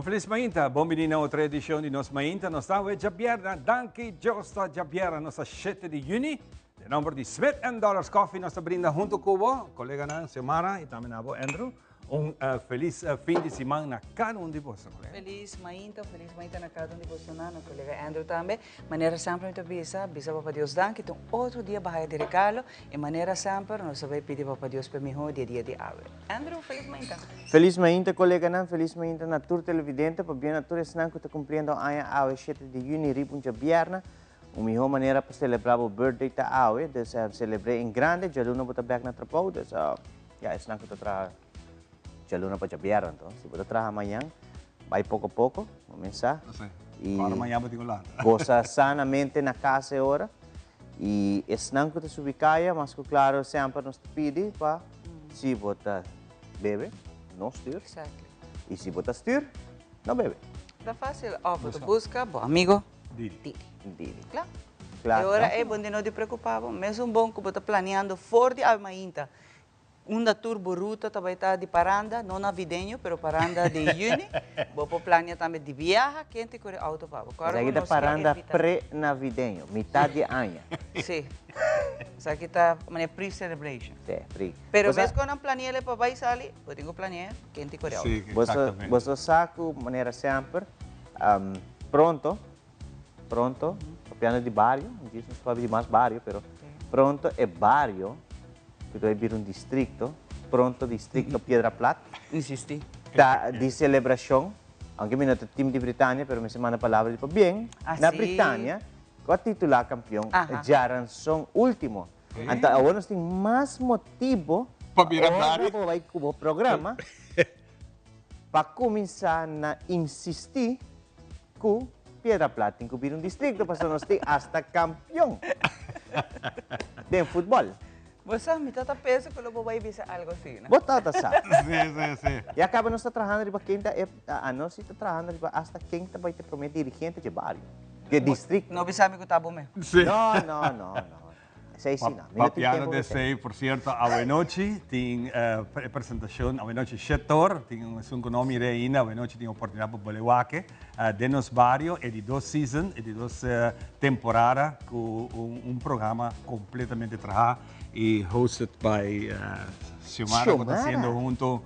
Un felis mainta, bon bini na otro edicion di Nos Mainta. Nos ta awe djabièrnè, danki Dios ta djabièrnè, nos ta 7 di juni. Den nomber di Smith and Dollars Coffee nos ta brinda hunto cu bo, coleganan Xiomara y tambe na bo Andrew, un felis fin di siman na cada un di boso, colega. Felis mainta na cada un di boso na colega Andrew tambe. Manera semper mi ta bisa, bisa Papa Dios danki, ta un otro dia bahaya di regalo y manera semper nos ta bay pidi Papa Dios pa e miho di e dia di awe. Andrew, felis mainta. Felis mainta coleganan, felis mainta na tur televidente, pabia na tur esnan cu ta cumpliendo aña awe 7 di juni riba un djabièrnè. Un miho manera pa celebra bo birthday ta awe, dus celebr'e en grande, djaluna bo ta bek na trabou, dus ya esnan cu ta traha djaluna pa djabièrnè anto, si bo ta traha mañan bay poco poco, bo mesa y goza sanamente na cas e ora y esnan cu ta subi caya mas cu claro semper nos ta pidi pa si bo ta bebe no stuur y si bo ta stuur no bebe. Ta facil, of bo ta busca bo amigo. Didi. Didi. Kla. Kla. E ora ei bo no di preocupa bo. Mesun bon cu bo ta planeando for di awe mainta. Unda tur bo ruta ta bay ta di paranda, no navideño, pero paranda di juni. Bo por planea tambe di biaha, ken ta core auto pa bo. Corda Esaki cu ta nos ke paranda evita. pre-navideño, mitad di aña. Si. Esaki ta manera pre-celebration. Si, pre. Pero Bo sa. mes cu nan planea pa bay sali, bo tin cu planea ken ta core auto. Si, Boso, exactamente. boso sa cu manera semper. Pronto, pronto, papiando di bario, djis nos papia di mas bario, pero pronto e bario ku ta bai bira un distrikto, pronto distrikto Piedra Plat Insisti. ta di selebrashon, aunke mi no ta team di Britania, pero mi si manda palabra di pabien na Britania ku a titulá kampion djaranson ultimo. Anto awor nos tin mas motibo pa bira ora bario. bo bai ku bo programa. Pa cuminsa na insisti cu Piedra Plat tin cu bira un districto pasobra nos tin hasta campeon den futbol. Bo sa, mi ta ta pensa cu lo bo bay bisa algo asina. Bo ta ta sa. Sí, sí, sí. Ya caba nos ta trahando riba ken ta e, anos si ta trahando riba hasta ken ta bay ta e prome dirigente dje bario, dje districto. No bisa mi cu ta bo mes. Sí. No, no, no, no. Esei sí no. Mi no tin Papiando tempo de pa esei. esei, por cierto, awenochi tin e presentacion, awenochi shetor, tin un esun cu no mir'é ainda, awenochi tin oportunidad pa bole wak den nos bario, e di dos season, e di dos temporada cu un programa completamente traha y hosted by Xiomara cu ta haciendo hunto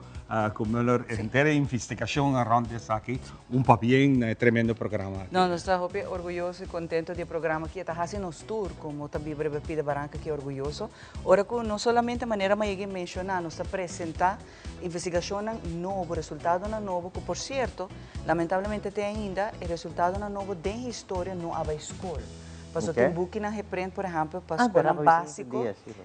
cu Muller henter e investigacion rond esaki. Un pabien na e tremendo programa aki. No, nos ta hopi orguyoso y contento di e programa aki. E ta haci nos tur como ta biba riba e pida baranca aki orguyoso. Ora cu no solamente manera mi a yega e menciona, nos ta presenta investigacionnan nobo, resultadonan nobo, cu por cierto, lamentablemente te ainda e resultadonan nobo den historia no a bay scol. Pasobra tin bukinan geprint, por ehempel, pa scolnan basico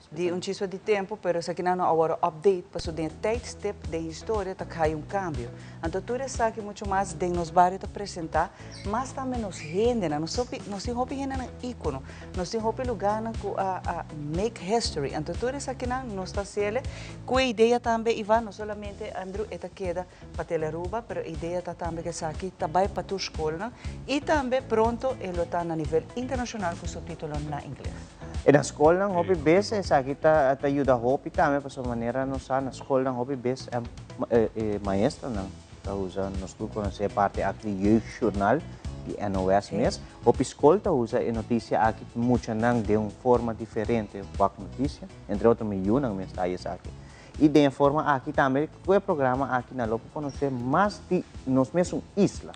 di un chispa di tempo, pero esakinan no a worde update, pasobra den e tijdstip den historia ta cay un cambio. Anto tur esaki mucho mas den nos bario ta presenta, mas tambe nos hendenan, nos hopi, nos tin hopi hendenan icono, nos tin hopi lugarnan cu a a make history, anto tur esakinan nos ta haciele cu e idea tambe Ivan, no solamente Andrew e ta keda pa Telearuba, pero e idea ta tambe cu esaki ta bay pa tur scolnan y tambe pronto e lo ta na nivel internacional cu subtitulo na ingles. E na scolnan hopi bes esaki ta ta yuda hopi tambe pasobra manera nos sa na scolnan hopi bes E maestronan ta usa, nos tur conoce e parti aki di Jeugdjournaal di NOS mes. Hopi scol ta usa e noticia aki pa muchanan den un forma diferente wak noticia. Entre otro mi yunan mes ta haci esaki. Y den e forma aki tambe cu e programa aki nan lo por conoce mas di nos mesun isla.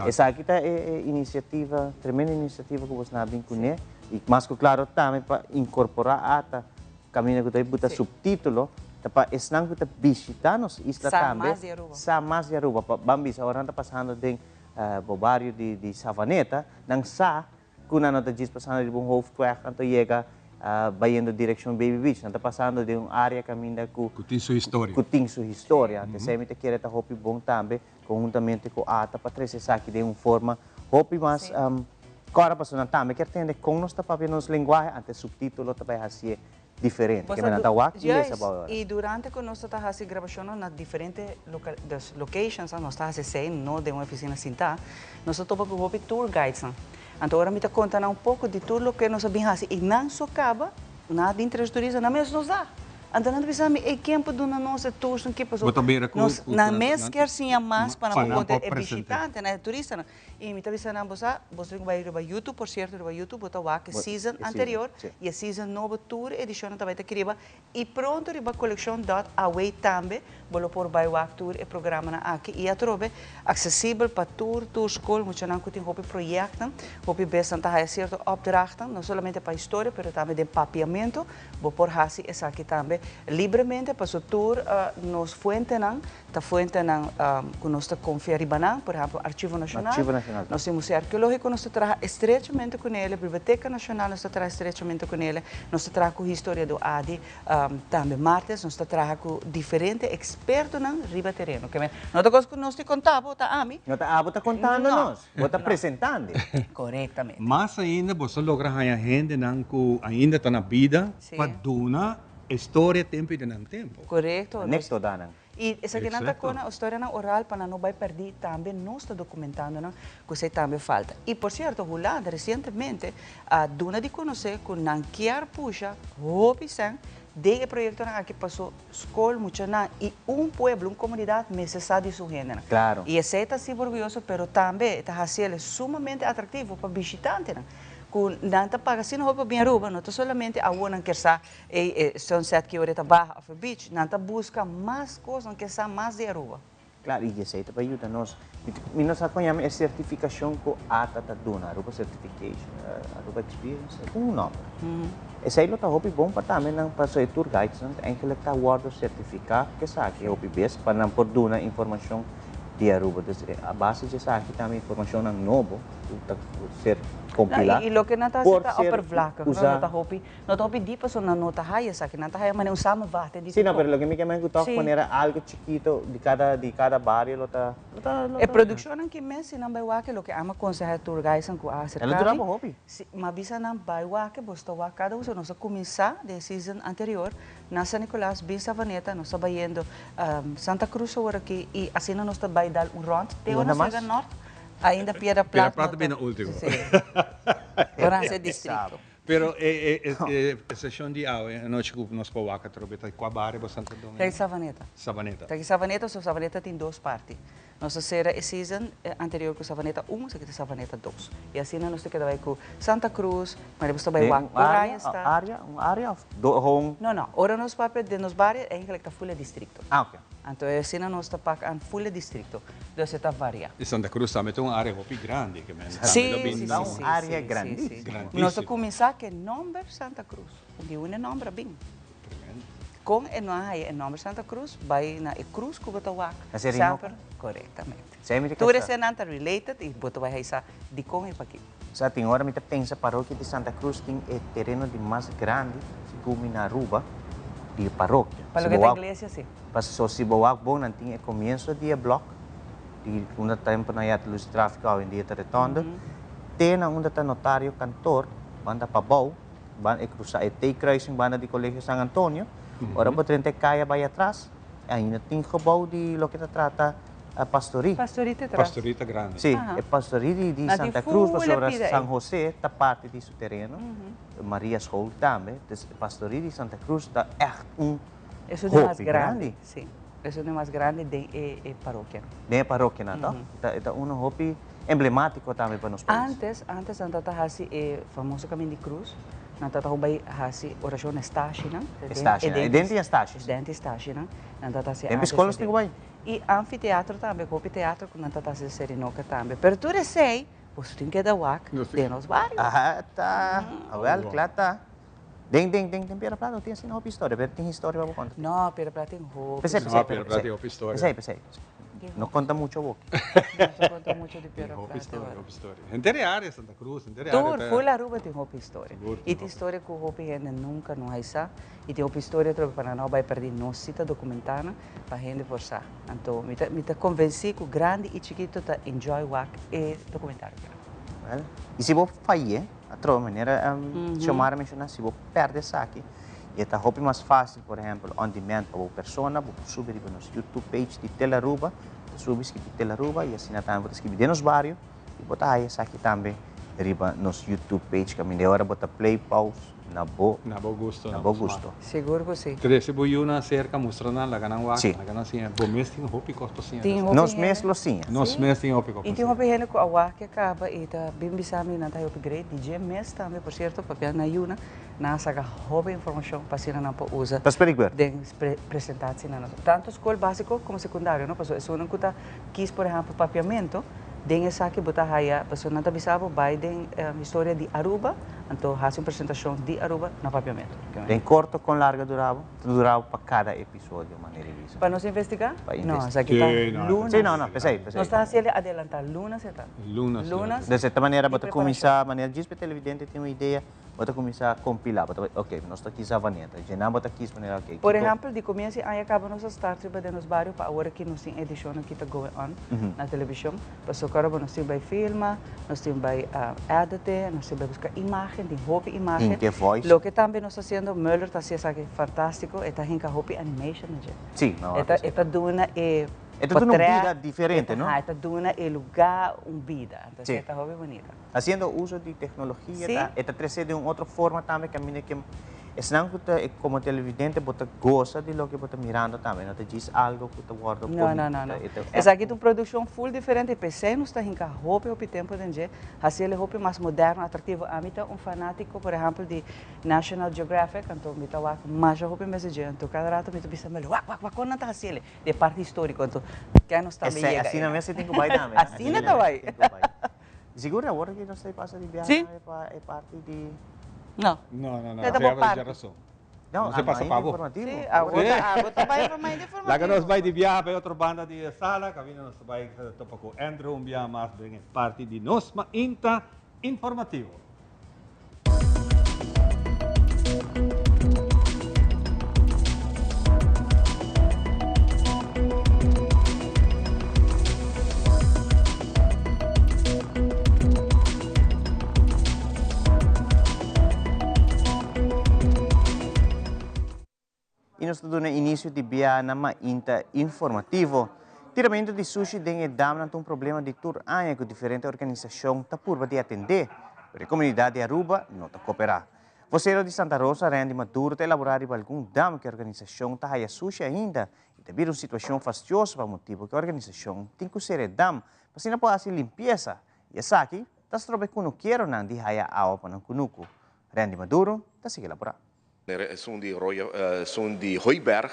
Esaki ta e iniciativa, tremendo iniciativa cu bosnan a bin cune y mas cu claro tambe pa incorpora ata Caminda cu ta buta subtitulo ta pa esnan cu ta bishita nos isla tambe sa mas di Aruba. Pa ban bisa ora nan ta pasando den bo bario di Savaneta nan sa cu nan no ta djis pasando riba un hoofdweg anto yega bayendo direccion Baby Beach. Nan ta pasando den un area caminda cu Cu tin su historia. Cu tin su historia. Anto esey mi ta kere ta hopi bon tambe conhuntamente cu ata pa trece esaki den un forma hopi mas Kòrda pasobra nan tambe kier tende kon nos ta papia nos lenguahe, ante subtítulo ta bai hasié diferente. Keme nan ta wak i lesa bou e ora. I durante ku nos ta ta hasi grabashonnan na diferente dus locations, nos ta hasi esei, no den un ofisina sintá, nos ta topa ku hopi tour guidesnan. Anto ora mi ta konta nan un poko di tur loke nos a bin hasi i nan so kaba, nan a bin tres turista, nan mes nos da. Anto nan ta bisa mi, ey ken por duna nos e tours nan ki paso Bo ta mira ku nos ku nan mes kier siña mas pa nan pa por nan konta por e presente. bishitantenan, e turistanan. I mi ta bisa nan, bo sa, bo tin ku bai riba YouTube, por sierto riba YouTube bo ta wak e Bo season e season, anterior si. i e season nobo tur e edishonnan ta bai ta kiriba I pronto riba Coleccion dot awe tambe bo lo por bai wak tur e programanan aki i atrobe aksesibel pa tur tur skol. Muchanan ku tin hopi proyektonan, hopi bes nan ta haya sierto opdrachtnan, no solamente pa historia pero tambe den papiamentu. Bo por hasi esaki tambe libremente paso tur nos fuentenan ta fuentenan ku nos ta konfia riba nan, por ehèmpel Archivo Nashonal, Archivo Nashonal. nos tin Museo Arkeológiko nos ta traha estrechamente ku nele, Biblioteka Nashonal nos ta traha estrechamente ku nele, nos ta traha ku historiadó Adi tambe Martes, nos ta traha ku diferente ekspertonan riba tereno. Ke men, no ta kos ku nos tin kontá bo, ta ami. No ta abo ta kontando No. nos, bo ta presentando. Korektamente. Mas ainda bo sa logra haña hendenan ku ainda ta na bida pa duna e storia tempu i den nan tempu. Korekto. Anekdotanan. I esakinan ta kona storianan oral pa nan no bai pèrdí, tambe nos ta dokumentando nan ku esei tambe falta. I por sierto Hulanda resientemente a duna di konosé ku nan kier pusha hopi sèn den e proyektonan aki paso skol, muchanan i un pueblo, un komunidat mester sa di su hendenan. I esei ta hasibo orguyoso pero tambe ta hasiel sumamente atraktivo pa bishitantenan ku nan ta paga asina hopi pa bin Aruba, no ta solamente awor nan kier sa Ey e sunset ki ora e ta baha of e beach, nan ta busca mas cos, nan ke sa mas di Aruba. Claro, y esey ta pa yuda nos. Mi no sa con yama e certificacion cu ata ta duna, Aruba Certification, Aruba Experience, e tin un nomber. Esey lo ta hopi bon pa tambe nan, pasobra e tour guides nan eigenlijk ta wordo certifica cu esaki hopi bes pa nan por duna informacion di Aruba. Dus a base di esaki tambe informacionnan nobo cu ta ser compila No, y loke nan ta haci por ta ser oppervlakkig, no, usa. no ta hopi. No ta hopi di pasobra nan no ta haya esaki, nan ta haya manera un samenvatting di Sí, no, tur. pero loke mi ke men ku tòg Sí. manera algo chikito di kada di kada bario lo ta lo ta lo E ta. produkshonnan ki mes si nan bai wak loke ami a konsehá e tour guidesnan ku a E lo aserká dura mi, pa hopi. si, mi a bisa nan bai wak boso ta wak kada usa, nos a kuminsá den e season anterior na San Nicolas, bin Savaneta, nos ta bayendo Santa Cruz awor aki i asina nos ta bai dal un rònt te I ora unda nos mas? yega nòrt, ainda Piedra Piedra Plat Plat no ta ta, bini ultimo. sí, ora hasi e distrito. Pero e e e seshon di awe anochi ku nos por wak atrobe ta kua bario bo Santo Domingo? Ta di Savaneta. Savaneta. Ta di Savaneta, so Savaneta tin dos parti. Nos a sera e season anterior ku Savaneta un, esaki ta Savaneta dos. I asina nos ta keda bai ku Santa Cruz, manera bo ta bai Den wak un Oranje area, Stad. area, un area of do hon? No, no. Ora nos papia den nos bario eigenlijk ta ful e districto. Ah, oke. Anto e asina nos ta pak an ful e districto. Dus e ta varia. I Santa Cruz tambe ta un area hopi grandi, ke men tambe Sí, lo bin. sí, Ta sí, un sí, area sí, sí, grandísimo. sí. Grandísimo. Nos a kuminsá ku e nòmber Santa Cruz. Di unda e nòmber a bin? Tremendo. Kon e no a haya e nòmber Santa Cruz? Bai na e krus ku bo ta wak Na Serinoca? semper. Korektamente. Esei mi ta Tur kasa. esenan ta related i bo ta bai haya sa dikon e pakiko. Sa tin ora mi ta pensa parokia di Santa Cruz tin e tereno di mas grandi segun mi na Aruba di e parokia. Pa Si loke bo ta wak iglesia si. Paso si bo wak bon nan tin e comienso di e blok di unda tempo nan ya ta luz di trafico awendia ta retonde te na unda ta notario kantoor banda pabou ban e crusa e T-kruising banda di Colegio San Antonio ora bo drenta e caya bay atras ainda tin gebouw di loke ta trata pastorie. Pastorie ta tras. Pastorie ta grandi. Si, e pastorie di di Nan tin Santa Cruz full e pasobra pida San ei. Jose ta parti di su tereno, Maria School tambe, dus e pastorie di Santa Cruz ta echt un Esun di mas hopi grandi. grandi. Si, esun di mas grandi den e e parokianan. Den e parokianan, toh? E ta uno hopi emblematico tambe pa nos pais. Antes, antes nan tabata hasi e famoso Camin di Cruz, nan tabata hopi bai hasi oracion na e stashinan. E stashinan, e denter di e stashinan. E denter di e stashinan, nan tabata hasi Den antes skool nos tin ku bai. I anfiteatro tambe, hopi teatro ku nan ta hasi Serinoca tambe. Pero tur esei, boso tin keda wak den nos bario. Aha ta, awel, kla ta. Den, den, den, den Piedra Plata no tin asina hopi historia, pero tin historia pa bo konta. No, Piedra Plata tin hopi P'esei, historia. No, Piedra Plata tin hopi historia. P'esei, p'esei, p'esei. No konta mucho awor. No ta konta mucho di Piedra Tin Plata. hopi historia, hopi historia. Henter e area Santa Cruz, henter e area Tur, ta. full Aruba tin hopi historia. Sigur tin I tin hopi. historia ku hopi hende nunka no hay sa. I tin hopi historia trobe pa nan no bai pèrdí. Nos si ta dokumentá nan. Pa hende por sa. Anto mi ta mi ta convenci cu grandi y chikito ta enjoy wak e documentario aki. Well, y si bo fay'é, atrobe manera Xiomara menciona, si bo perde esaki, e ta hopi mas facil, por ehempel, on demand pa bo persona, bo por subi riba nos YouTube page di Telaruba, bo ta subi skibi Telaruba y asina tambe bo ta skibi den nos bario y bo ta haya esaki tambe riba nos YouTube page caminda e ora bo ta play, pause. Na bo. Na bo gusto. Na bo gusto. Sigur ku si. Trese bo yunan serka, mustra nan, laga nan wak, Si. laga nan siña. Bo mes tin hopi kos pa siña. Tin hopi Nos hende. mes lo siña. Nos Si. mes tin hopi kos pa I tin siña. hopi hende ku a wak e kaba i ta bin bisa mi nan ta hopi great. Di dje mes tambe, por sierto, papia na yunan, nan a saka hopi informashon pa asina nan por usa Ta spreekbeurt. den presentatie-nan. Tantu skol básiko komo sekundario, no? Pasobra esunnan ku ta kies, por ehèmpel, papiamentu, Den esaki bo ta haya pasobra nan ta bisa bo bai den historia di Aruba, anto hasi un presentacion di Aruba na Papiamento. Den corto con larga dura bo? Ta dura bo pa cada episodio manera e bisa? Pa nos investiga? Pa No, investiga. esaki ta Sí, no, lunas. Sí, no, no, pesey, pesey. Nos ta haci el adelanta lunas e ta. Lunas. Lunas. De cierta manera di bo ta preparacion. cuminsa, manera djis pa e televidente tin un idea, Bo ta kuminsá kompilá, bo ta bai, ok, nos ta kis Savaneta, djenan bo ta kis manera, ok, Por kiko. ehèmpel, di komienso di aña kaba nos a start riba den nos bario pa awor aki nos tin edishonnan ki ta going on na televishon. Pasobra kòrda bo nos tin bai filma, nos tin bai edite, nos tin bai buska imágen, tin hopi imágen. Hinka e voice. Loke tambe nos ta hasiendo, Muller ta hasi esaki fantástiko, e ta hinka hopi animation na dje. Sí, no, E ta, e ta duna e E ta duna un potrèt, bida diferente, no? E ta duna e lugá un bida. Entonces Sí. e ta hopi bunita. Haciendo uso di tecnologia Sí. ta e ta trece den un otro forma tambe caminda ke esnan cu ta como televidente bo ta goza di loke bo ta mirando tambe no ta djis algo cu ta wordo No, poni no, no, no. e ta Esaki ta un produccion full diferente y p'esey nos ta hinca hopi hopi tempo den dje, haciele hopi mas moderno, atractivo. Ami ta un fanatico por ehempel di National Geographic, anto mi ta wak masha hopi mes di dje, anto cada rato mi ta bisa mel wak wak wak con nan ta haciele? Di e parti historico, anto ken nos tambe Esey yega asina eynan. mes e tin cu bay tambe. Asina ta bay. Tin cu bay. Sigur awor aki nos ta pasa di biaha Sí. pa e parti di. No. No, no, no. E ta Sea bo parti. rason. No, No se pasa pa bo. informativo. Sí, awor ta abo ta bai pa mainta informativo. Laga nos bai di biaha pa e otro banda di e sala, kaminda nos ta bai topa ku Andrew un biaha mas den e parti di nos mainta informativo. Y nos ta duna inicio di bia na mainta informativo. Tiramento di sushi den e damnan ta un problema di tur aña cu diferente organisacion ta purba di atende, pero e comunidad di Aruba no ta coopera. Vocero di Santa Rosa, Randy Maduro, ta elabora riba algun dam cu e organisacion ta haya sushi ainda y ta bira un situacion fastioso pa motibo cu e organisacion tin cu cera e dam pa asina por haci limpieza y esaki ta stroba e cunukeronan di haya awa pa nan cunucu. Randy Maduro ta sigui elabora. Esun di Roya, esun di Hooiberg,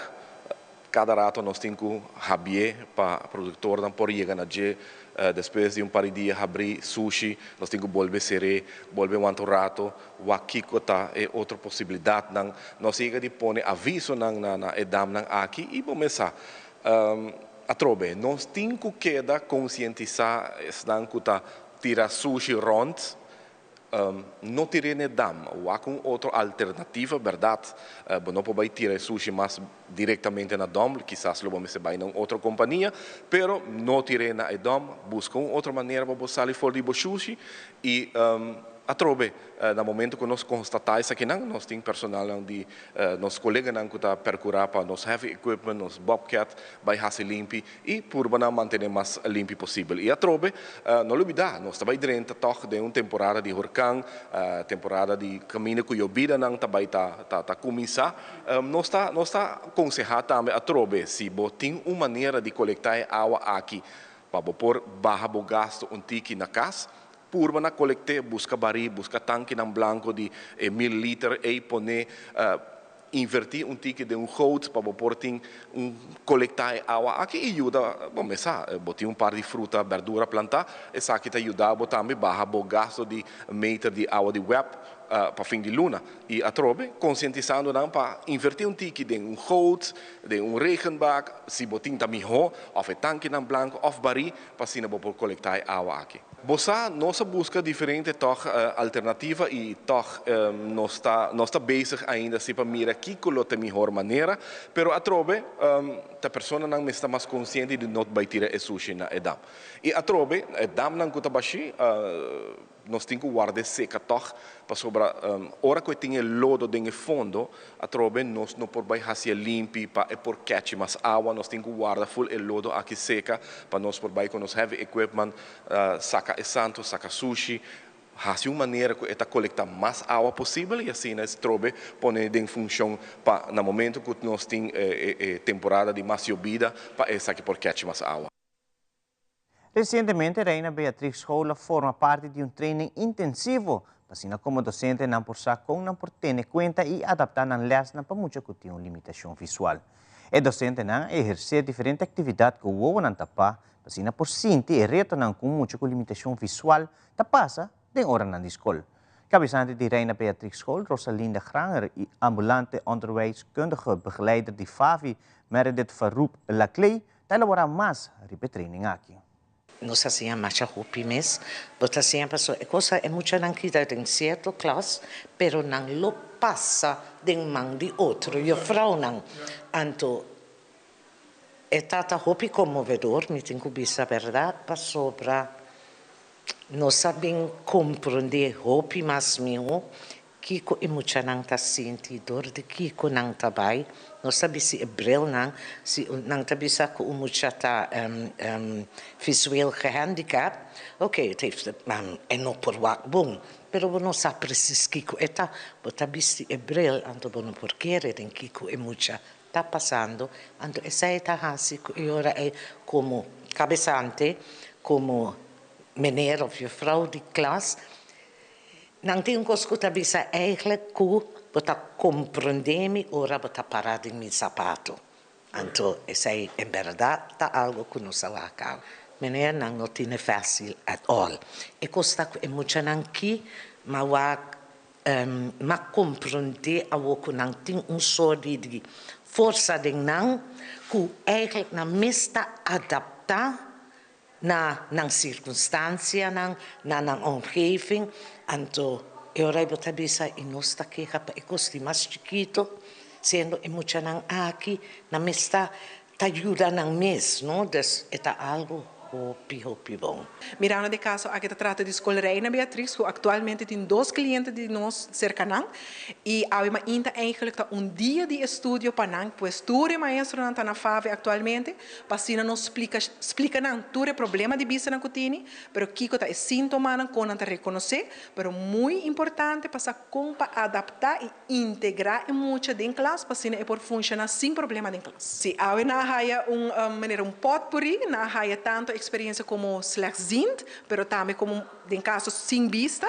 cada rato nos tin cu habié pa productornan por yega na dje. Despues di un par di dia habri sushi, nos tin cu bolbe ser'é, bolbe wanta un rato, wak kico ta e otro posibilidadnan. Nos yega di pone avisonan na na e damnan aki y bo mes sa. Atrobe, nos tin cu keda concientisa esnan cu ta tira sushi rond. No tir'é n'e dam. Wak un otro alternativa, bèrdat. Bo no por bai tira e sushi mas direktamente na dòm, kisas lo bo mester bai na un otro kompania, pero no tir'é na e dòm. Buska un otro manera pa bo sali for di bo shushi i atrobe na momento ku nos konstatá esakinan, nos tin personalnan di nos koleganan ku ta perkurá pa nos heavy equipment, nos bobcat bai hasi limpi I purba nan mantené mas limpi posibel. I atrobe, no lubidá, nos ta bai drenta tòg den un temporada di horkan, temporada di kaminda ku yobidanan ta bai ta ta kuminsá. Nos ta nos ta konsehá tambe atrobe, si bo tin un manera di kolektá e awa aki pa bo por baha bo gastu un tiki na kas, purba na kolekt'é, buska barí, buska tankinan blanko di e mil liter ei pone. Invertí un tiki den un goot pa bo por tin un kolektá e awa aki i yuda bo mesa. Bo tin un par di fruta, bèrdura plantá, esaki ta yuda bo tambe baha bo gasto di meter di awa di web pa fin di luna. I atrobe konsientisando nan pa invertí un tiki den un goot, den un regenbak, si bo tin ta mihó, òf e tankinan blanku òf barí pa asina bo por kolektá e awa aki. Bo sa, nos a buska diferente tòg alternativa i tòg nos ta nos ta bezig ainda si pa mira kiko lo ta e mihor manera, pero atrobe ta personanan mester ta mas konsiente di no bai tira e sushi na e dam. I atrobe e damnan ku ta bashí Nos tin ku ward'é seka tòg, pasobra ora ku e tin e lodo den e fondo, atrobe nos no por bai hasié limpi pa e por kèchi mas awa. Nos tin ku warda ful e lodo aki seka pa nos por bai ku nos heavy equipment saka e santu, saka sushi, Hasi un manera ku e ta kolektá mas awa posibel i asina strobe pone den funshon pa na momento ku nos tin e temporada di mas yobida pa esaki por catch mas awa. Resientemente Reina Beatrix School a forma parti di un training intensivo pa asina komo dosentenan por sa kon nan por tene kuenta i adaptá nan lèsnan pa mucha ku tin un limitashon visual. E dosentenan a ehersé diferente aktividat ku wowonan tapá pa asina por sinti e retonan ku un mucha ku limitashon visual ta pasa den oranan di skol. Kabesante di Reina Beatrix School, Rosalinda Granger i ambulante onderwijskundige begeleider di FAVI, Meredith Farouk Laclay, ta elaborá mas riba e training aki. Nos a siña masha hopi mes. Bo ta siña pasobra e cosa e muchanan kita den cierto klas, pero nan lo pasa den man di otro juffrouwnan. Anto e tata hopi conmovedor, mi tin cu bisa berdad, pasobra nos a bin comprende hopi mas miho kiko e muchanan ta sinti, dor di kiko nan ta bai. Nos ta bisti e brilnan, si nan ta bisa ku un mucha ta visueel gehandicapt, oké, het heeft e no por wak bon, pero bo no sa precies kiko e ta. Bo ta bisti e bril, anto bo no por kere den kiko e mucha ta pasando, anto esei ta hasi ku e ora ei komo kabesante, komo meneer of juffrouw di klas, nan tin un kos ku ta bisa eigenlijk ku bo ta komprendé mi ora bo ta pará den mi sapato. Anto esei en bèrdat ta algu ku nos a wak awe. Meneer, nan no tine fásil at all. E kos ta ku e muchanan ki m'a wak M'a komprondé awor ku nan tin un sort di forsa den nan ku eigenlijk nan mes ta adaptá na nan sirkunstansianan, na nan omgeving. Anto e ora ei bo ta bisa i nos ta keha pa e kos di mas chikito, siendo e muchanan aki nan mes ta Ta yuda nan mes, no? Dus e ta algo hopi, hopi bon. Mirando di e kaso aki ta trata di Skol Reina Beatrix ku aktualmente tin dos kliente di nos serka nan i awe mainta eigenlijk ta un dia di estudio pa nan pues tur e maestronan ta na FAVE aktualmente pa asina nos splika splika nan tur e problema di bista nan ku tini pero kiko ta e sintomanan kon nan ta rekonosé pero muy importante pa sa kon pa adaptá i Integrá e mucha den klas pa asina e por funshoná sin problema den klas. Si awe nan a haya un manera un potpourri, nan a haya tanto experiencia como slechtziend, pero tambe como den caso sin bista,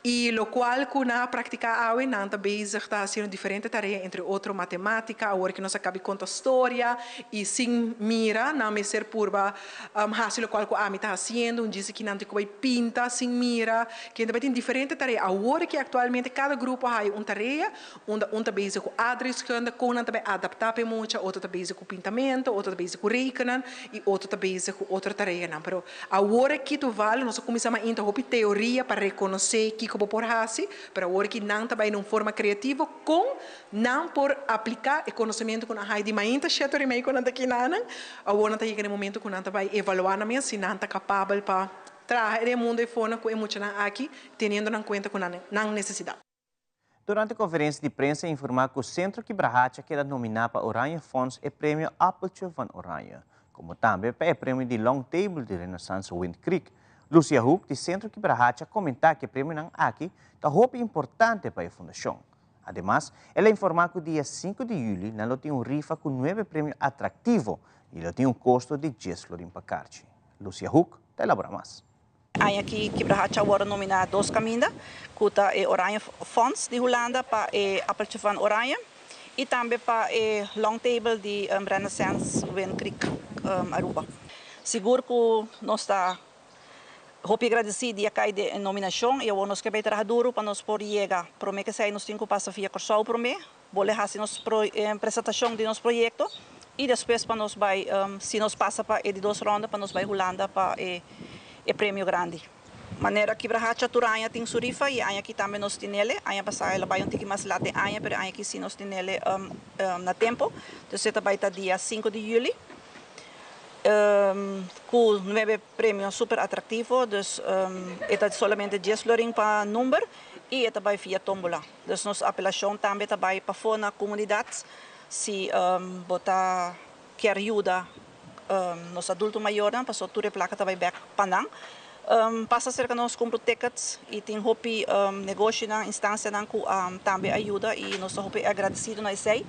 y locual cu nan a practica awe, nan ta bezig ta haciendo diferente tarea, entre otro matematica, awor cu nos a cabi conta storia, y sin mira nan mester purba haci locual cu ami ta haciendo, un djis aki nan tin cu bay pinta sin mira, Kende bai tin diferente tarea. Awor aki aktualmente kada grupo a haya un tarea, unda un ta bezig ku aardrijkskunde, kon nan ta bai adaptá pa e mucha, otro ta bezig ku pintamentu, otro ta bezig ku rekenen i otro ta bezig ku otro tareanan. Pero awor aki toevallig nos a kuminsá mainta hopi teoria pa rekonosé kiko bo por hasi, pero awor aki nan ta bai na un forma kreativo kon nan por apliká e konosementu ku nan haya di mainta shete ora i mei ku nan ta kinanan. Awor nan ta yega na e momento ku nan ta bai evaluá nan mes si nan ta kapabel pa Traha den e mundo e forma ku e muchanan aki, teniendo nan kuenta ku nan nan nesesidat. Durante konferensia di prensa a informá ku Sentro Kibrahacha a keda nominá pa Oranje Fonds e premio Appeltje van Oranje, komo tambe pa e premio di Long Table di Renaissance Wind Creek. Lucia Hoek di Sentro Kibrahacha a komentá ku e premionan aki ta hopi importante pa e fundashon. Ademas, el a informá ku dia sinku di yüli nan lo tin un rifa ku nuebe premio atraktivo i lo tin un kosto di djes florin pa karchi. Lucia Hoek ta elabora mas. Aña aki Kibrahacha a wòrdu nominá dos kaminda, ku ta e Oranje Fonds di Hulanda pa e Appeltje van Oranje i tambe pa e Long Table di Renaissance Wind Creek Aruba. Sigur ku nos ta hopi agradesí di a kai den e nominashon i awor nos ke bai traha duru pa nos por yega. Promé k'esei nos tin ku pasa via Kòrsou promé Bole hasi nos presentashon di nos proyekto i despues pa nos bai, si nos pasa pa e di dos ronda, pa nos bai Hulanda pa e premio grandi. Manera Kibrahacha tur aña tin su rifa i e aña aki tambe nos tinele. Aña pasá el a bai un tiki mas lat den aña, pero e aña aki si nos tinele na tempo. Entonces e ta bai ta dia sinku di yüli ku nuebe premio super atraktivo. Dus e ta solamente dies florin pa number i e ta bai via tómbola. Dus nos apelashon tambe ta bai pafó na komunidat si bo ta kier yuda nos adulto mayornan pasobra tur e plaka ta bai bèk pa nan. Pasa serka nos kumpra tickets i tin hopi negoshinan, instansianan ku tambe a yuda i nos ta hopi agradesido na esei.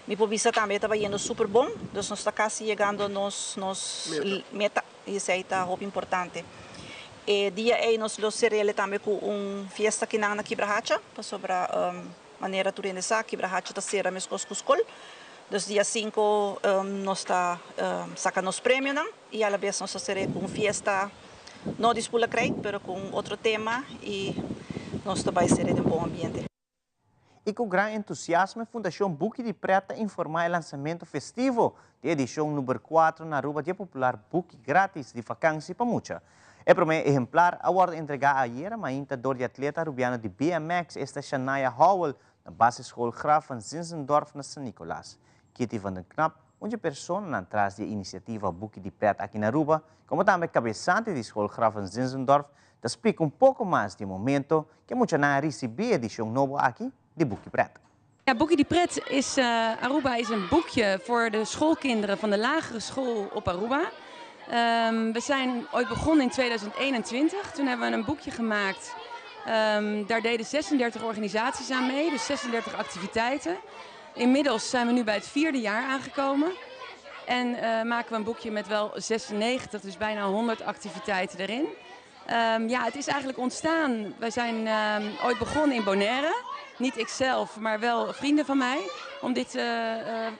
Mi por bisa tambe e ta bayendo super bon, dus nos ta kasi yegando nos nos meta i esei ta hopi importante. E dia ei nos lo serele tambe ku un fiesta kinan na Kibrahacha pasobra manera tur hende sa Kibrahacha ta sera meskos ku skol. Dus dia sinku nos ta saka nos premionan. I alabes nos ta ser'é ku un fiesta, no di Spula Krijt, pero ku un otro tema i nos ta bai ser'é den bon ambiente. I ku gran entusiasmo e Fundashon Buki di Pret ta informá e lansamentu festivo di edishon number kuatro na Aruba di e popular Buki Gratis di Vakansi pa Mucha. E promé ehemplar a wòrdu entregá ayera mainta dor di atleta arubiano di BMX, esta Shanaya Howell, na Basisschool Graf van Zinzendorf na San Nicolas. Kitty van den Knap, un dje personanan tras di e inisiativa Buki di Pret aki na Aruba, komo tambe kabesante di Skol Graf van Zinzendorf, ta splika un poko mas di e momento ku e muchanan a risibí e edishon nobo aki di Buki Pret. Ja, Boekje di Pret is Aruba is een boekje voor de schoolkinderen van de lagere school op Aruba. We zijn ooit begonnen in 2021. Toen hebben we een boekje gemaakt. Daar deden 36 organisaties aan mee, dus 36 activiteiten. Inmiddels zijn we nu bij het vierde jaar aangekomen. En maken we een boekje met wel 96, dus bijna 100 activiteiten erin. Ja, het is eigenlijk ontstaan. Wij zijn ooit begonnen in Bonaire. Niet ikzelf, maar wel vrienden van mij. Om dit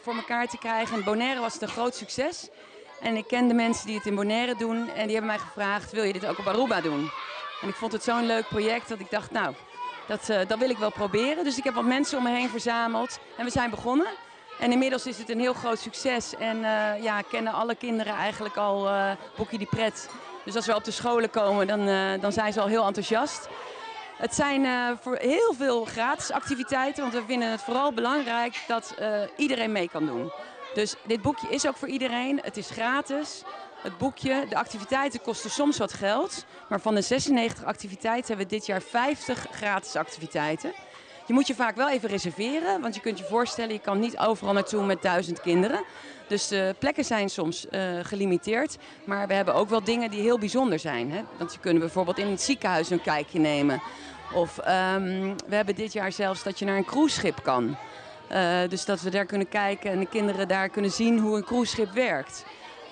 voor elkaar te krijgen. En Bonaire was het een groot succes. En ik ken de mensen die het in Bonaire doen. En die hebben mij gevraagd, wil je dit ook op Aruba doen? En ik vond het zo'n leuk project dat ik dacht, nou, dat wil ik wel proberen. Dus ik heb wat mensen om me heen verzameld. En we zijn begonnen. En inmiddels is het een heel groot succes. En kennen alle kinderen eigenlijk al Boekje di Pret. Dus als we op de scholen komen, dan zijn ze al heel enthousiast. Het zijn voor heel veel gratis activiteiten, want we vinden het vooral belangrijk dat iedereen mee kan doen. Dus dit boekje is ook voor iedereen, het is gratis. Het boekje, de activiteiten kosten soms wat geld, maar van de 96 activiteiten hebben we dit jaar 50 gratis activiteiten. Je moet je vaak wel even reserveren, want je kunt je voorstellen, je kan niet overal naartoe met 1000 kinderen. Dus de plekken zijn soms gelimiteerd, maar we hebben ook wel dingen die heel bijzonder zijn. Hè? Want je kunt bijvoorbeeld in het ziekenhuis een kijkje nemen. Of we hebben dit jaar zelfs dat je naar een cruiseschip kan. Dus dat we daar kunnen kijken en de kinderen daar kunnen zien hoe een cruiseschip werkt.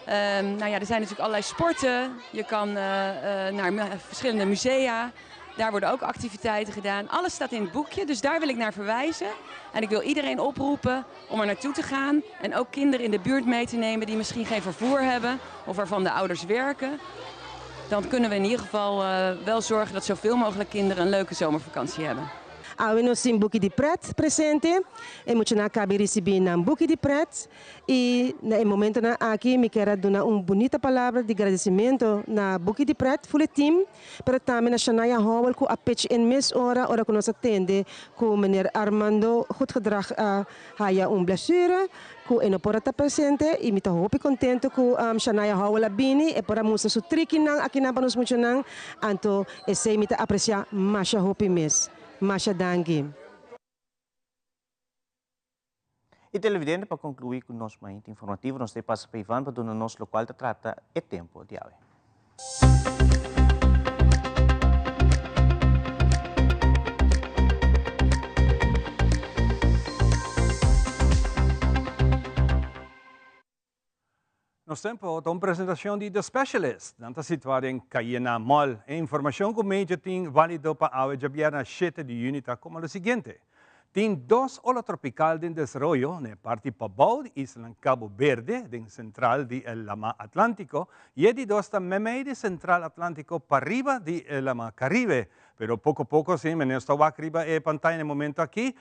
Er zijn natuurlijk allerlei sporten. Je kan naar verschillende musea. Daar worden ook activiteiten gedaan. Alles staat in het boekje, dus daar wil ik naar verwijzen. En ik wil iedereen oproepen om er naartoe te gaan. En ook kinderen in de buurt mee te nemen die misschien geen vervoer hebben of waarvan de ouders werken. Dan kunnen we in ieder geval wel zorgen dat zoveel mogelijk kinderen een leuke zomervakantie hebben. Awe nos tin Buki di Pret presente. E muchanan a cabi ricibi nan Buki di Pret. Y na e momentonan aki mi kier a duna un bunita palabra di gradicimento na Buki di Pret, full e team, pero tambe na Shanaya Howell cu a pitch in mes ora, ora cu nos a tende cu meneer Armando Goedgedrag a haya un blessure, cu e no por a ta presente. Y mi ta hopi contento cu Shanaya Howell a bini, e por a mustra su trikinan akinan pa nos muchanan. Anto esey mi ta aprecia masha hopi mes. Masha danki. Y televidente, pa conclui cu nos mainta informativo, nos ta e pasa pa Ivan pa duna nos locual ta trata e tempo di awe. Nos tempo ta un presentacion di The Specialist. Nan ta situa den Cayena Mall. E informacion cu Major tin valido pa awe djabièrnè shete di juni ta como lo siguiente. Tin dos ola tropical den desaroyo na e parti pabou di islanan Cabo Verde den central di e Lama Atlantico y e di dos ta memey di central Atlantico pariba di e Lama Caribe. Pero poco poco si meneer ta wak riba e pantaya na e momento aki,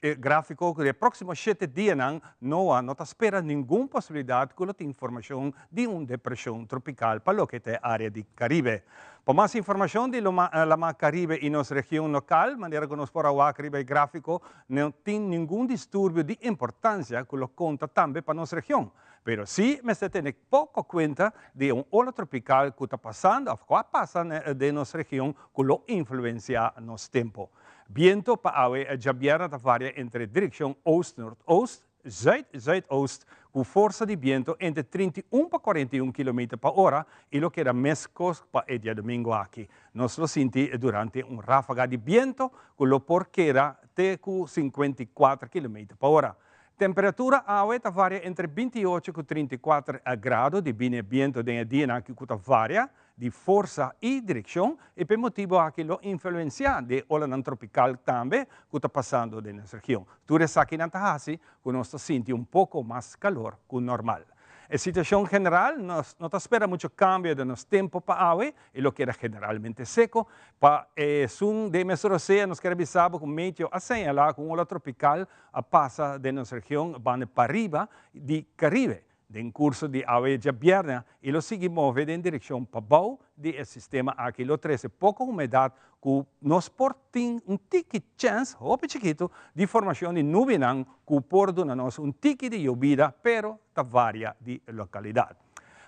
E gráfiko ku e próksimo shete dianan NOAA no ta spera ningun posibilidat ku lo tin formashon di un depreshon tropikal pa loke ta e área di Karibe. Pa mas informashon di Lama Karibe i nos region lokal, manera ku nos por a wak riba e gráfiko, no tin ningun disturbio di importansia ku lo konta tambe pa nos region. Pero sí mester tene poko kuenta di un ola tropikal ku ta pasando òf ku a pasa den nos region ku lo influensiá nos tempu. Biento pa awe djabièrnè ta varia entre direkshon oost-noordoost, zuid-zuidoost ku. ku forsa di biento entre 31 pa 41 kilometer pa ora i lo keda meskos pa e diadomingo aki. Nos lo sinti durante un ráfaga di biento ku lo por keda te ku 54 kilometer pa ora. Temperatura awe ta varia entre 28 ku 34 grado debí na e biento den e dianan aki ku ta varia di forsa i direkshon i p'e motibu aki lo influensiá di e olanan tropikal tambe ku ta pasando den nos region. Tur esakinan ta hasi ku nos ta sinti un poko mas kalor ku normal. E situashon general, nos no ta spera muchu kambio den nos tempu pa awe i lo keda generalmente seko. Pa esun den mes rosea nos kier a bisa bo ku meteo a señalá ku un ola tropikal a pasa den nos region banda pariba di Karibe. Den kurso di awe djabièrnè i lo sigui move den direkshon pabou di e sistema aki lo trese poko humedat ku nos por tin un tiki chèns, hopi chikitu, di formashon di nubinan ku por duna nos un tiki di yobida pero ta varia di lokalidat.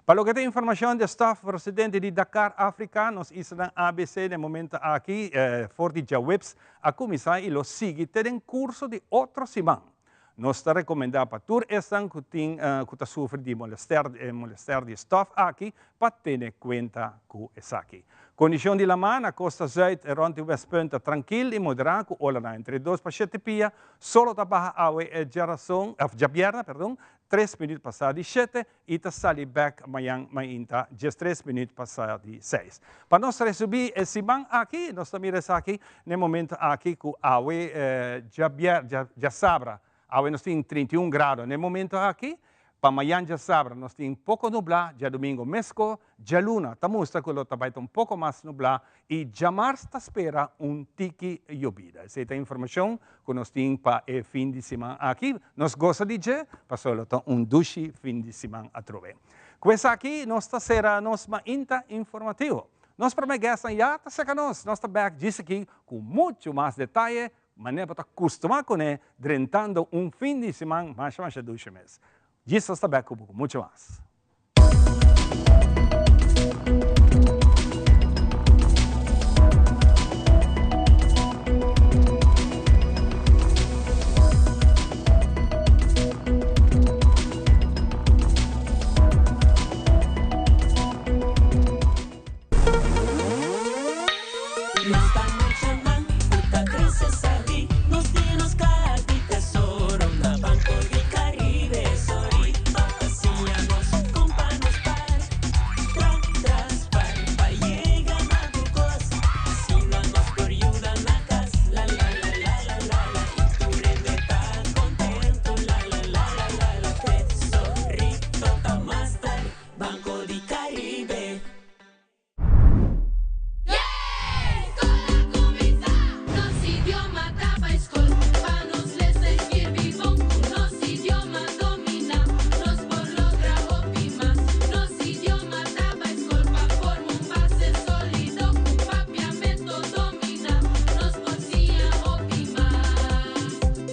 Pa loke ta informashon di e staf prosedente di Dakar, Afrika, nos islanan abc den momento aki for di djaweps a kuminsá i lo sigui te den kurso di otro siman. Nos ta rekomendá pa tur esnan ku tin ku ta sufri di molester e molester di stòf aki pa tene kuenta ku esaki. Kondishon di lamá na kosta zùit rònt di Westpunt ta trankil i moderá ku olanan entre dos pa shete pia. Solo ta baha awe e djarason òf djabièrnè perdon tres minüt pasá di shete i ta sali bèk mañan mainta diestres minüt pasá di seis. Pa nos resumí e siman aki, nos ta mira esaki na e momento aki ku awe djabier, djasabra, awe nos tin 31 grado na e momento aki, pa mañan djasabra nos tin poko nublá, djadumingo mesko, djaluna ta mustra ku lo ta bai ta un poko mas nublá i djamars ta spera un tiki yobida. Esei ta informashon ku nos tin pa e fin di siman aki. Nos gosa di dje, pasobra lo ta un dushi fin di siman atrobe. Ku esaki nos ta sera nos mainta informativo. Nos promé guestnan ya ta seka nos. Nos ta bèk djis aki ku muchu mas detaye manera bo ta kustumá kuné drentando un fin di siman masha masha dushi mes. Djis nos ta bèk ku bo ku muchu mas.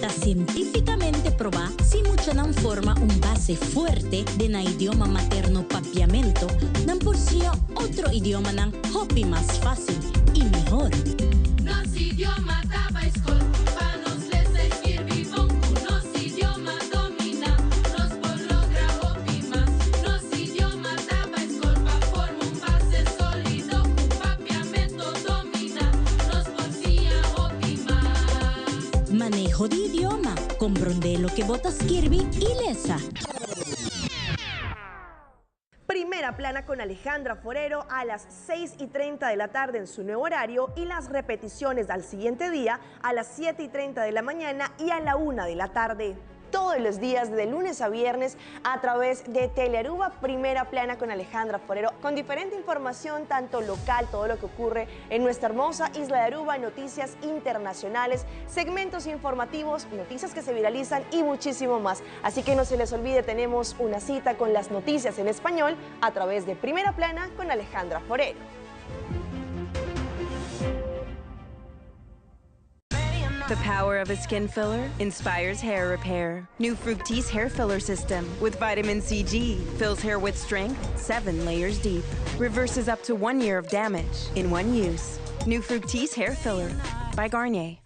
Ta sientífikamente probá si muchanan forma un base fuerte den nan idioma materno papiamento, nan por siña otro idiomanan hopi mas fácil i mihor. Nos idioma ta bai skol pa nos lesa i skirbi bon. Ku nos idioma dominá nos por logra hopi mas. Nos idioma ta bai skol pa forma un base sólido. Ku papiamento dominá nos por siña hopi mas. Maneho di idioma, komprondé loke bo ta skirbi i lesa. Primera Plana con Alejandra Forero a las 6 y 30 de la tarde en su nuevo horario y las repeticiones al siguiente día a las 7 y 30 de la mañana y a la 1 de la tarde. Todos los días de lunes a viernes a través de Telearuba Primera Plana con Alejandra Forero, con diferente información, tanto local, todo lo que ocurre en nuestra hermosa isla de Aruba, noticias internacionales, segmentos informativos, noticias que se viralizan y muchísimo más. Así que no se les olvide, tenemos una cita con las noticias en español a través de Primera Plana con Alejandra Forero. The power of a skin filler inspires hair repair. New Fructis hair filler system with vitamin CG fills hair with strength seven layers deep. Reverses up to one year of damage in one use. New Fructis hair filler by Garnier.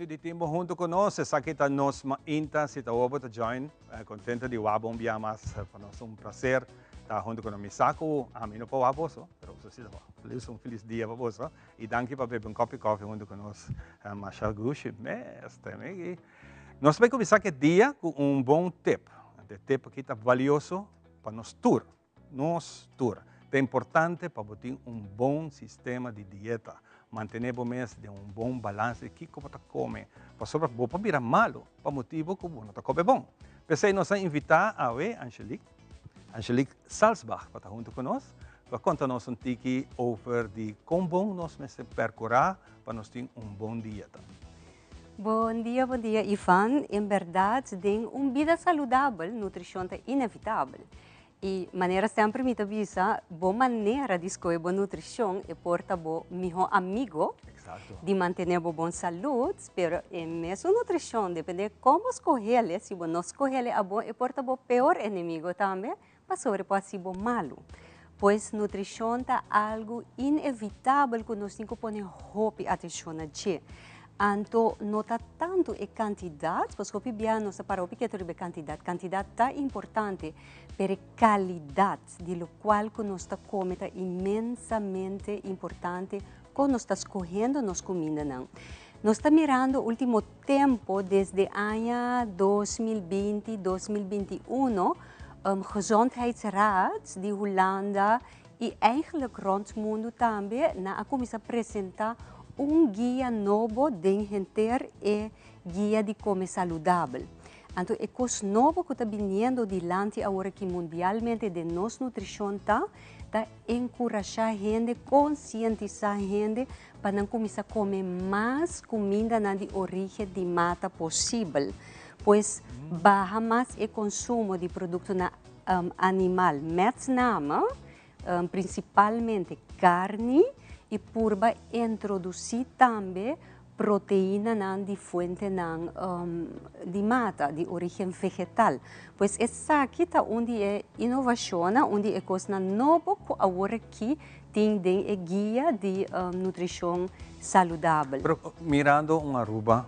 Contento di tin bo hunto cu nos. Esaki ta nos mainta. Si ta bo ta join, contento di wak bo un bia mas. Pa nos un placer ta hunto cu nos. Mi sa cu ami no por wak boso, pero boso si ta wak. Feliz un feliz dia pa boso. Y danki pa bebe un copi koffie hunto cu nos. Masha gushi mes. Nos ta bay cuminsa cu e dia cu un bon tip. E tip aki ta valioso pa nos tur. Nos tur. Ta importante pa bo tin un bon sistema di dieta. Mantene bo mes den un bon balans di kiko bo ta kome, pasobra bo por bira malu pa motibu ku bo no ta kome bon. P'esei nos a invitá awe Angelique, Angelique Salsbach pa ta huntu ku nos pa konta nos un tiki over di kon bon nos mester perkurá pa nos tin un bon dieta. Bon dia, bon dia Ivan. En berdad den un bida saludabel nutrishon ta inevitabel. I manera semper mi ta bisa, bo manera di skohe bo nutrishon e por ta bo mihó amigo di mantené bo bon salud, pero e mesun nutrishon depende kon bo skoh'el, si bo no skoh'el abo e por ta bo peor enemigo tambe, pasobra e por hasi bo malu. Pues nutrishon ta algu inevitabel ku nos tin ku pone hopi atenshon na dje. Anto no ta tantu e kantidat, pasobra hopi bia nos ta para hopi ketu riba e kantidat. Kantidat ta importante, pero e kalidat di lokual ku nos ta kome ta inmensamente importante kon nos ta skohendo nos kumindanan. Nos ta mirando último tempu desde aña 2020, 2021, Gezondheidsraad di Hulanda i eigenlijk rònt mundu tambe nan a kuminsá presentá un guia nobo den henter e guia di kome saludabel. Anto e kos nobo ku ta biniendo dilanti awor aki mundialmente den nos nutrishon ta, ta enkurashá hende, konsientisá hende pa nan kuminsá kome mas kumindanan di origen di mata posibel. Pues baha mas e konsumo di produktonan animal, met name prinsipalmente karni i purba introdusí tambe proteinanan di fuentenan di mata, di origen vegetal. Pues esaki ta un di e inovashonnan, un di e kosnan nobo ku awor aki tin den e guia di nutrishon saludabel. Pero mirando un Aruba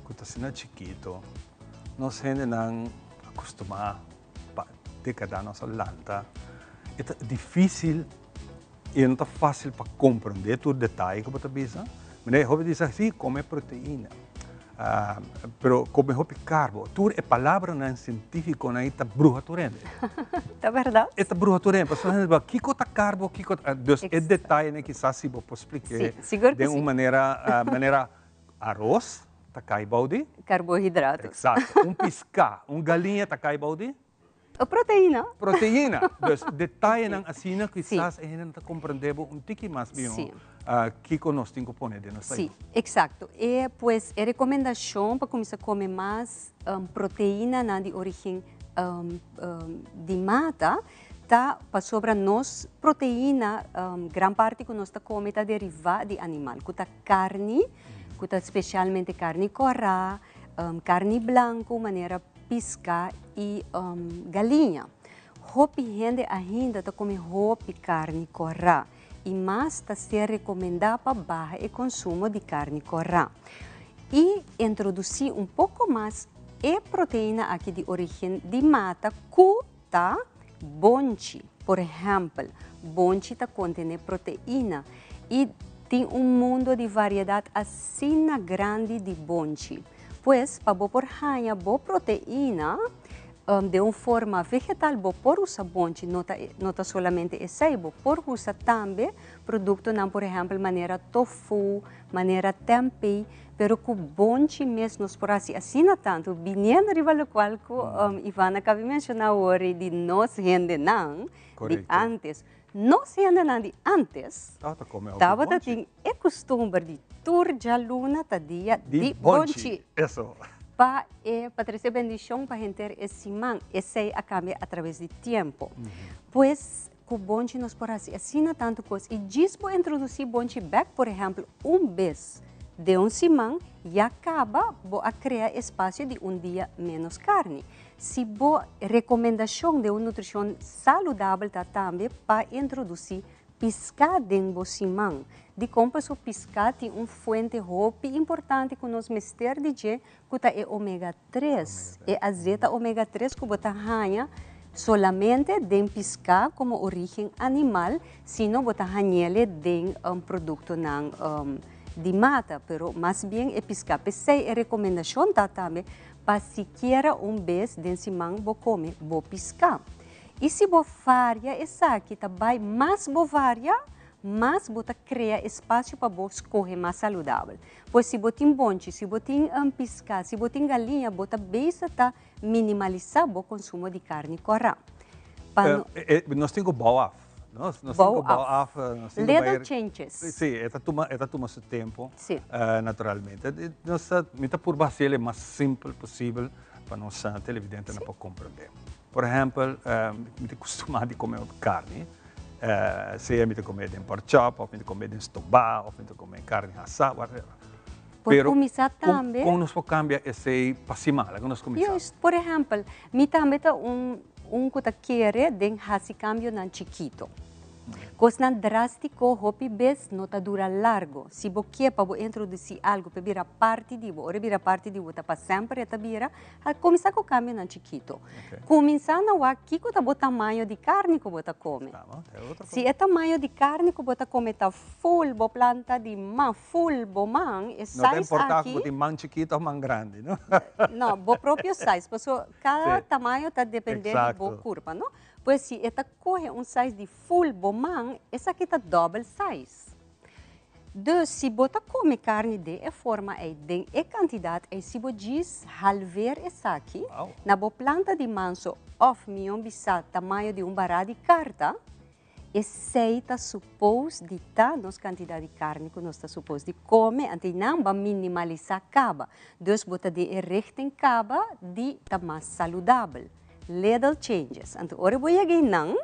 ku ta asina chikito, nos hendenan akustumá pa dekada nos a lanta, e ta difísil i no ta fásil pa komprondé tur detaye ku bo ta bisa. Manera hopi bisa, sí, kome proteina, pero kome hopi karbo. Tur e palabranan sientífikonan ei ta bruha tur hende. Ta bèrdat. E ta bruha tur hende, pasobra hende ta bisa, kiko ta karbo, kiko ta. Dus e detayenan kisas si bo por splik'é den un manera, manera aros ta kai bou di? Karbohidrato. Eksakto. Un piská, un galiña ta kai bou di? Proteina. Proteina. Dus detayenan asina kisas e hende no ta komprendé bo un tiki mas mihó kiko nos tin ku pone den nos Sí, eksakto. E pues e rekomendashon pa kuminsá kome mas proteinanan di origen di mata ta pasobra nos proteina gran parti ku nos ta kome ta derivá di animal, ku ta karni, ku ta spesialmente karni kòrá, karni blanku manera piská i galiña. Hopi hende ainda ta kome hopi karni kòrá i mas ta ser rekomendá pa baha e konsumo di karni kòrá i introdusí un poko mas e proteina aki di orígen di mata ku ta bonchi. Por ehèmpel, bonchi ta kontené proteina i tin un mundo di variedat asina grandi di bonchi. Pues, pa bo por haña bo proteina den un forma vegetal bo por usa bonchi, no ta no ta solamente esei, bo por usa tambe produktonan por ehèmpel manera tofu, manera tempeh, Pero ku bonchi mes nos por hasi asina tantu, biniendo riba lokual ku Ivana kabi menshoná awor di nos hendenan di ántes. Nos hendenan di ántes tabata tin e kustumber di tur djaluna ta dia di bonchi. Pa e pa trese bendishon pa henter e siman. Esei a kambia atraves di tiempo. Pues ku bonchi nos por hasi asina tantu kos i djis bo introdusí bonchi bèk, por ehèmpel, un bes den un siman, ya kaba bo a krea espasio di un dia ménos karni. Si bo rekomendashon den un nutrishon saludabel ta tambe pa introdusí. piská den bo siman. Dikon? Paso piská tin un fuente hopi importante ku nos mester di dje ku ta e omega 3. E azeta omega 3 ku bo ta haña solamente den piská komo orígen animal, sino bo ta hañ'ele den produktonan di mata, pero mas bien e piská. P'esei e rekomendashon ta tambe pa sikiera un bes den siman bo kome bo piská. I si bo varia esaki ta bai mas bo varia, mas bo ta krea espasio pa bo skohe mas saludabel. Pues si bo tin bonchi, si bo tin piská, si bo tin galiña, bo ta bezig ta minimalisá bo konsumo di karni kòrá. Pa no. Nos tin ku bou af. Nos tin ku bou af. Little changes. Sí, e ta tuma, e ta tuma su tempu. Sí. Naturalmente. Nos ta, mi ta purba hasiel e mas simpel posibel pa nos televidentenan por komprendé. Por ehèmpel, mi ta kustumá di kome karni, sea mi ta kome den porkchop òf mi ta kome den stobá òf mi ta kome karni hasá, whatever. Por kuminsá tambe. Kon nos por kambia esei pa siman? Laga nos kuminsá. Juist, por ehèmpel, mi tambe ta un un ku ta kere den hasi kambionan chikito. Kosnan drástiko hopi bes no ta dura largo. Si bo ke pa bo introdusí algu pa e bira parti di bo, ora e bira parti di bo ta pa semper e ta bira, ha kuminsá ku kambionan chikito. Kuminsá na wak kiko ta bo tamaño di karni ku bo ta kome. Si e tamaño di karni ku bo ta kome ta ful bo planta di man, ful bo man, e No ta size importá ku aki. bo tin man chikito òf man grandi, no? No, bo propio size, pasobra kada tamaño ta dependé di bo kurpa, no? Pues si e ta kohe un size di full bo man, esaki ta dobbel size. Dus si bo ta kome karni den e forma ei, den e kantidat ei, si bo djis halver esaki na bo planta di manso òf mion bisá tamaño di un bará di karta, esei ta supos di ta nos kantidat di karni ku nos ta supos di kome, anto einan bo a minimalisá kaba. Dus bo ta den e richting kaba di ta mas saludabel. Little changes. Anto ora bo yega einan,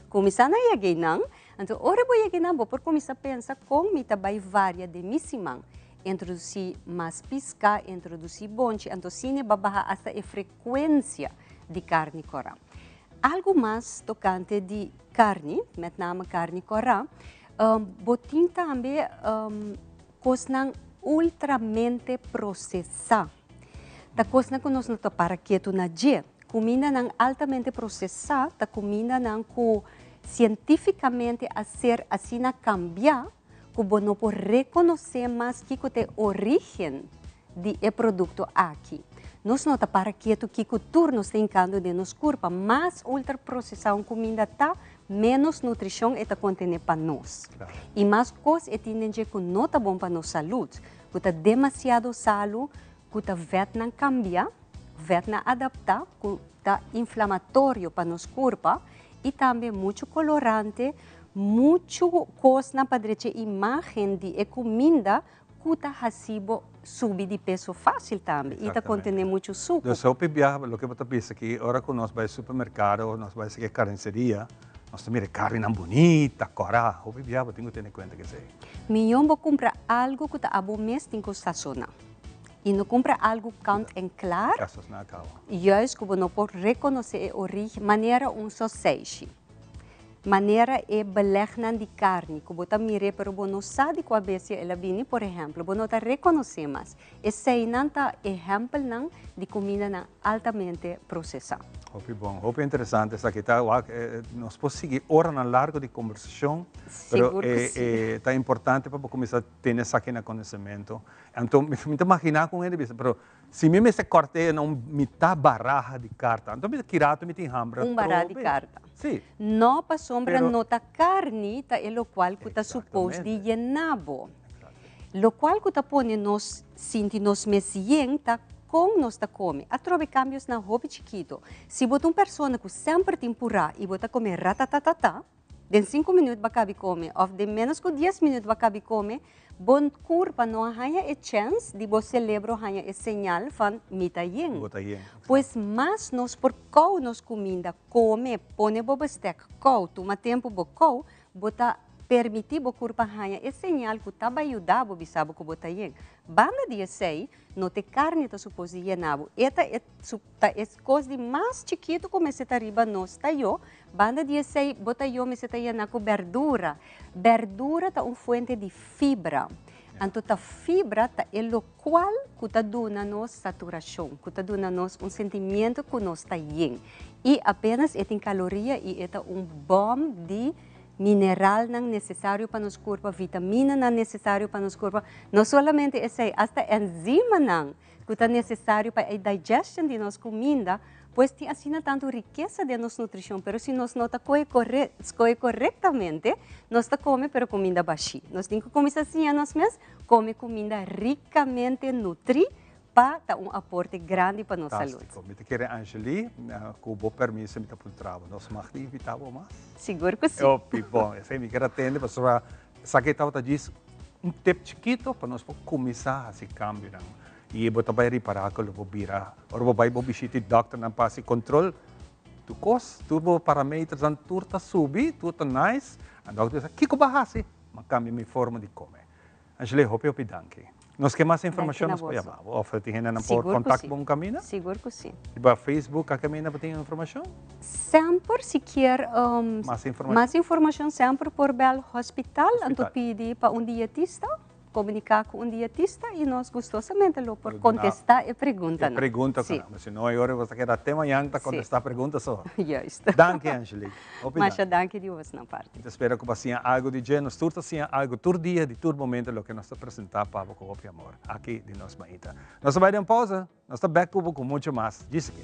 kuminsá na yega einan, anto ora bo yega einan bo por kuminsá pensa kon mi ta bai varia den mi siman. Introdusí mas piská, introdusí bonchi, anto asina bo a baha asta e frekuensia di karni kòrá. Algu mas tokante di karni, met name karni kòrá, bo tin tambe kosnan ultramente prosesá. Ta kosnan ku nos no ta para ketu na dje. Kumindanan altamente prosesá ta kumindanan ku sientífikamente a ser asina kambiá ku bo no por rekonosé mas kiko ta e orígen di e produkto aki. Nos no ta para ketu kiko tur nos ta hinkando den nos kurpa. Mas ultraprosesá un kuminda ta, ménos nutrishon e ta kontené pa nos. I mas kos e tin den dje ku no ta bon pa nos salud. Ku ta demasiado salu, ku ta vètnan kambia, vètnan adaptá, ku ta inflamatorio pa nos kurpa i tambe muchu kolorante, muchu kosnan pa drecha e imágen di e kuminda ku ta hasi bo subi di peso fásil tambe i ta kontené muchu suku. Dus hopi biaha loke bo ta bisa aki ora ku nos bai supermerkado òf nos bai seki karniseria nos ta mira e karninan bunita, kòrá, hopi biaha bo tin ku tene kuenta ku esei. Miyon bo kumpra algu ku ta abo mes tin ku sasoná. I no kumpra algu kant en klar, juist ku bo no por rekonosé e orígen, manera un soseishi, manera e belegnan di karni ku bo ta mir'é pero bo no sa di kua bestia el a bini, por ehèmpel, bo no ta rekonosé mas. Eseinan ta ehèmpelnan di kumindanan altamente prosesá. Hopi bon, hopi interesante esaki ta. Wak, nos por sigui oranan largo di kombersashon, pero Sigur ku si. ta importante pa bo kuminsá tene esaki na konosementu. Anto mi ta maginá ku un hende bisa, pero si mi mester kòrt'é na un mitá baraha di karta, anto mi ta ki rato mi tin hamber Un baraha di atrobe. karta. Si. No, pasobra Pero no ta karni ta e lokual ku ta supos di yená bo. Lokual ku ta pone nos sinti nos mes yen ta kon nos ta kome. Atrobe kambiosnan hopi chikito. Si bo ta un persona ku semper tin purá i bo ta kome ratatatata, den sinku minüt bo a kabi kome òf den ménos ku dies minüt bo a kabi kome, bo kurpa no a haña e chèns di bo selebro haña e señal van mi ta yen. Bo ta yen. Pues mas nos por kou nos kuminda, kome, pone bo bestèk kou, tuma tempu bo kou, bo ta. permití bo kurpa haña e señal ku ta bai yuda bo bisa bo ku bo ta yen. Banda di esei, no ta e karni ta supos di yena bo. E ta e ta e kos di mas chikitu ku mester ta riba nos tayó. Banda di esei, bo tayó mester ta yena ku bèrdura. Bèrdura ta un fuente di fibra. Anto ta fibra ta e lokual ku ta duna nos saturashon, ku ta duna nos un sentimiento ku nos ta yen. I apenas e tin kaloria i e ta un bòm di mineralnan nesesario pa nos kurpa, vitaminanan nesesario pa nos kurpa. No solamente esei, asta enzimanan ku ta nesesario pa e digestion di nos kuminda, pues tin asina tantu rikesa den nos nutrishon, pero si nos no ta kohe kore, skohe korektamente, nos ta kome pero kuminda bashí. Nos tin ku kuminsá siña nos mes kome kuminda rikamente nutrí pa ta un aporte grandi pa nos salud. Fantástiko. Mi ta kere Angelie, ku bo permiso mi ta puntra bo, nos mag di invitá bo mas? Sigur ku si. Hopi bon, esei mi kier a tende pasobra Esaki tabata djis un tip chikito pa nos por kuminsá hasi kambionan. I bo ta bai ripará ku lo bo bira, ora bo bai bo bishita e dòkternan pa hasi kontrol, tur kos, tur bo parameternan tur ta subi, tur ta nice. A dòkter bisa, kiko bo a hasi? Mi a kambia mi forma di kome. Angelie, hopi hopi danki. Nos ke mas informashon nos por yama bo òf tin hendenan por kontakt bo un kaminda? Sigur ku si. Riba Facebook a kaminda bo tin informashon? Semper si kier mas informashon semper por bel hospital anto pidi pa un dietista, komuniká ku un dietista i nos gustosamente lo por kontestá e preguntanan. E pregunta ku nan, si no e ora bo ta keda te mañan ta kontestá pregunta so. Juist. Danki Angelique. Hopi danki. Masha danki di bosnan parti. Mi ta spera ku bo a siña algu di dje. Nos tur ta siña algu tur dia di tur momento loke nos ta presentá pa bo ku hopi amor aki di nos maita. Nos ta bai den un pausa. Nos ta bek ku bo ku mucho mas djis aki.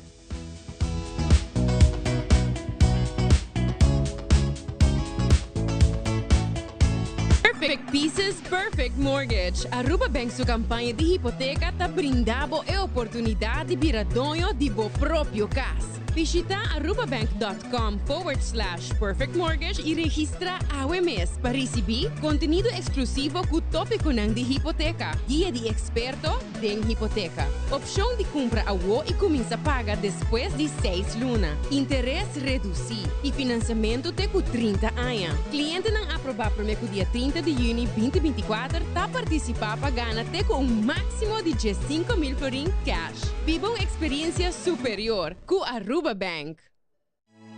Perfect Pieces, Perfect Mortgage. Aruba Bank su campaña di hipoteca ta brinda bo e oportunidad di bira doño di bo propio cas. Bishita arubabank.com forward slash perfectmortgage y registra awe mes pa ricibi contenido exclusivo cu topiconan di hipoteca, guia di experto den hipoteca, opcion di cumpra awo y cuminsa paga despues di seis luna, interes reduci y financiamento te cu 30 aña. Clientenan aproba prome cu dia 30 di juni 2024 ta participa pa gana te cu un maximo di 15,000 florin cash. Biba un experiencia superior cu Aruba Bank.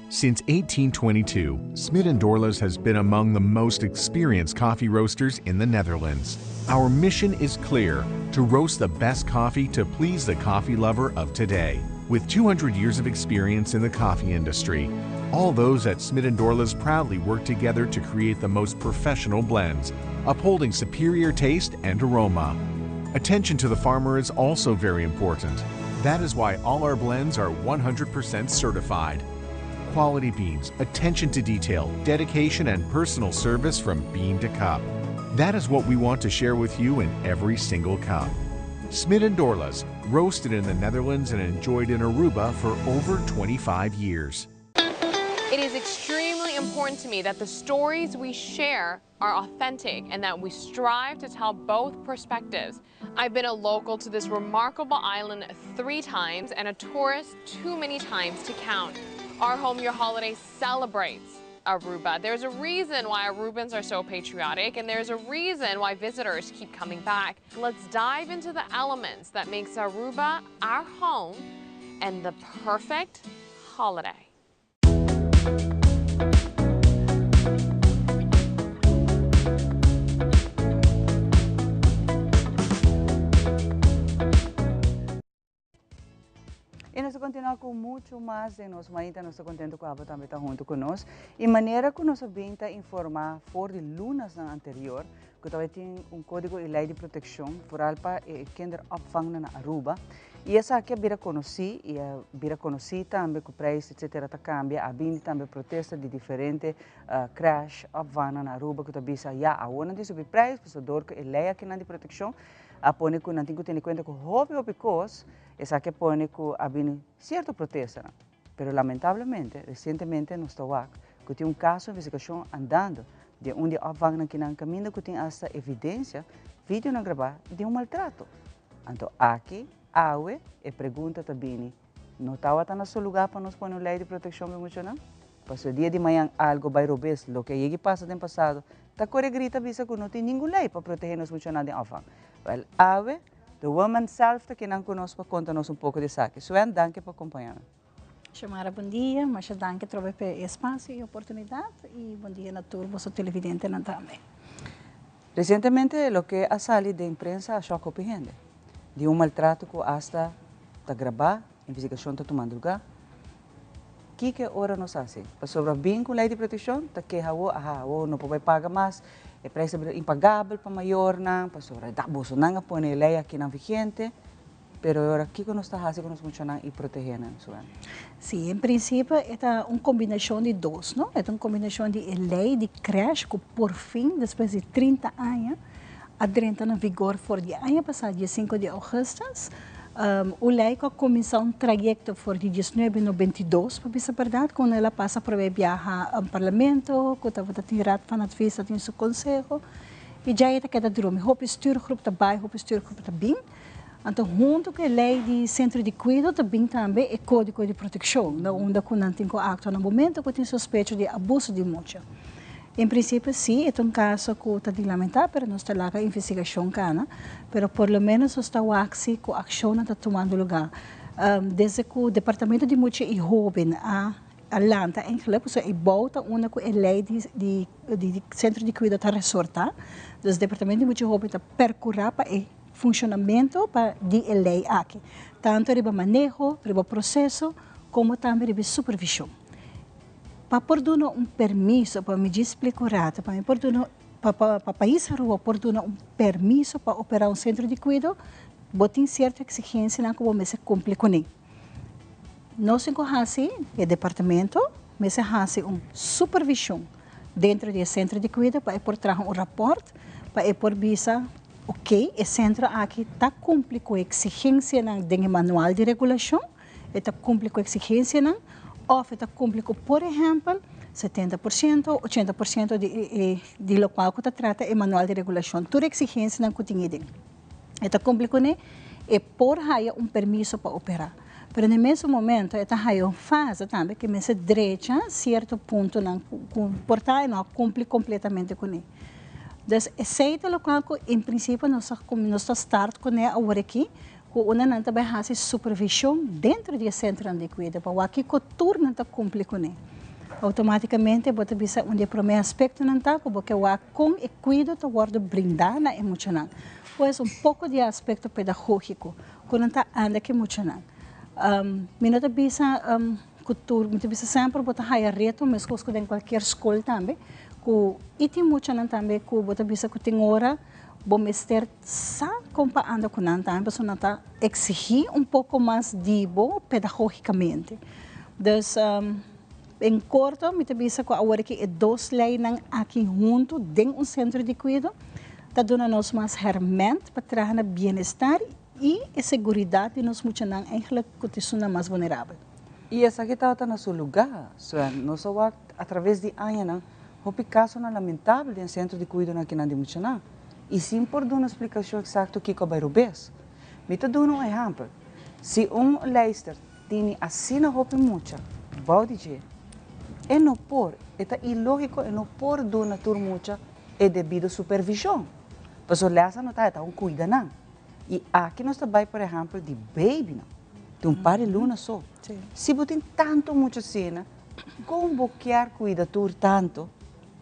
Since 1822, Smit & Dorlas has been among the most experienced coffee roasters in the Netherlands. Our mission is clear, to roast the best coffee to please the coffee lover of today. With 200 years of experience in the coffee industry, all those at Smit & Dorlas proudly work together to create the most professional blends, upholding superior taste and aroma. Attention to the farmer is also very important. That is why all our blends are 100% certified. Quality beans, attention to detail, dedication, and personal service from bean to cup. That is what we want to share with you in every single cup. Smit & Dorlas, roasted in the Netherlands and enjoyed in Aruba for over 25 years. It is extremely important to me that the stories we share are authentic and that we strive to tell both perspectives. I've been a local to this remarkable island three times and a tourist too many times to count. Our Home Your Holiday celebrates Aruba. There's a reason why Arubans are so patriotic and there's a reason why visitors keep coming back. Let's dive into the elements that makes Aruba our home and the perfect holiday. Y nos ta continua cu mucho mas den nos mainta. Nos ta contento cu abo tambe ta hunto cu nos. Y manera cu nos a bin ta informa for di lunasnan anterior cu tabatin un codigo y ley di proteccion vooral pa e kinderopvangnan na Aruba. Y esaki a bira conoci y a bira conoci tambe cu prijs etcetera ta cambia. A bini tambe protesta di diferente crash opvangnan na Aruba cu ta bisa ya awor nan tin subi prijs pasobra door cu e ley akinan di proteccion a pone cu nan tin cu tene cuenta cu hopi hopi cos. Esaki a pone cu a bini cierto protestanan, pero lamentablemente recientemente nos ta wak cu tin un caso investigacion andando den un di e opvangnan kinan caminda cu tin hasta evidencia, videonan graba di un maltrato. Anto aki, awe, e pregunta ta bini, no tawata na su lugar pa nos pone un ley di proteccion pa e muchanan? Paso dia di mañan algo bay robes, loke a yegi pasa den pasado, ta core grita bisa cu no tin ningun ley pa protege nos muchanan den opvang. Wel, awe, the woman self ta kinan cu nos pa conta nos un poco di esaki. Suen, danki pa acompaña mi. Xiomara, bon dia. Masha danki trobe pa e espacio y oportunidad y bon dia na tur boso televidentenan tambe. Recientemente loke a sali den prensa a shock hopi hende. Di un maltrato cu hasta ta graba, investigacion ta tumando lugar. Kiko ora nos hasi? Pasobra bin ku lei di protekshon ta keha awo, aha, awo no por bai paga mas, e preis ta bira impagabel pa mayornan, pasobra ta bosonan a pone e lei akinan vigente, pero e ora kiko nos ta hasi ku nos muchanan i protehé nan, Suèn? Sí, en prinsipio e ta un kombinashon di dos, no? E ta un kombinashon di e lei di krèsh ku porfin despues di 30 aña a drenta na vigor for di aña pasá diesinku di ougùstùs. Un lei ku a kuminsá un trayekto for di diesnuebe 92, pa bisa bèrdat, ku el a pasa promé biaha parlamento, ku tabata tin Raad van Advies ta tin su konseho, i djei e ta keda drumi. Hopi stuurgroep ta bai, hopi stuurgroep ta bin. Anto huntu ku e lei di sentro di kuido ta bin tambe e kódigo di protekshon, na unda ku nan tin ku aktua na momento ku tin sospecho di abuso di mucha. En prinsipio si, e ta un kaso ku ta di lamentá, pero nos ta laga investigashon kana, pero por lo menos nos ta wak si ku akshonnan ta tumando lugá. Desde ku Departamento di Mucha i Hóben a lanta eigenlijk, pasobra e bou ta unda ku e lei di di di sentro di kuido ta resortá, dus Departamento di Mucha i Hóben ta perkurá pa e funshonamentu pa di e lei aki, tantu riba maneho, riba proseso, komo tambe riba e supervishon. Pa por duna un permiso, pa mi djis splika un rato, pa mi por duna, pa pa pa pais Aruba por duna un permiso pa opera un sentro di kuido, bo tin sierto eksigensianan ku bo mester kumpli kuné. Nos tin ku hasi, e departamento mester hasi un supervishon dentro di e sentro di kuido pa e por traha un rapòrt, pa e por bisa, ok, e sentro aki ta kumpli ku e eksigensianan den e manual di regulashon, E ta kumpli ku eksigensianan òf e ta kumpli ku, por ehèmpel, 70%, 80% di e di lokual ku ta trata e manual di regulashon. Tur eksigensianan ku tin aden. E ta kumpli kuné, e por haya un permiso pa operá. Pero na e mesun momento e ta haya un fase tambe ku mester drecha sierto puntonan ku por ta e no a kumpli kompletamente kuné. Dus esei ta lokual ku en prinsipio nos ta nos ta start kuné aworakí. Ku unda nan ta bai hasi supervishon dentro di e sentronan di kuido pa wak kiko tur nan ta kumpli kuné. Outomátikamente bo ta bisa un di e promé aspektonan ta ku bo ke wak kon e kuido ta wòrdu brindá na e muchanan. Pues un poko di e aspekto pedagógiko ku nan ta anda ku e muchanan. Mi no ta bisa ku tur, mi ta bisa semper bo ta haya reto meskos ku den kualkier skol tambe ku i tin muchanan tambe ku bo ta bisa ku tin ora Bo mester sa kon pa anda ku nan tambe pasobra nan ta eksigí un poko mas di bo pedagógikamente. Dus en korto mi ta bisa ku awor ki e dos leinan aki huntu den un sentro di kuido ta duna nos mas hèrmènt pa traha na bienestar i e seguridat di nos muchanan eigentlik ku ta esunnan mas vulnerabel. I esaki tabata na su lugá, Sven. Nos a wak atraves di añanan Hopi kasonan lamentabel den sentro di kuidonan kinan di muchanan i sin por duna splikashon eksakto kiko a bai robes. Mi ta duna un ehèmpel, si un leister tini asina hopi mucha bou di dje, e no por, e ta ilógiko e no por duna tur mucha e debido supervishon, pasobra lèsnan no ta, e ta un kuida nan. I aki nos ta bai por ehèmpel di beibinan, di un par di luna so. Si bo tin tantu mucha asina, Kon bo kier kuida tur tantu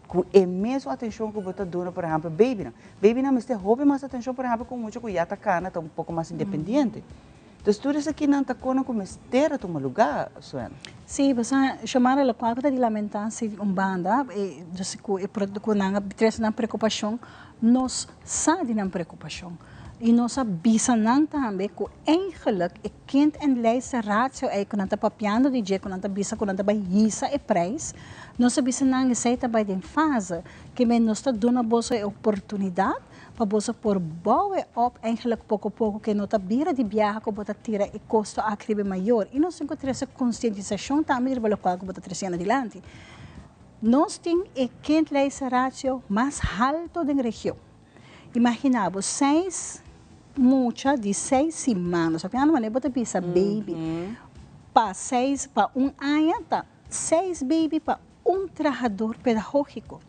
ku e mesun atenshon ku bo ta duna por ehèmpel beibinan? Beibinan mester hopi mas atenshon por ehèmpel ku un mucha ku ya ta kana ta un poko mas independiente. Entonces tur esakinan ta kono ku mester a tuma lugá, Suena. Sí, pasobra Xiomara lokual ku ta di lamentá si un banda e ku e ku nan a trese nan preokupashon, nos sa di nan preokupashon i nos a bisa nan tambe ku eigenlijk e Kind en lijster ratio ei ku nan ta papiando di dje, ku nan ta bisa ku nan ta bai hisa e prijs, nos a bisa nan esei ta bai den fase, ke men nos ta duna boso e oportunidat pa boso por bou e op eigenlijk poko poko ke no ta bira di biaha ku bo ta tira e kosto aki riba e mayor i nos tin ku trese konsientisashon tambe riba lokual ku bo ta tresiendo dilanti. Nos tin e kind lijster ratio mas halto den region. Imagina bo seis mucha di seis siman, nos papia manera bo ta bisa baby, pa seis, pa un aña ta Seis baby pa un trahador pedagógiko.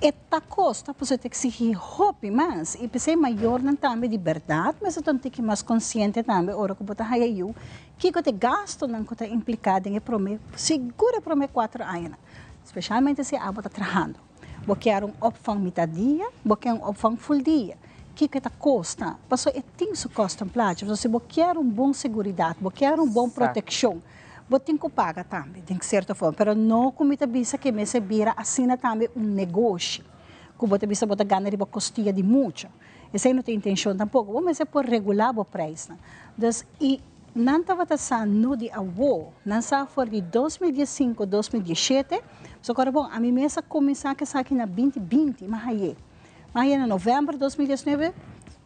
E ta kosta pasobra e ta eksigí hopi mas i p'esei mayornan tambe di bèrdat mester ta un tiki mas konsiente tambe ora ku bo ta haya yu kiko ta e gastunan ku ta impliká den e promé, sigur e promé kuater añanan, spesialmente si abo ta trahando. Bo kier un opvang mitad dia, bo kier un opvang ful dia. Kiko e ta kosta? Pasobra e tin su kostenplaatje. Pasobra si bo kier un bon seguridat, bo kier un bon protekshon, bo tin ku paga tambe den sierto forma. Pero no ku mi ta bisa ke mester bira asina tambe un negoshi, ku bo ta bisa bo ta gana riba kostia di mucha. Esei no ta intenshon tampoko. Bo mester por regulá bo preisnan. Dus i Nan tabata sa no di awo, nan sa for di 2015, 2017, pasobra bon, ami mes a kuminsá ku esaki na 2020, m'a haye. M'a haye na novèmber 2019,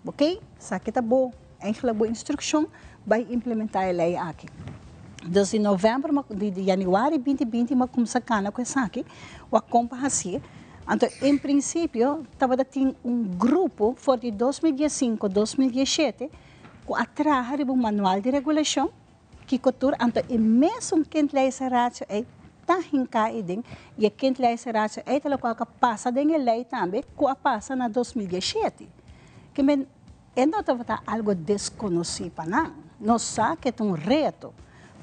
ok, esaki ta bo, eigenlijk bo instrukshon, bai implementá e lei aki. Dus di novèmber, di yanüari 2020 m'a kuminsá kana ku esaki, wak kon pa hasié. Anto en prinsipio tabata tin un grupo for di 2015, 2017, ku a traha riba un manual di regulashon, kiko tur anto e mesun kindlijstratio ei ta hinká ei den i e kindlijstratio ei ta lokual ku a pasa den e lei tambe ku a pasa na 2017. Ke men e no tabata algu deskonosí pa nan. Nos sa ke ta un reto,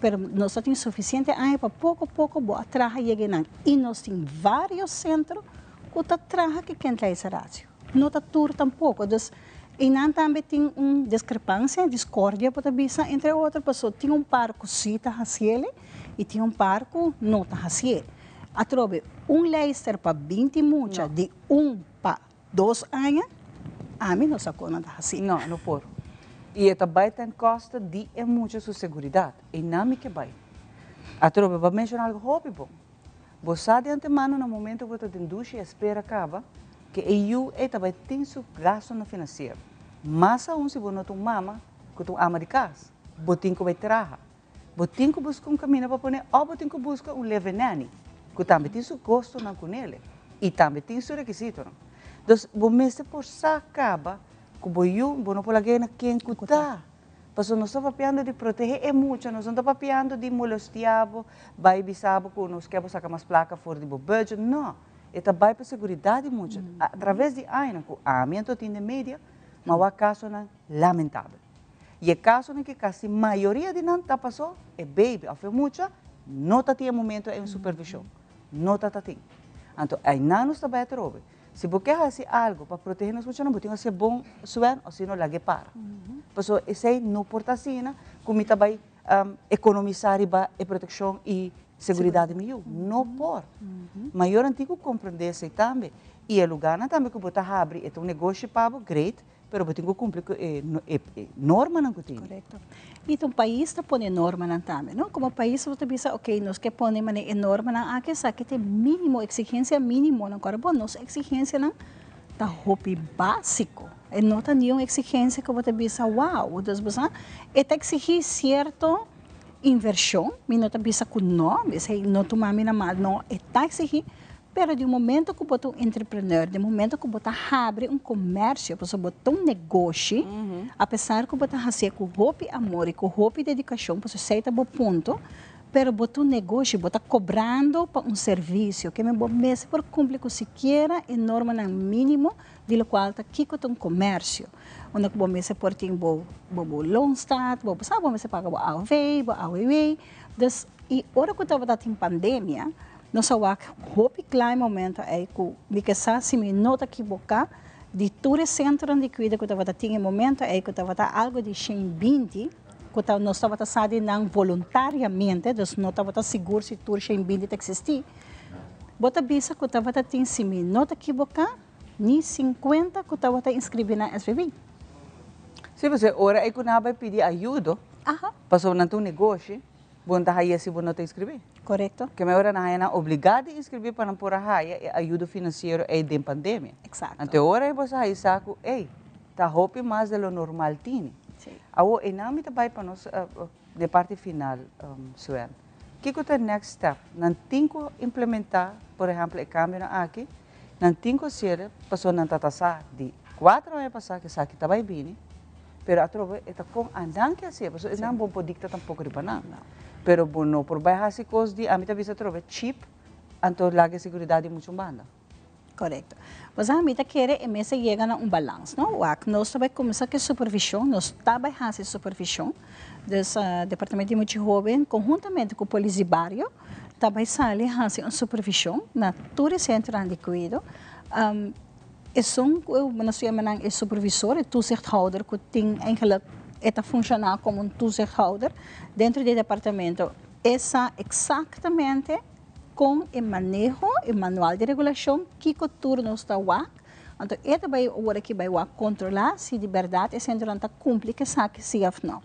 pero nos ta tin sufisiente aña pa poko poko bo a traha yega einan i nos tin vários sentro ku ta traha ku e kindlijstratio. No ta tur tampoko. Dus einan tambe tin un diskrepansia, diskordia bo ta bisa entre otro, pasobra tin un par ku sí ta hasiel i tin un par ku no ta hasiel. Atrobe, un leister pa 20 mucha di un pa dos aña, ami no sa kon nan ta hasi. No, no por. I e ta bai ten koste di e mucha su seguridat. Einan mi ke bai. Atrobe, bo a menshona algu hopi bon. Bo sa di antemano na momento ku bo ta den dushi i espera kaba ku e yu ei ta bai tin su gastunan finansiero. Mas aun si bo no ta un mama ku ta un ama di kas, bo tin ku bai traha. Bo tin ku buska un kaminda pa pone òf bo tin ku buska un live-in nanny ku tambe tin su kostonan kunele i tambe tin su rekisitonan. Dus bo mester por sa kaba ku bo yu bo no por lag'é na ken ku ta. Pasobra nos ta papiando di protehé e mucha, nos no ta papiando di molestiá bo, bai bisa bo ku nos ke bo saka mas plaka for di bo budget, no. E ta bai pa seguridat di mucha. A traves di añanan ku ami anto tin den media, m'a wak kasonan lamentabel. I e kasonan ke kasi mayoria di nan ta pasó e baby òf e mucha no ta tin e momento ei un supervishon. No ta ta tin. Anto einan nos ta bai atrobe. Si bo ke hasi algu pa protehé nos muchanan, bo tin ku hasié bon swen o si no lag'é para. Pasobra esei no por ta asina ku mi ta bai ekonomisá riba e protekshon i seguridat di mi yu. No por. Mayornan tin ku komprendé esei tambe. I e lugánan tambe ku bo ta habri, e ta un negoshi pa bo, great, Pero bo tin ku kumpli ku e normanan ku tin. Korekto. I ta un pais ta pone normanan tambe, no? Komo pais bo ta bisa, ok, nos ke pone manera e normanan aki, esaki ta e mínimo, eksigensia mínimonan. Kòrda bo, nos eksigensianan ta hopi básiko. E no ta niun eksigensia ku bo ta bisa, wow. Dus bo sa, e ta eksigí sierto invershon, mi no ta bisa ku no, esei no tuma mi na mal, no, e ta eksigí. Pero di un momento ku bo ta un entrepreneur, di un momento ku bo ta habri un komersio, pasobra bo ta un negoshi, apesar ku bo ta hasié ku hopi amor i ku hopi dedikashon, pasobra esei ta bo punto, pero bo ta un negoshi, bo ta kobrando pa un servisio, ke men bo mester por kumpli ku sikiera e normanan mínimo di lokual ta kiko ta un komersio, unda ku bo mester por tin bo bo loonstaat, bo sa bo mester paga bo AOV, bo AWW, dus i ora ku tabata tin pandemia, Nos a wak hopi kla e momento ei ku mi ke sa si mi no ta kiboká di tur e sentronan di kuido ku tabata tin e momento ei ku tabata algu di 120 ku ta nos tabata sa di nan voluntariamente, dus no tabata sigur si tur 120 ta eksistí. Bo ta bisa ku tabata tin si mi no ta kiboká ni 50 ku tabata inskribí na SVB. Sí, pasobra e ora ei ku nan a bai pidi ayudo, pasobra nan ta un negoshi, Bo no ta haya si bo no ta inscribí. Correcto. Ke ora nan haya nan obligá di inscribí pa nan por a haya e ayudo financiero ei den pandemia. Exacto. Anto e ora ei bo sa haya sa ku ei, ta hopi mas de lo normal tini. Si. Awor einan mi ta bai pa nos den parti final, Sven. Kiko ta e next step? Nan tin ku implementá, por ehempel, e kambionan aki, nan tin ku hasiel pasobra nan ta ta sa di kuater aña pasá ku esaki ta bai bini. Pero atrobe e ta kon anan ke hasié, pasobra esnan bo por dikta tampoko riba nan. Pero bo no por bai hasi kos di, ami ta bisa atrobe, cheap, anto laga e seguridat di mucha un banda. Korekto. Pues ami ta kere e mester yega na un balans, no? Wak, nos ta bai kuminsá ku e supervishon, nos ta bai hasi supervishon. Dus Departamento di Mucha Hoben konhuntamente ku Polis di Bario ta bai sali hasi un supervishon na tur e sentronan di kuido. Esun ku nos yama nan e supervisor, e toezichthouder ku tin eigenlijk e ta funshoná komo un toezichthouder dentro di e departamento. E sa eksaktamente kon e maneho, e manual di regulashon, kiko tur nos ta wak. Anto e ta bai ora ki bai wak kontrolá si di bèrdat e sentronan ta kumpli ku esaki si òf nò.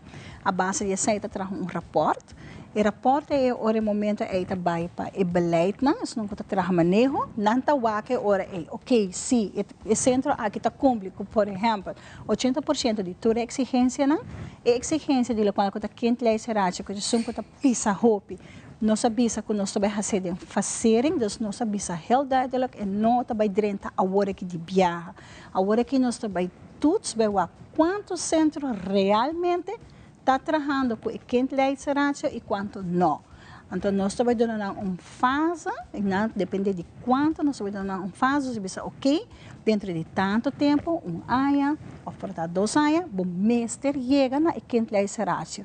A base di esei ta traha un rapòrt. E rapòrt ei e ora e momento ei ta bai pa e beleidnan, esnan ku ta traha maneho, nan ta wak e ora ei, oke, si e sentro aki ta kumpli ku por ehèmpel 80% di tur e eksigensianan, e eksigensia di lokual ku ta kindlijstratio, ku esun ku ta pisa hopi, nos a bisa ku nos ta bai hasi den fasering, dus nos a bisa heel duidelijk e no ta bai drenta awor aki di biaha. Awor aki nos ta bai toets bai wak kuantu sentro realmente ta trahando ku e kindleidsratio i kuantu no. Anto nos ta bai duna nan un fase, i nan depende di kuantu nos ta bai duna nan un fase, nos ta bisa oke, dentro di tantu tempu, un aña òf por ta dos aña, bo mester yega na e kindleidsratio.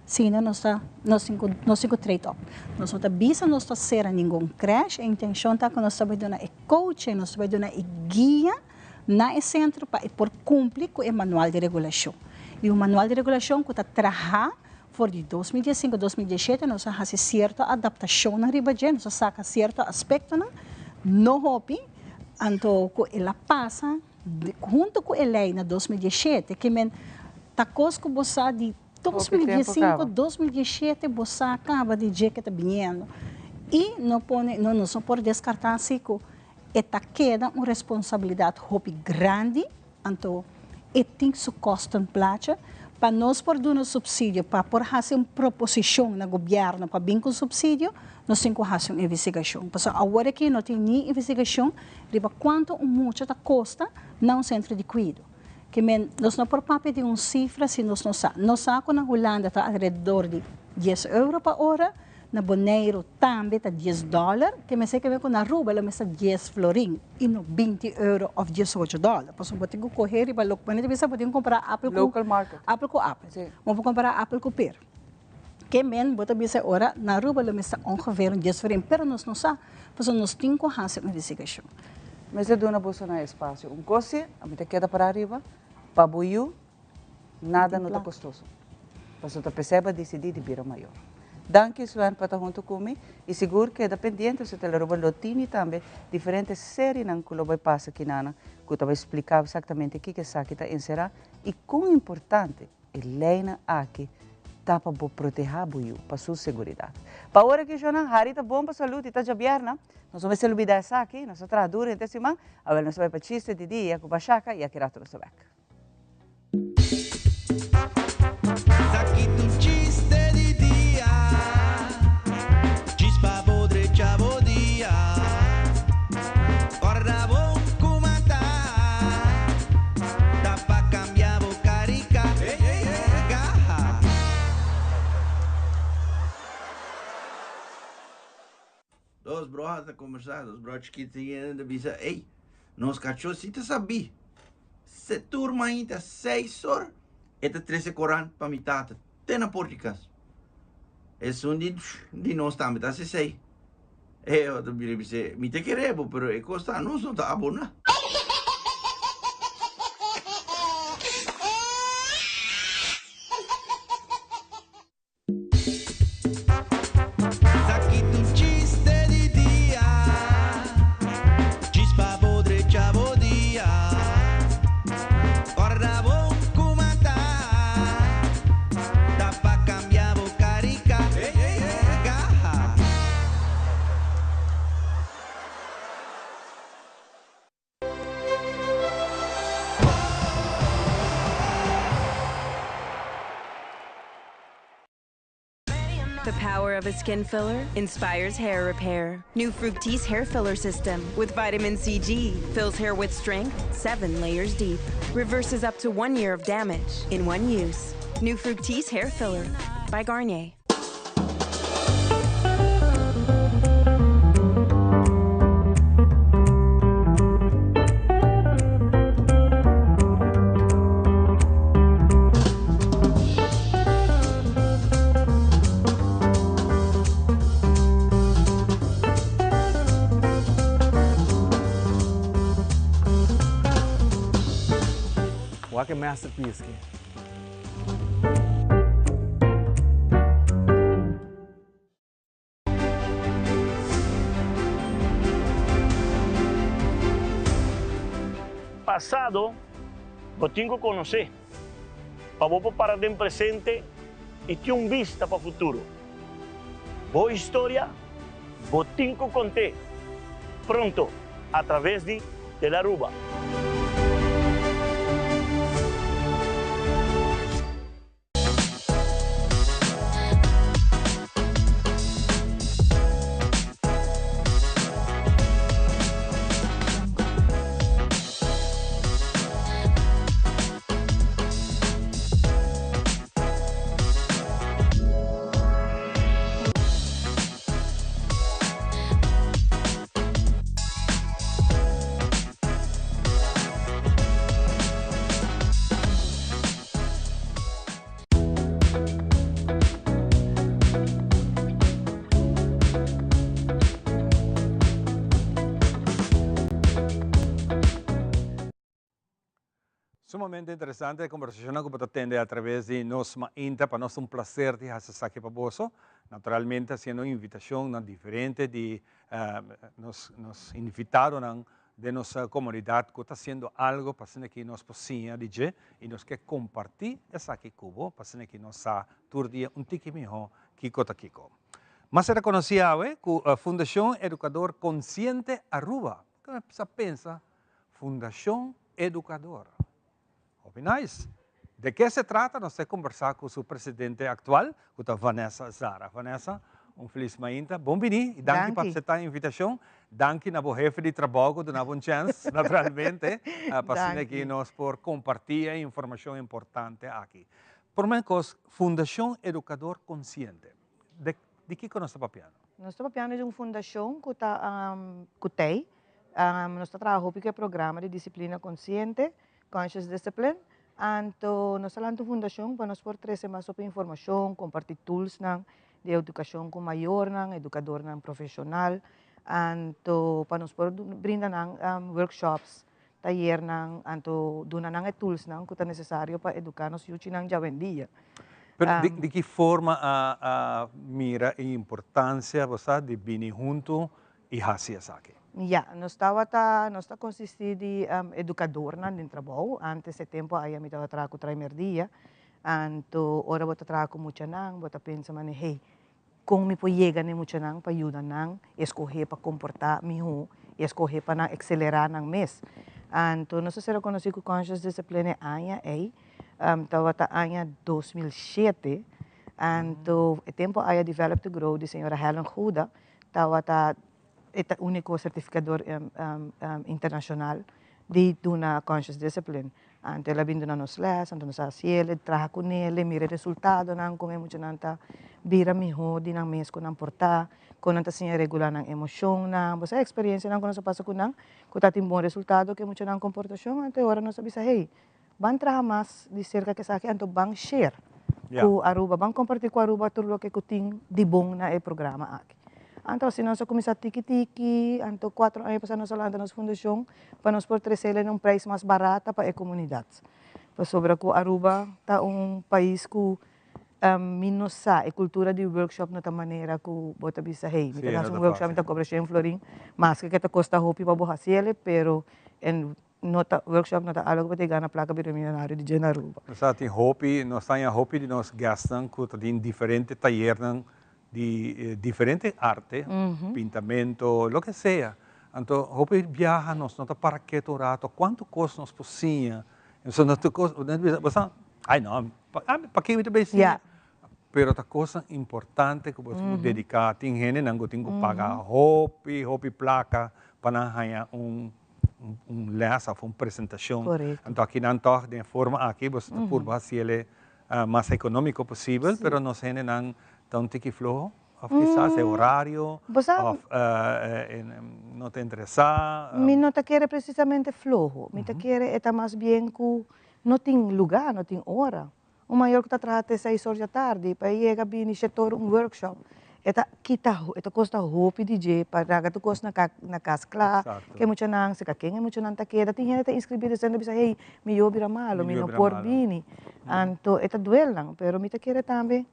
Si no nos ta nos tin ku nos tin ku trade op. Nos no ta bisa nos ta sera ningun crèche, e intenshon ta ku nos ta bai duna e coaching, nos ta bai duna e guia na e sentro pa e por kumpli ku e manual di regulashon. I un manual di regulashon ku ta traha for di 2015, 2017 nos a hasi sierto adaptashonnan riba dje, nos a saka sierto aspektonan, no hopi, anto ku el a pasa huntu ku e lei na 2017, ke men ta kos ku bo sa di 2015, 2017 bo sa kaba di dje ke ta biniendo. I no pone, no nos no por deskartá si ku e ta keda un responsabilidat hopi grandi, anto e tin su kostenplaatje pa nos por duna supsidio, pa por hasi un proposishon na gobièrnu pa bin ku supsidio, nos tin ku hasi un investigashon. Pasobra awor aki no tin ni investigashon riba kuantu un mucha ta kosta na un sentro di kuido. Ke men, nos no por papia di un sifra si nos no sa. Nos sa ku na Hulanda ta alrededor di dies euro pa ora, Na Boneiru tambe ta dies dòler, ke mester ke ber ku na Aruba lo mester dies florin i no 20 euro òf 18 dòler. Pasobra bo tin ku kohe riba loke bo ta bisa bo tin ku kumpra apel ku Local market. Apel ku apel. Bo por kumpra apel ku per. Ke men bo ta bisa e ora na Aruba lo mester ongeveer un dies florin, pero nos no sa, pasobra nos tin ku hasi un investigashon. Mester duna boso nan espasio. Un kos si, ami ta keda para ariba, pa bo yu Nada no ta kostoso. Pasobra ta p'esei bo a disidí di bira mayor. Danki Sven pa ta huntu ku mi i sigur keda pendiente su Telearuba lo tini tambe diferente serienan ku lo bai pasa kinanan ku ta bai splika eksaktamente kiko esaki ta enserá i kon importante e leinan aki ta pa bo protehá bo yu pa su seguridat. Pa ora ki shownan hari ta bon pa salud i ta djabièrna nos no mester lubidá esaki, nos a traha duru henter siman, awel nos ta bai pa chiste di dia ku Bashaka i aki rato nos ta bèk. Dos broha ta kombersá, dos broha chikitu tin ta bisa, Ey, nos kachó si ta sabí. Se tur mainta seis or e ta trese korant pa mi tata te na por di kas. Esun di di nos tambe ta hasi esei. E otro bira bis'é, Mi ta kere bo, pero e kos ta nos no ta aboná. power of a skin filler inspires hair repair. New Fructis hair filler system with vitamin CG fills hair with strength seven layers deep. Reverses up to one year of damage in one use. New Fructis hair filler by Garnier. Wak e masterpiece ki. Pasado bo tin ku konosé pa bo por para den presente i tin un bista pa futuro. Bo historia bo tin ku kont'é pronto atraves di Telaruba. Sumamente interesante e conversacionnan cu bo ta tende a traves di nos mainta. Pa nos ta un placer di haci esaki pa boso. Naturalmente haciendo un invitacion na diferente di nos nos invitadonan den nos comunidad cu ta haciendo algo pa asina ki nos por siña di dje y nos ke comparti esaki cu bo pa asina ki nos sa tur dia un tiki miho kico ta kico. Mas a reconoci awe cu Fundacion Educador Consciente Aruba. Kico sa pensa Fundacion Educador? Hopi nice. De ke se trata nos ta kombersá ku su presidente aktual, ku ta Vanessa Zara. Vanessa, un felis mainta. Bon bini i danki pa aseptá e invitashon. Danki na bo hefe di trabou ku duna bo un chèns, naturalmente, pa asina aki nos por kompartí e informashon importante aki. Promé kos, Fundashon Edukador Konsiente. Di kiko nos ta papiando? Nos ta papiando di un fundashon ku ta ku tei. Nos ta traha hopi ku e programa di disiplina konsiente, Conscious Discipline. Anto nos ta lanta un fundashon pa nos por trese mas hopi informashon, kompartí toolsnan di edukashon ku mayornan, edukadornan profeshonal. Anto pa nos por brinda nan workshops, tayernan, anto duna nan e toolsnan ku ta nesesario pa eduká nos yuchinan djawendia. Pero di ki forma a mira e importansia, bo sa, di bini huntu i hasi esaki? Ya, nos tabata, nos ta konsistí di edukadornan den trabou. Antes e tempu aya mi tabata traha ku Traimerdia, anto ora bo ta traha ku muchanan bo ta pensa manera, hey, Kon mi por yega na e muchanan pa yuda nan escoge pa comporta miho y escoge pa nan excelera nan mes? Anto nos a ser reconoci cu Conscious Discipline e aña ey, tabata aña 2007, anto e tempo aya Develop to Grow di señora Helen Gouda tabata e ta unico certificador internacional di duna Conscious Discipline. Anto el a bin duna nos les, anto nos a haci el, traha cu nel, mira e resultadonan, con e muchanan ta bira miho di nan mes cu nan por ta, con nan ta siña regula nan emocionnan. Bo sa e experiencianan cu nos a pasa cu nan, cu ta tin bon resultado cu e muchanan comportacion, anto e ora nos a bisa, hey, ban traha mas di cerca cu esaki, anto ban share cu Aruba, ban comparti cu Aruba tur loke cu tin di bon na e programa aki. Anto asina nos a cuminsa tiki tiki, anto cuatro aña pasa nos a lanta nos fundacion pa nos por trecele na un prijs mas barata pa e comunidad. Pasobra cu Aruba ta un pais cu mi no sa, e cultura di workshop no ta manera cu bo ta bisa hey, mi ta haci un workshop mi ta cobra shen florin, maske cu ta costa hopi pa bo haciele, pero en no ta, workshop no ta algo cu bo ta gana placa bira millonario di dje na Aruba. Nos ta tin hopi, nos ta haña hopi di nos guestnan cu ta tin diferente tayernan di diferente arte, pintamento, loke sea. Anto hopi biaha nos no ta para keto un rato, cuanto cos nos por siña. Nos no ta cos, bo sa, ay no, paki mi ta bay siña? Pero ta cosnan importante cu bo tin cu dedica. Tin hendenan cu tin cu paga hopi, hopi placa pa nan haya un un les of un presentacion. Anto akinan toch den e forma aki bo ta purba haciele mas economico posibel, pero nos hendenan ta un tiki floho of kisas e horario of no ta interesa. Mi no ta kere precisamente floho, mi ta kere e ta mas bien cu no tin luga, no tin ora. Un mayor ku ta traha te seis or dja tardi pa e yega bini shetor un workshop e ta kita e ta kosta hopi di dje pa laga tur kos na na kas kla ke muchanan si ka ken e muchanan ta keda tin hende ta inscribi despues nan ta bisa hey mi yu a bira malo mi no por bini anto e ta duel nan pero mi ta kere tambe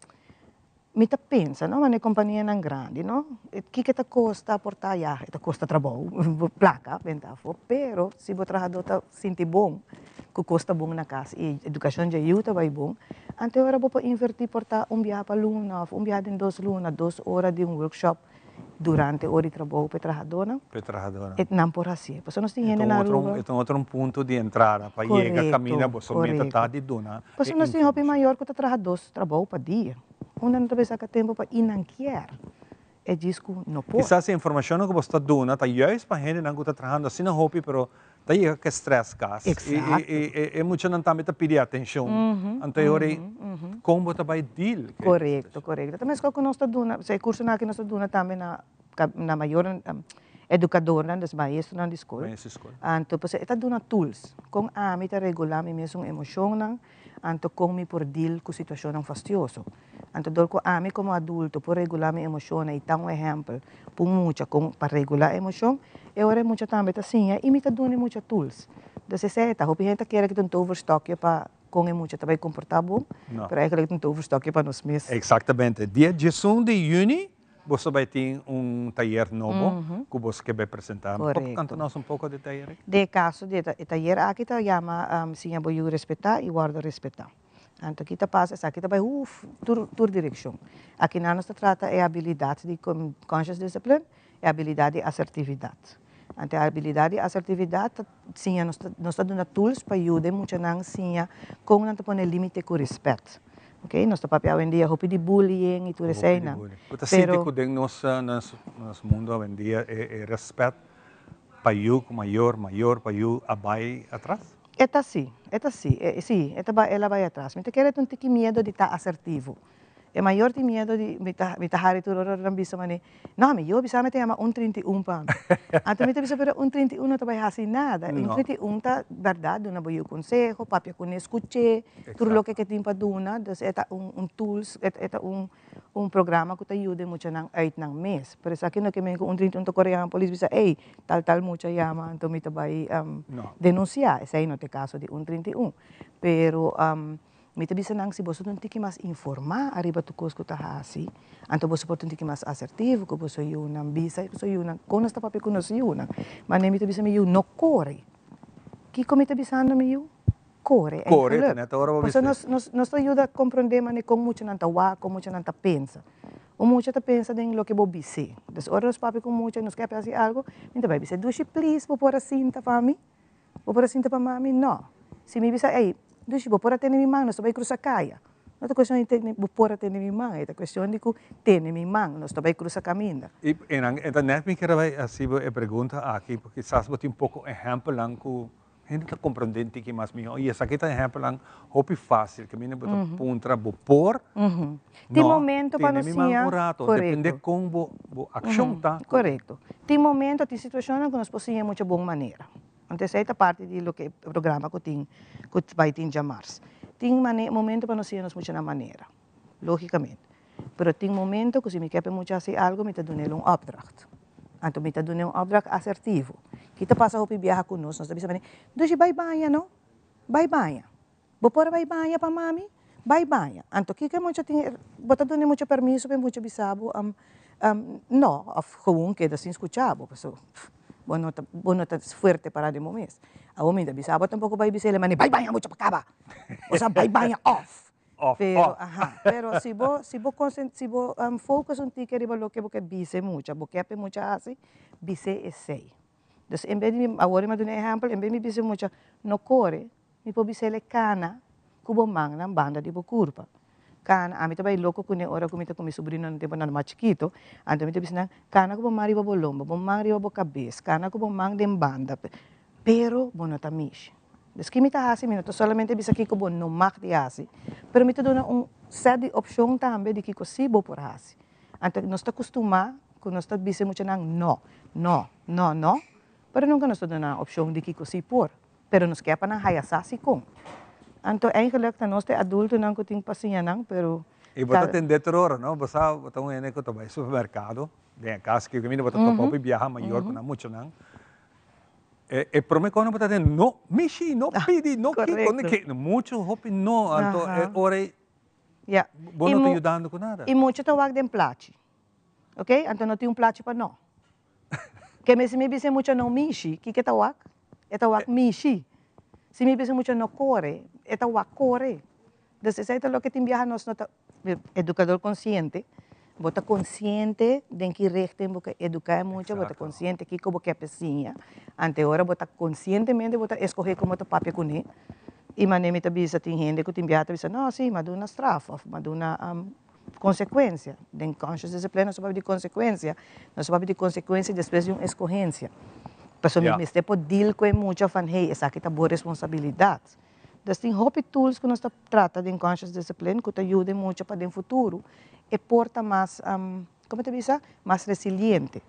Mi ta pensa no, manera companianan grandi no, kiko ta costa por ta ya, e ta costa trabou, placa benta afo, pero si bo trahador ta sinti bon cu cos ta bon na cas y educacion dje yu ta bay bon, anto e ora bo por inverti por ta un biaha pa luna of un biaha den dos luna, dos ora di un workshop durante ora di trabou pa e trahadornan, Pa e trahadornan. e nan por hacié. Pasobra nos tin hende na Aruba. E ta un otro un punto di entrada pa yega caminda bo so meta ta di duna e Pasobra nos tin hopi mayor cu ta traha dos trabou pa dia. Unda nan ta bay saca tempo pa i nan kier e djis cu no por. Kisas e informacionnan cu bo sta duna ta juist pa hendenan cu ta trahando asina hopi pero ta yega cu e stress cas. Y e muchanan tambe ta pidi atencion. Anto e ora ey con bo ta bay deal cu e Corecto, corecto. Ta mescos cu nos ta duna, e cursonan aki nos ta duna tambe na na mayornan, educadornan, dus maestronan di scol. Anto pasobra e ta duna tools con ami ta regula mi mesun emocionnan, anto con mi por deal cu situacionnan fastioso. Anto dor cu ami como adulto por regula mi emocionnan y ta un ehempel pa un mucha con pa regula emocion, e ora e mucha tambe ta siña y mi ta duna e mucha tools. Dus esey ta, hopi hende ta kere cu ta un toverstokje pa con e mucha ta bay comporta bon, pero eigenlijk ta un toverstokje pa nos mes. Exactamente. Dia diesun di juni Boso bai tin un tayer nobo ku boso ke bai presentá. Por kanta nos un poko di e tayer aki? Den e kaso di e tayer aki ta yama Siña bo yu respetá i wòrdu respetá. Anto ki ta pasa esaki ta bai huf tur tur direkshon. Akinan nos ta trata e abilidat di conscious discipline, e abilidat di asertividat. Anto e abilidat di asertividat ta siña nos nos ta duna tools pa yuda e muchanan siña kon nan ta pone límite ku rèspèt. Ok, nos ta papia awendia hopi di bullying y tur eseinan. Bo ta sinti cu den nos nos mundo awendia e respet pa yu cu mayor, mayor pa yu a bay atras? E ta si, e ta si, si, e ta bay, el a bay atras. Mi ta kere ta un tiki miedo di ta asertivo. E mayor tin miedo di, mi ta, mi ta hari tur ora nan bisa mane, no, mi yu a bisa mi ta yama un 31 pa mi. Anto mi ta bisa pero un 31 no ta bay haci nada. Un 31 ta berdad duna bo yu conseho, papia cune, scuche. Tur loke ke tin pa duna, dus e ta un un tools, e ta un un programa ku ta yuda e muchanan uit nan mes. Pero esaki no ke men ku un 31 ta kore yama polis bisa ey, tal tal mucha yama anto mi ta bai denunsiá. Esei no ta e kaso di un 31. Pero mi ta bisa nan si boso ta un tiki mas informá ariba tur kos ku ta hasi, anto boso por ta un tiki mas asertivo ku boso yunan, bisa boso yunan kon nos ta papia ku nos yunan. Manera mi ta bisa mi yu no kore. Kiko mi ta bisando mi yu? Kore, Kore, ta net ora bo Pasobra nos, nos, nos ta yuda komprondé manera kon muchanan ta wak, kon muchanan ta pensa. Un mucha ta pensa den loke bo bis'é. Dus ora nos papia ku un mucha i nos ke hasi algu, mi ta bai bis'é, Dushi, please, bo por a sinta pa mi? Bo por a sinta pa mami? No. Si mi bisa, ey, Dushi, bo por a tene mi man, nos ta bai krusa kaya. No ta kuestion di tene, bo por a tene mi man, e ta kuestion di ku tene mi man, nos ta bai krusa kaminda. I e ta net mi kier a bai hasi bo e pregunta aki, porque kisas bo tin poko ehèmpelnan ku Hende ta comprende un tiki mas miho y esaki ta ehempelnan hopi facil que mine bo ta puntra bo por Tin momento pa nos tene mi man siña un rato depende con bo bo accion ta. Corecto. Tin momento, tin situacionnan cu nos por siña mucha bon manera. Anto esey ta parti di loke e programa cu tin cu bay tin djamars. Tin momento pa nos siña nos mucha na manera, logicamente. Pero tin momento cu si mi kier pa e mucha haci algo mi ta dun'el un opdracht. Anto mi ta dun'e un opdracht asertivo. Ki ta pasa hopi biaha ku nos? Nos ta bisa manera, Dushi bai baña no, bai baña. Bo por a bai baña pa mami? Bai baña. Anto kiko e mucha tin, bo ta dun'e mucha permiso pa e mucha bisa bo no, of gewoon keda sin skucha bo, pasobra bo no ta, bo no ta fuerte para den bo mes. Awor mi ta bisa bo tampoco bai bisa el manera, bai baña mucha pa kaba! Osea bai baña of. Of, Pero, of. aha, pero si bo, si bo concen, si bo focus un tiki riba loke bo ke bisa e mucha, bo ke pa e mucha hasi, bis'é esei. Dus en bes di mi, awor mi a duna e ehempel, en bes di mi bisa e mucha no kore, mi por bis'el e kana ku bo mannan banda di bo kurpa. Kana, ami ta bai loko kuné ora ku mi ta ku mi subrinonan tempu nan mas chikito, anto mi ta bisa nan, kana ku bo man riba bo lomba, bo man riba bo kabes, kana ku bo man den banda, pero bo no ta mishi. Dus ki mi ta hasi? Mi no ta solamente bisa kiko bo no mag di hasi, pero mi ta duna un set di opshon tambe di kiko si bo por hasi. Anto nos ta kustumá ku nos ta bisa e muchanan no, no, no, no, pero nunka nos ta duna nan opshon di kiko si por. Pero nos ke pa nan haya sa si kon. Anto eigenlijk ta nos de adultonan ku tin pa siña nan, pero I bo ta tende tur ora, no? Bo sa, bo ta un hende ku ta bai supermerkado, den e kas ki kaminda bo ta topa hopi biaha mayor ku nan muchanan. E e prome kos nan bo ta tende, no mishi, no pidi, no kiko, no ke. Muchu hopi no, anto e ora ei bo no ta yudando ku nada. I muchu ta wak den plachi, ok? Anto no tin un plachi pa no. Ke mi si mi bisa e mucha no mishi, kiko e ta wak? E ta wak mishi. Si mi bisa e mucha no kore, e ta wak kore. Dus esei ta loke tin biaha nos no ta, edukador konsiente, bo ta konsiente den ki richting bo ke eduká e mucha, bo ta konsiente kiko bo ke pa e siña. Ante ora bo ta konsientemente bo ta eskohé komo ta papia kuné. I manera mi ta bisa tin hende ku tin biaha ta bisa, no si, mi a duna straf òf mi a duna Konsekuensia. Den conscious discipline nos ta papia di konsekuensia. Nos ta papia di konsekuensia despues di un eskohensia. Pasobra mi mester por deal ku e mucha van hey esaki ta bo responsabilidat. Dus tin hopi tools ku nos ta trata den conscious discipline ku ta yuda e mucha pa den futuro e por ta mas, komo ta bisa, mas resiliente.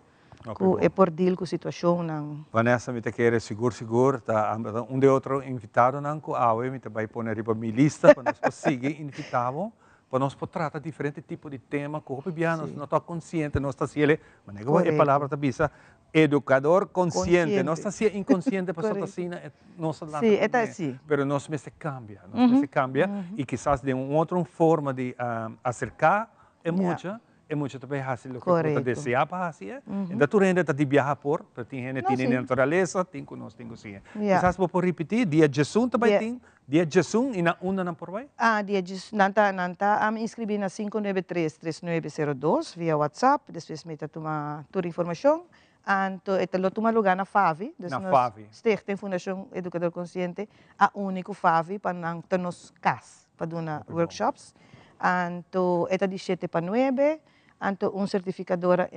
Ku e por deal ku situashonnan. Vanessa, mi ta kere sigur sigur ta un di otro invitadonan ku awe mi ta bai pone riba mi lista pa nos por sigui invita bo Pa nos por trata diferente tipo di tema ku hopi biaha nos no ta konsiente, nos ta hasiel e, manera ku e palabra ta bisa, edukador konsiente. Nos ta hasié inkonsiente pasobra ta asina nos ta lanta kuné. Pero nos mester kambia, nos mester kambia i kisas den un otro forma di aserká e mucha, E mucha ta bay haci loke bo ta desea pa haci e. Enta tur hende ta di biaha por, pero tin hende tin e naturalesa, tin cu nos tin cu siña. Kisas bo por ripiti, dia djesun ta bay tin, dia djesun y na unda nan por bay? Ah, dia djes, nan ta, nan ta inscribi na 593 3902 via WhatsApp, despues mi ta tuma tur informacion. Anto e ta lo tuma lugar na FAVI, dus nos Stichting Fundacion Educador Consciente a uni cu FAVI pa nan ta nos cas pa duna workshops. Anto e ta di shete pa nuebe, anto un certificadora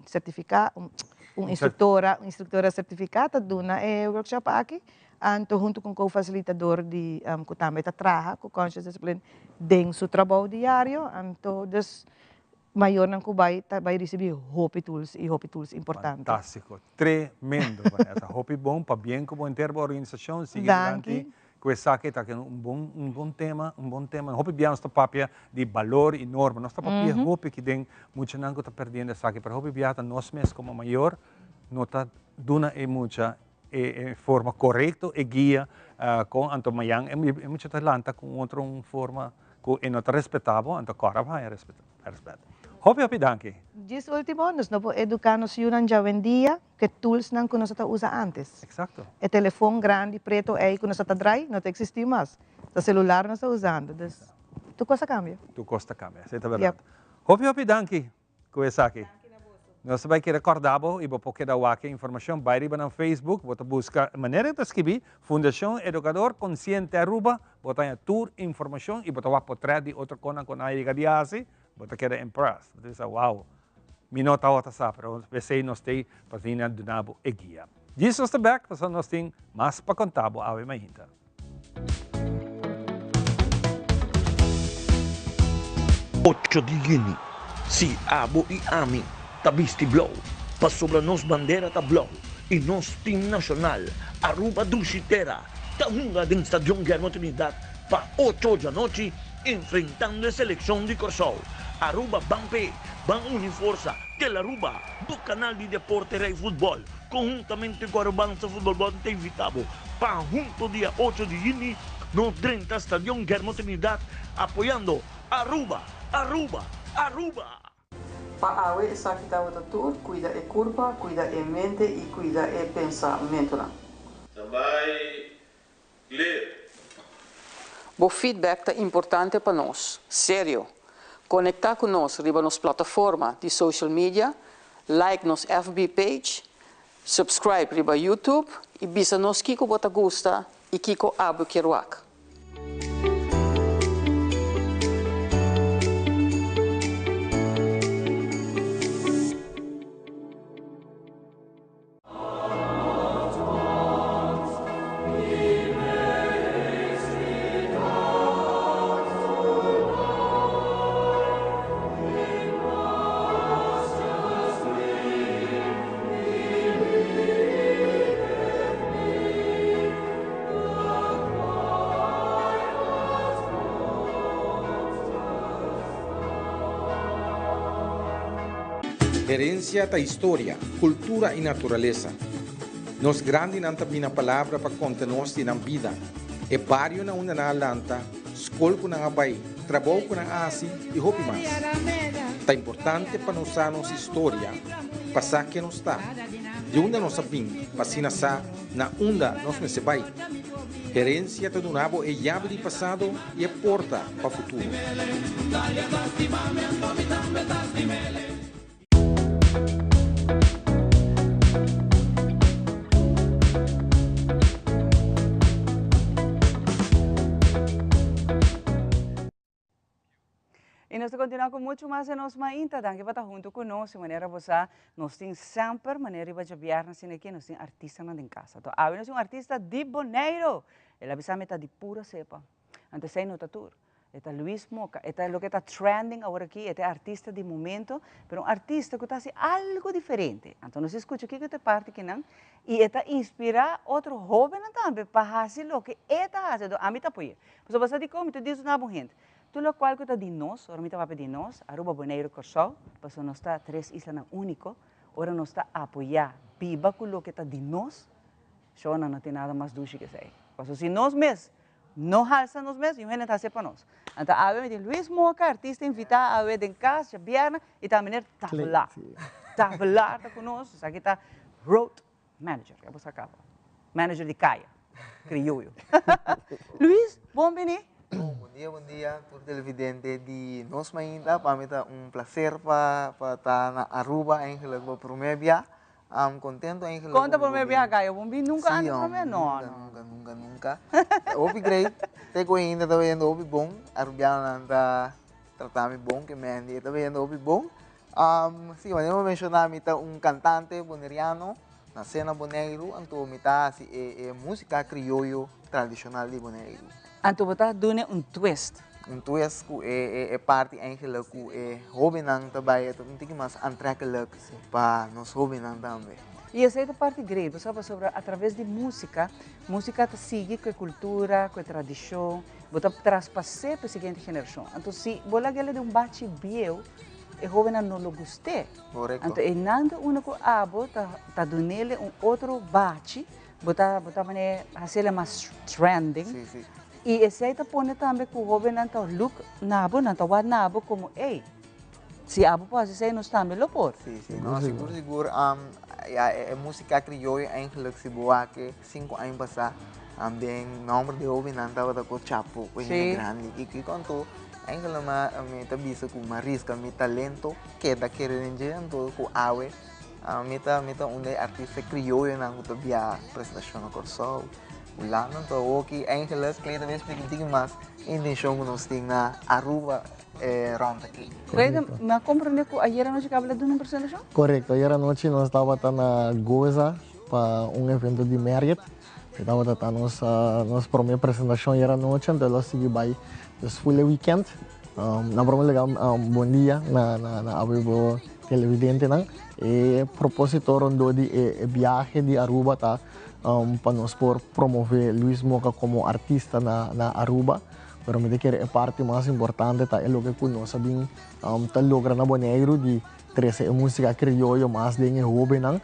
certifica, un instructora, un instructora certifica ta duna e workshop aki, anto hunto cu un co-facilitador di cu tambe ta traha cu Conscious Discipline den su trabou diario, anto dus Mayornan ku bai ta bai risibí hopi tools i hopi tools importante. Fantástiko, tremendo Vanessa, hopi bon, pabien ku bo henter bo organisashon, sigui dilanti ku esaki ta un bon un bon tema, un bon tema, hopi bia nos ta papia di balor i norma, nos ta papia hopi ki den muchanan ku ta perdiendo esaki, pero hopi bia ta nos mes komo mayor no ta duna e mucha e forma korekto, e guia kon anto mayan e mucha ta lanta ku un otro un forma Ku e no ta respetá bo, anto kòrda bo haña rèspèt. Hopi hopi danki. Djis último, nos no por eduká nos yunan djawendia ku e toolsnan ku nos a ta usa ántes. Eksakto. E telefon grandi preto ei ku nos a ta drai no ta eksistí mas. Ta selular nos ta usando. Dus, tur kos a kambia. Tur kos ta kambia, esei ta bèrdat. Hopi hopi danki. Ku esaki. Nos ta bai keda kòrda bo i bo por keda wak e informashon. Bai riba nan Facebook, bo ta buska manera ku ta skibí Fundashon Edukador Konsiente Aruba, bo ta haña tur informashon i bo ta wak potrèt di otro konan ku nan a yega di hasi, bo ta keda impressed. Bo ta bisa, wow, mi no tabata sa, pero p'esei nos t'ei pa asina duna bo e guia. Djis nos ta bèk pasobra nos tin mas pa konta bo awe mainta. Ocho di yüni, Si abo i ami ta bisti blou, pasobra nos bandera ta blou i nos tim nashonal Aruba Dushi Tera ta hunga den Stadion Guillermo Trinidad pa ocho djanochi enfrentando e selekshon di Kòrsou. Aruba ban p'e, ban uni forsa, Telaruba, bo kanal di deporte Rei Futbòl. Konhuntamente ku Arubansa Futbol Bond ta invitá bo pa hunto dia ocho di yüni nos drenta Stadion Guillermo Trinidad apoyando Aruba! Aruba! Aruba! Pa awe esaki tabata tur, kuida e kurpa, kuida e mente i kuida e pensamentunan. Standby, clear. Bo feedback ta importante pa nos. Serio! Conecta cu nos riba nos plataforma di social media, like nos FB page, subscribe riba YouTube y bisa nos kico bo ta gusta y kico abo kier wak. Herencia ta historia, cultura y naturalesa. Nos grandinan ta bini na palabra pa conta nos di nan bida, e bario na unda nan a lanta, scol cu nan a bay, trabou cu nan a haci y hopi mas. Ta importante pa nos sa nos historia, pa sa ken nos ta, di unda nos a bin, pa asina sa na unda nos mester bay. Herencia ta duna bo e yabi di pasado y e porta pa futuro. Y nos ta continua cu mucho mas den nos mainta. Danki pa ta hunto cu nos. Y manera bo sa, nos tin semper, manera riba djabièrnè asina aki, nos tin artistanan den casa. Anto awe nos tin un artista di Boneiru. El a bisa mi ta di pura sepa. Anto esei no ta tur. E ta Luis Moca, e ta loke ta trending awor aki, e ta e artista di momento, pero un artista cu ta haci algo diferente. Anto nos a scucha kico ta e parti kinan y e ta inspira otro hobennan tambe pa haci loke e ta haci. Anto ami ta apoy'e. Pasobra sa dicon mi ta dici na bo hende, tur locual cu ta di nos, ora mi ta papia di nos, Aruba, Boneiru, Corsou, pasobra nos ta tres islanan unico, ora nos ta apoya, biba cu loke ta di nos, shownan no tin nada mas dushi cu esey. Pasobra si nos mes No halsa nos mes, niun hende ta hasi pa nos. Anto awe mi tin Luis Moca, artista invitá awe den kas djabièrnè i ta meneer Tavelaar. Tavelaar ta ku nos, esaki ta road manager, ya bo sa kaba. Manager di kaya, krioyo. Luis, bon bini. Bon dia, bon dia tur televidente di Nos Mainta. Pa mi ta un placer pa ta na Aruba eigenlijk pa prome bia. Am contento eigenlijk. Con ta prome biaha caya bon bin nunca antes prome? No, no. Nunca, nunca, nunca. Hopi great. Te cu ainda ta bayendo hopi bon. Arubianonan ta trata mi bon, ke Mandy e ta bayendo hopi bon. Um, si, manera mi a menciona mi ta un cantante boneriano, nace na Boneiru, anto mi ta haci e e musica crioyo tradicional di Boneiru. Anto bo ta dune un twist. Un twist cu e e parti eigenlijk cu e hobennan ta bay e ta un tiki mas aantrekkelijk pa nos hobennan tambe. Y esey ta parti great, bo sa pasobra a traves di musica, musica ta sigui cu e cultura, cu e tradicion, bo ta traspas'é pa e siguiente generacion. Anto si bo lag'el den un bachi bieu, e hobennan no lo gust'é. Correcto. Anto eynan ta unda cu abo ta ta dun'el un otro bachi. Bo ta bo ta manera haciele mas trending. Sí, sí. Y esey ta pone tambe cu hobennan ta look na bo, nan ta wak na bo como ey, si abo por haci esey nos tambe lo por. Sí, sí, no, sigur, sigur, ya e musica crioyo eigenlijk si bo wak e cinco aña pasa den nomber di hobennan tabata cu chapo cu hende grandi y kico anto eigenlijk mi ta bisa cu mi a risca mi talento keda kere den dje anto cu awe Mi ta mi ta un di e artista krioyonan ku ta bia presentashon na Kòrsou, Hulanda. Anto awoki eigenlijk Clayton a splika un tiki mas e intenshon ku nos tin na Aruba e rònt aki. Clayton, mi a komprende ku ayera anochi kaba la duna un presentashon? Korekto, ayera anochi nos tabata na Goza pa un evento di Marriott. E tabata ta nos nos prome presentashon ayera anochi, anto lo a sigui bai dus ful e weekend. Na prome lugar bon dia na na awe bo televidentenan. E proposito rondó di e biahe di Aruba ta pa nos por promove Luis Moca komo artista na na Aruba. Pero mi ta kere e parti mas importante ta e loke ku nos a bin ta logra na Boneiru di trese e musika krioyo mas den e hobennan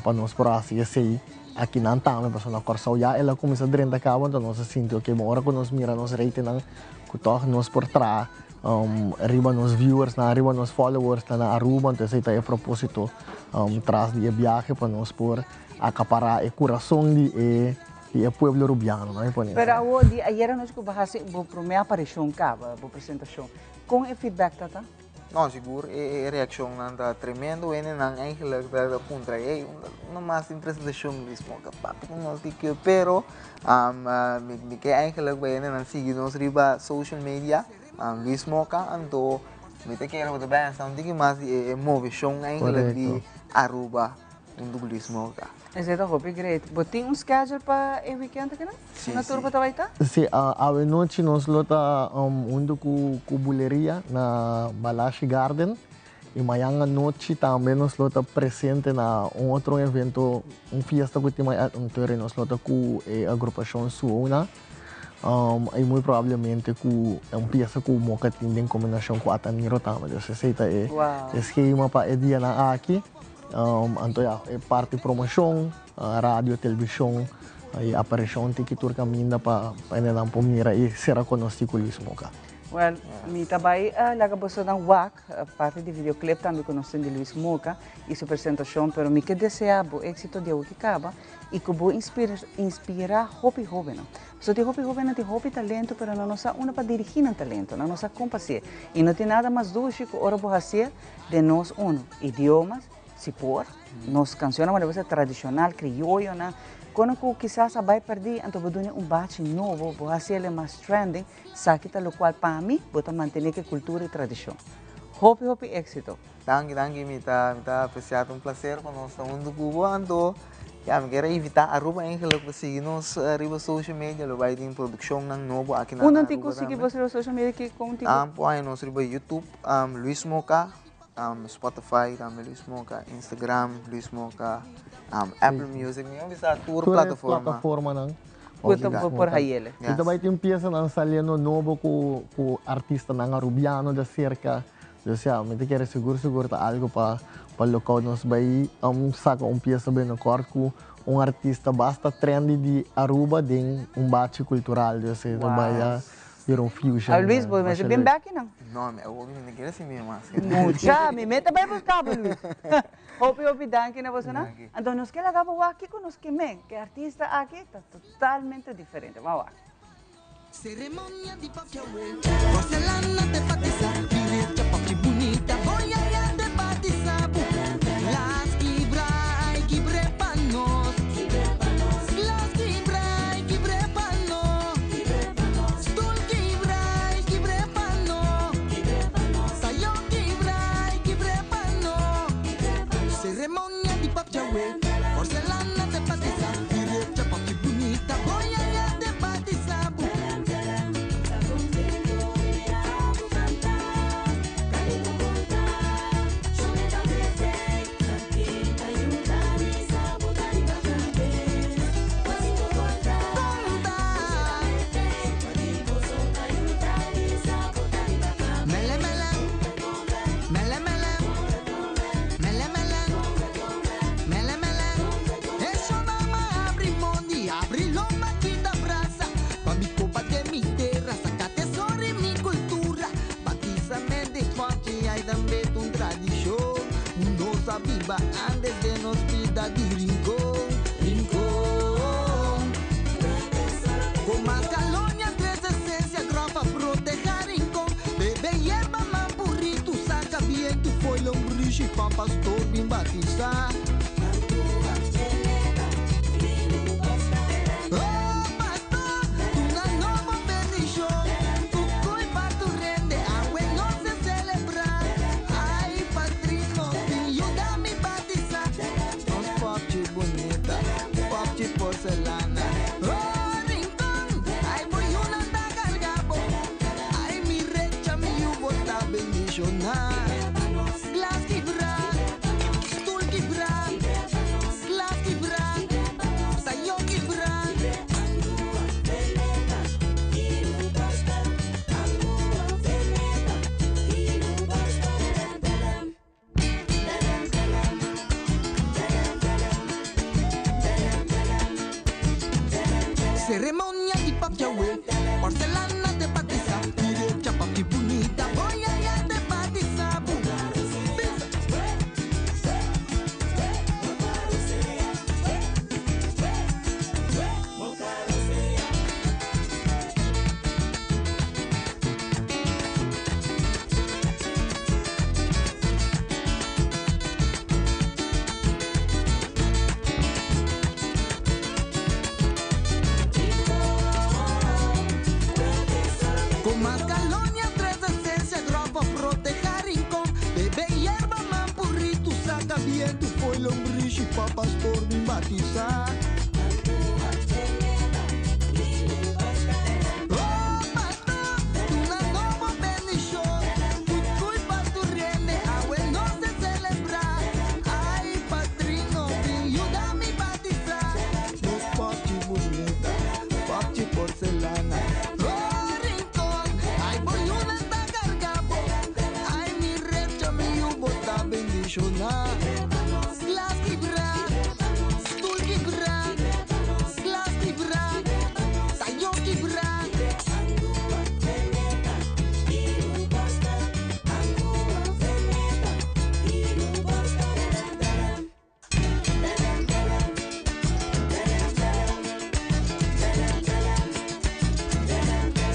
pa nos por hasi esei akinan tambe pasobra na Kòrsou ya el a kuminsá drenta kaba anto nos a sinti oke bon ora ku nos mira nos ratingnan ku tòg nos por traha riba nos viewersnan riba nos followersnan na Aruba anto esei ta e propósito tras di e biahe pa nos por akapará e kurason di e di e pueblo rubiano no mi pone Pero awor di ayera anochi ku bo hasi bo promé aparishon kaba bo presentashon kon e feedback ta ta? No, sigur e reaccionnan ta tremendo. Hendenan eigenlijk ta puntra, hey, unda mas tin presentacion Luis Moca? Papia cu nos di ke. Pero mi ke eigenlijk pa hendenan sigui nos riba social media, Luis Moca, anto mi ta kere bo ta bay hasta un tiki mas di e movecion eigenlijk di Aruba hunto cu Luis Moca. Esei ta hopi great. Bo tin un schedule pa e weekend aki nan? Sí, Una tur sí. bo ta bai ta? Sí, awe nochi nos lo ta hunto cu cu Buleria na Balashi Garden y mañan anochi tambe nos lo ta presente na un otro evento, un fiesta cu tin mañan, entonces nos lo ta cu e agrupacion Suona. I muy probablemente ku un piesa ku Moka tin den kombinashon ku Ataniro tambe. Dus esei ta e skema pa e dianan aki. Anto ya, e parti promoshon, radio, televishon i aparishon tin ki tur kaminda pa hendenan por mira i sera konosí ku Luis Moka. Wèl, mi ta bai laga bosonan wak parti di videoclip tambe ku nos tin di Luis Moka i su presentashon, pero mi ke deseá bo éksito di awe ki kaba i ku bo inspirá hopi hóbennan. Pasobra tin hopi hóbennan tin hopi talento pero nan no sa unda pa dirigí nan talento, nan no sa kon pa hasié. I no tin nada mas dushi ku ora bo hasié den nos uno, idiomas, si por, nos kanshonnan manera bo sa tradishonal, krioyonan, kono ku kisas a bai pèrdí, anto bo duna un bachi nobo, bo hasié mas trending. Saki ta locual pa mi bo ta mantene ke cultura y tradicion. Hopi hopi exito. Danki danki mi ta mi ta aprecia ta un placer pa nos ta hunto cu bo anto ya mi kier a invita Aruba eigenlijk pa sigui nos riba social media lo bay tin produccionnan nobo aki na Unda tin Aruba cu sigui tambe. bo riba social media ki con tin cu. Por haña nos riba YouTube Luis Moka Spotify tambe Luis Moka Instagram Luis Moka Apple Music mi a bisa tur Tur e plataforma. plataformanan. Cu ta por hayele. Y ta bay tin piesanan saliendo nobo cu cu artistanan Arubiano de cerca. Dus ya, mi ta kere sigur sigur ta algo pa pa local nos bay saca un piesa binnenkort cu un artista basta trendy di Aruba den un bachi cultural. Dus e ta bay a bira un fusion. A Luis, bo mester bin bek nan. No, mi awor mi no kere si mi mas. Mucha, mi meta bay busca bo Luis. Hopi hopi danki na bosonan. Anto nos ke laga bo wak kiko nos ke men. Ke artista aki ta totalmente diferente. Ban wak. Ceremonia di papia we, porcelana te batisa, birecha papchi bunita, boyaya te batisa bu. Las kibra ay kibre pa nos, las kibra ay kibre pa nos, stoel kibra ay kibre pa nos, sayo kibra ay kibre pa nos. Ceremonia di papia we, porcelana te batisa, birecha papchi bunita, boyaya te batisa bu. Mele mele, mele mele, mele mele, mele mele. Eso mama abri mondi, abri lomba kita brasa. Pa mi copa de mi tierra, saca tesoro y mi cultura. Batízame de papi, ay dame tu tradición. Nos viva antes de nos vida de rincón, rincón. Con más calonia, tres esencia, grapa, proteja rincón. Bebe hierba, mamburrito, saca bien tu foy, lombriz y pa pastor bien batizar. Oh, pastor, una nueva bendición. Cucuy pa tu rende, agua no se celebra. Ay, padrino, ayuda mi batizar. Nos popchi bonita, popchi porcelana. Oh, rincón, ay, voy una tagargabo. Ay, mi recha, mi yubota bendicionar. Glas quebra, stoel quebra, glas quebra, sayo quebra. Ceremonia di papia we, porcelana te batiza, derecha papi bonita, voy allá te batiza, bu. Con más calonia, tres esencia, grapa, proteja rincón. Bebe hierba, mampurrito, saca bien tu foy, lombriz y pa pastor bien batizar. Oh, pastor, una nueva bendición. Cucuy pa tu rende, agua no se celebra. Ay, padrino, ayuda mi batizar. Nos popchi bonita, popchi porcelana. emoshoná. Glas kibrá, stul kibrá, glas kibrá, tayo kibrá.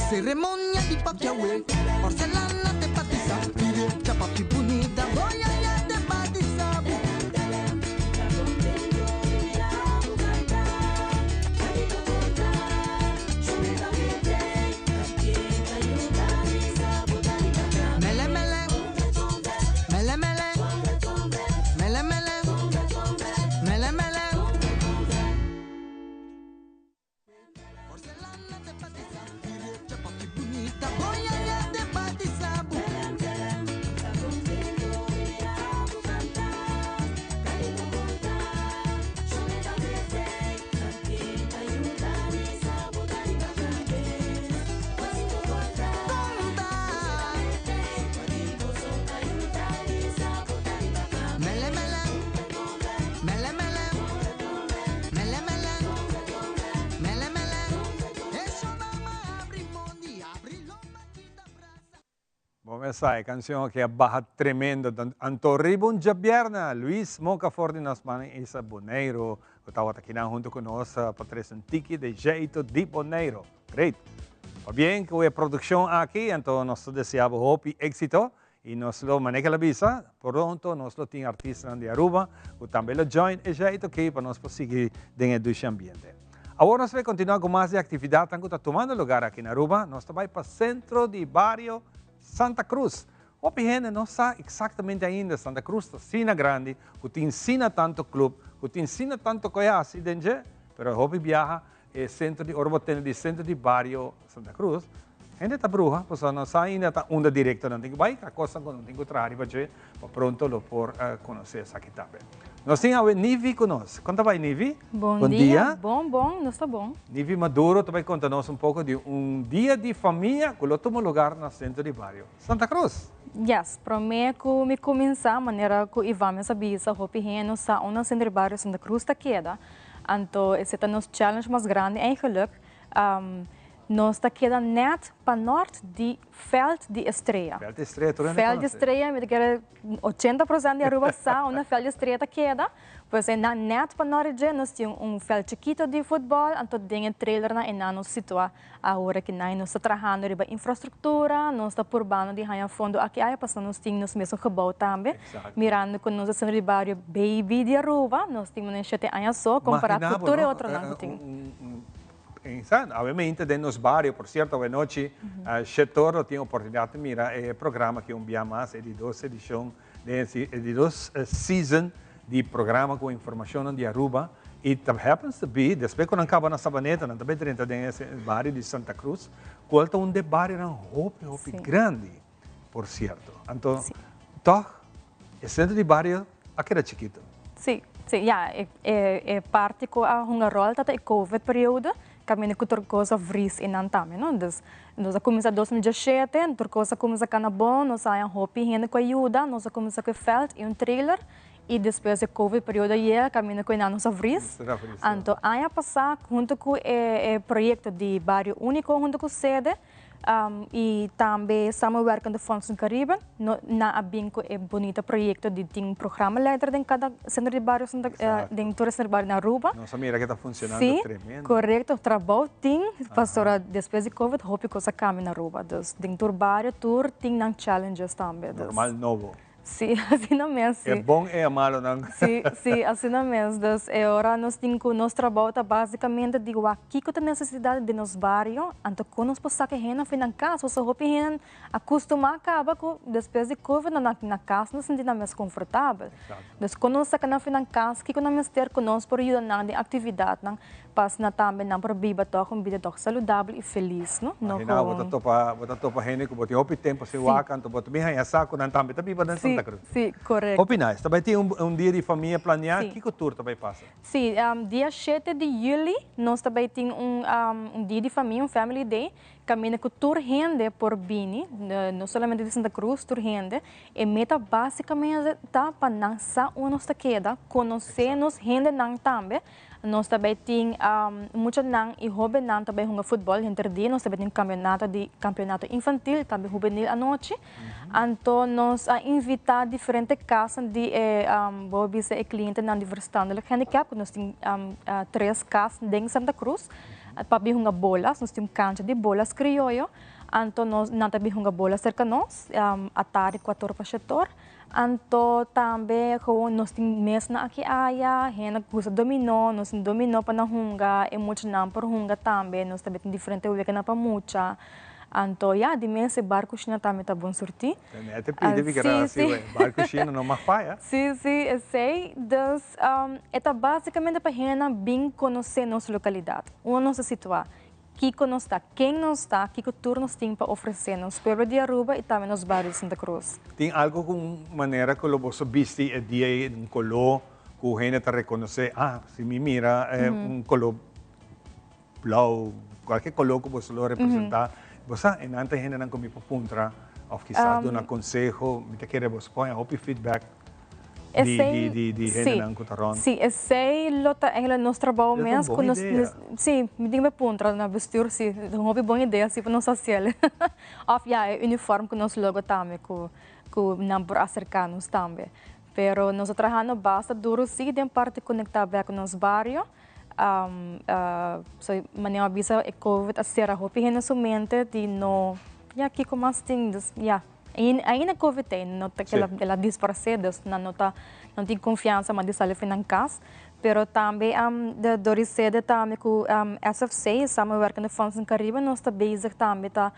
Ceremonia di papiawe, porcelana te batisa, pide chapapi bunita, boyaya te batisa. Mele mele, mele mele, mele mele, mele mele. Bonita, boyaya te batisa. Mele mele, mele mele, mele mele, mele mele. Eso mama abri mondi, abri lomba kita brasa. Bon, esa canción que baja tremendo. Anto riba un djabièrnè, Luis Moca for di nos man Isa Boneiro, ku tabata aki huntu ku nos pa trese un tiki di jeito di Boneiro. Great. Pabien ku e produkshon aki, anto nos ta deseá hopi éksito i nos lo manera ku bisa, pronto nos lo tin artista di Aruba, ku tambe lo join e jeito aki pa nos sigui den e ambiente. Awor nos ta bai kontinuá ku mas di aktividat ku ta tumando lugá aki na Aruba. Nos ta bai pa sentro di bario Santa Cruz. Hopi hende no sa eksaktamente ainda Santa Cruz ta asina grandi, ku tin asina tantu klup, ku tin asina tantu kos den dje, pero hopi biaha e sentro di ora bo tende di sentro di bario Santa Cruz, hende ta bruha, pues no sa ainda ta unda direkto nan tin ku bai, a kos ku nan tin ku traha riba dje, pa pronto lo por konosé esaki tambe. Nos tin awe Nivi ku nos. Kon ta bai, Nivi? Bon dia. Bon, bon, nos ta bon. Nivi Maduro tambe konta nos un poko di un dia di famia ku lo tuma lugá na sentro di bario Santa Cruz. Yes, promé ku mi kuminsá, manera ku Ivan mes a bisa, hopi hende sa unda sentro di bario Santa Cruz ta keda. Anto, esei ta nos challenge mas grandi eigenlijk. Nos ta keda net pa nort di Veld di Estrella. Veld di Estrella, tur hende Veld di Estrella, mi ta kere 80% di Aruba sa unda Veld di Estrella ta keda. Pues e net pa nort dje nos tin un veld chikito di futbòl, anto den e trailernan einan nos situá awor aki nan. Nos ta trahando riba infrastruktura, nos ta purbando di haña fondo aki aya pasobra nos tin nos mesun gebou tambe. Mirando ku nos ta sentro di bario baby di Aruba, nos tin manera shete aña so kompará ku tur e otronan ku tin. Pensa, obviamente, den nos bario, por sierto, anochi, Shetor tin oportunidat di mira e programa ku un dia mas, e di dos edishon, di dos season di programa ku informashon di Aruba. It happens to be, despues ku nan kaba na Sabaneta, nan tambe drenta den e bario di Santa Cruz, kual ta un di e barionan hopi, hopi grandi, por sierto. Anto, toch, e sentro di bario a keda chikitu. Si, ja, e parti ku a hunga ròl ta e COVID periode, kaminda ku tur kos a vries einan tambe, no? Dus, nos a kuminsá 2017, tur kos a kuminsá kana bon, nos a haña hopi hende ku a yuda, nos a kuminsá ku e veld i un trailer, i despues e COVID periode a yega, kaminda ku einan nos a vries. Anto, aña pasá, huntu ku e proyekto di Bario Úniko huntu ku sede, i tambe Samenwerkende Fondsen Caribe, no, nan a bin ku e bunita proyekto di tin programmaleider den kada sentro di bario den tur e sentro di bario na Aruba. Nos a mira ku ta funshonando tremendo. Korekto, trabou tin, pasobra despues di COVID hopi kos a kambia na Aruba. Dus den tur bario tur tin nan challenges tambe. Normal nobo. Si, asina mes, si. E bon i e malonan. Si, asina mes. Dus e ora nos tin ku nos trabou ta básikamente di wak kiko ta nesesidat den nos bario, anto kon nos por saka hende for nan kas, pasobra hopi hende a kustumá kaba ku despues di covid nan na kas no sinti nan mes konfortabel. Dus kon nos saka nan for nan kas, kiko nan mester ku nos por yuda nan den aktividatnan. Pa asina tambe nan por biba tòg un bida tòg saludabel i felis, no? No Imagina, bo ta gewoon. topa, bo ta topa hende ku bo tin hopi tempu sin wak, anto bo ta bin haña sa ku nan tambe ta biba den Santa Cruz. Sí, korekto. Hopi nice. Ta bai tin un un dia di famia planeá, Sí. kiko tur ta bai pasa? Sí, dia shete di yüli nos ta bai tin un un dia di famia, un family day, kaminda ku tur hende por bini, no solamente di Santa Cruz, tur hende. E meta básikamente ta pa nan sa unda nos ta keda, konosé nos hendenan tambe. Nos ta bai tin muchanan i hóbennan ta bai hunga futbòl henter dia. Nos ta bai tin kampionato di kampionato infantil, tambe hubenil anochi. Anto nos a invitá diferente kasnan di e bo a bisa e klientenan di verstandelijk gehandicap, ku nos tin tres kas den Santa Cruz, pa bin hunga bolas. Nos tin un kancha di bolas krioyo. Anto nos nan ta bin hunga bola serka nos atardi kuator pa shetor. Anto tambe gewoon nos tin mesnan aki aya, hende ku gusta dominó, nos tin dominó pa nan hunga, e muchanan por hunga tambe, nos tambe tin diferente weganan pa mucha. Anto ya, di mes e bar kushina tambe ta bon surtí. Te te pidi mi kere hasi we, bar kushina no mag faya. Sí, sí, esei. Dus e ta básikamente pa hendenan bin konosé nos lokalidat, unda nos ta situá. Kiko nos ta, ken nos ta, kiko tur nos tin pa ofresé nos pueblo di Aruba y tambe nos bario di Santa Cruz. Tin algo cu un manera cu lo boso bisti e dia ey, un color cu hende ta reconoce, ah, si mi mira un color blauw, cualkier color cu boso lo representa, bo sa, e nan ta hendenan cu mi por puntra of kisas duna conseho, mi ta kere boso por haña hopi feedback. Esey, di, di, di hendenan ku ta rond. Sí, esey lo ta eigenlijk nos trabou Esey ta un mes bon ku nos, idea. sí, mi tin ku puntra na bestuur si, ta un hopi bon idea si pa nos hasiel. Of ya, e uniform ku nos logo tambe ku ku nan por aserká nos tambe. Pero nos ta trahando basta duro sí den parti konektá bek ku nos bario. So manera mi a bisa e covid a sera hopi hende su mente di no, ya kiko mas tin, dus ya. Ainda covid ta no ta keda el a disparsé dus nan no ta no tin konfiansa mas di sali for nan kas pero tambe de dor di sede tambe ku SFC Samenwerkende Fondsen Caribe nos ta bezig tambe ta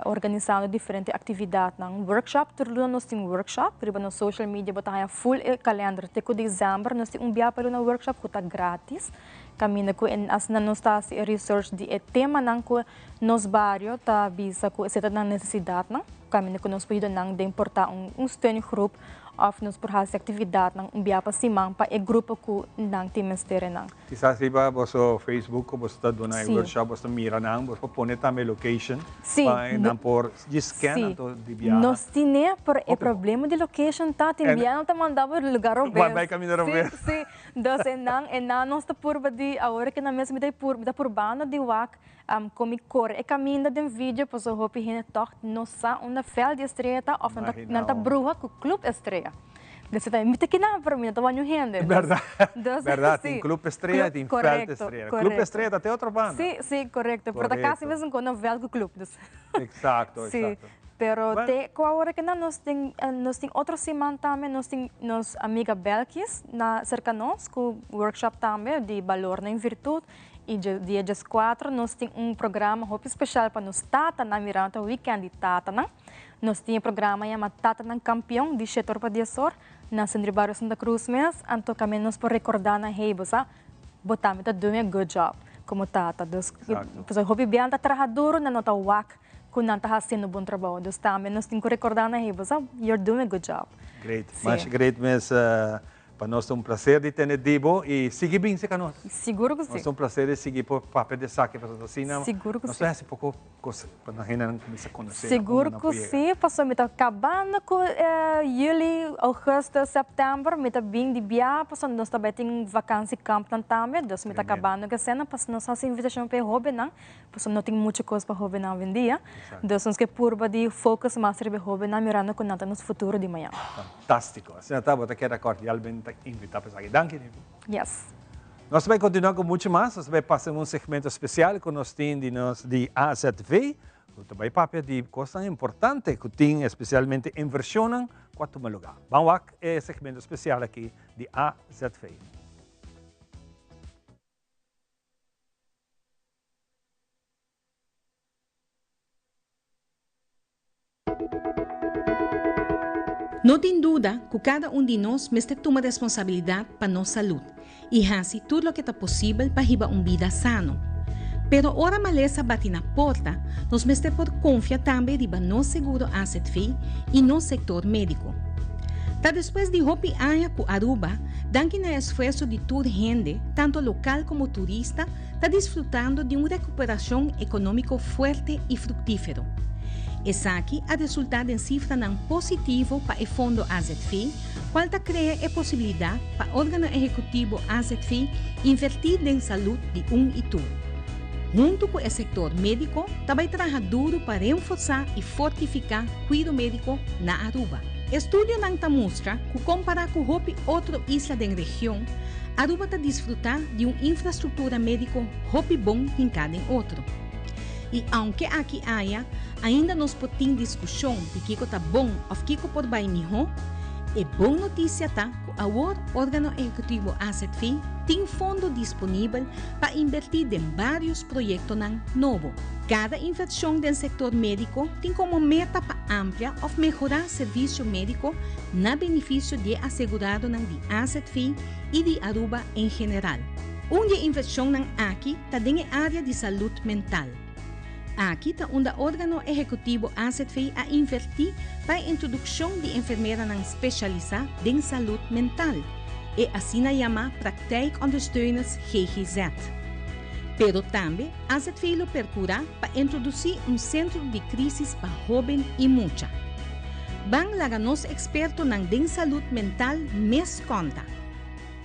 organisando diferente aktividatnan workshop tur luna nos tin workshop riba nos social media bo ta haña full e kalender te ku desèmber nos tin un bia pa luna workshop ku ta gratis kaminda ku asina nos ta hasi e research di e temanan ku Nos bario ta bisa ku esei ta nan nesesidatnan, kaminda ku nos por yuda nan den por ta un steungroep òf nos por hasi aktividatnan un bia pa siman pa e grupo ku nan tin mester e nan. Kisas riba boso Facebook ku boso ta duna e workshop boso ta mira nan, boso por pone tambe location pa nan por djis scan anto di biaha. Nos tine, pero e problema di location ta tin bia nan ta manda bo lugar robes. Bai kaminda robes. Si, si. Dus e nan, e nan nos ta purba di awor ke nan mes mi ta mi ta purbando di wak Con mi core e caminda den video pasobra hopi hende toch no sa unda Veld di Estrella ta of nan ta bruha cu Club Estrella. Deci ta mi ta kina pero mi no ta wak niun hende. Berdad, berdad tin Club Estrella y tin Veld Estrella. Club Estrella ta te otro banda. Si, si, corecto. Pero ta casi mesun con Veld cu Club. Exacto, exacto. Pero te cu awor aki nan nos tin nos tin otro siman tambe nos tin nos amiga Belkis na cerca nos cu workshop tambe di balornan y virtud. Y dia diescuatro nos tin un programa hopi special pa nos tatanan, mirando ta weekend di tatanan. Nos tin e programa yama Tatanan Campeon di shete or pa dies or na Centro di Bario Santa Cruz mes. Anto caminda nos por recorda nan, hey bo sa, bo tambe ta doing a good job como tata. Dus, pasobra hopi biaha nan ta traha duro, nan no ta wak cu nan ta haciendo bon trabou. Dus tambe nos tin cu recorda nan, hey bo sa, you're doing a good job. Great, masha great mes. Pa nos ta un placer di tene di bo y sigui bin cerca nos. Sigur cu si. Nos ta un placer di sigui por papia di esaki pasobra asina Sigur cu nos si. ta haci poco cos pa nos hendenan cuminsa conoce na Sigur unda nan cu por yega. si, pasobra mi ta cabando cu juli, augustus, september mi ta bin di bia pasobra nos ta bay tin vakantie kampnan tambe, dus mi ta Tremendo. cabando cu esena pasobra nos haci invitacion pa e hobennan pasobra no tin mucho cos pa hobennan awendia, dus nos ke purba di focus mas riba e hobennan mirando cu nan ta nos futuro di mañan. Fantástiko. Asina ta, bo ta keda kordialmente invitá pa esaki. Danki, Nivi. Yes. Nos ta bai kontinuá ku muchu mas. Nos ta bai pasa un segmento spesial ku nos tin di nos di AZV, ku ta bai papia di kosnan importante ku tin, espesialmente invershonnan ku a tuma lugá. Ban wak e segmento spesial aki di AZV. No tin duda ku kada un di nos mester tuma responsabilidat pa nos salud i hasi tur loke ta posibel pa hiba un bida sano. Pero ora malesa bati na porta, nos mester por konfia tambe riba nos seguro azv i nos sektor médiko. Ta despues di hopi aña ku Aruba, danki na e esfuerso di tur hende, tanto lokal komo turista, ta disfrutando di un rekuperashon ekonómiko fuerte i fruktífero. Esaki a resultá den sifranan positivo pa e fondo azv, kual ta krea e posibilidat pa órgano ehekutivo azv invertí den salud di un i tur. Huntu ku e sektor médiko ta bai traha duru pa renforsá i fortifiká kuido médiko na Aruba. Estudionan ta mustra ku kompará ku hopi otro isla den region, Aruba ta disfrutá di un infrastruktura médiko hopi bon hinká den otro. I aunke aki aya ainda nos por tin diskushon di kiko ta bon òf kiko por bai mihó, e bon notisia ta ku awor Órgano Ehekutivo azv tin fondo disponibel pa inbertí den vários proyektonan nobo. Kada invershon den sektor médiko tin komo meta pa amplia òf mehorá servisio médiko na benefisio di e aseguradonan di azv i di Aruba en general. Un di e invershonnan aki ta den e área di salud mental. Aki ta unda Órgano Ehekutivo azv a invertí pa e introdukshon di enfermeranan speshalisá den salud mental, e asina yamá praktijkondersteuners ggz. Pero tambe azv lo perkurá pa introdusí un sentro di krísis pa hóben i mucha. Ban laga nos ekspertonan den salud mental mes konta.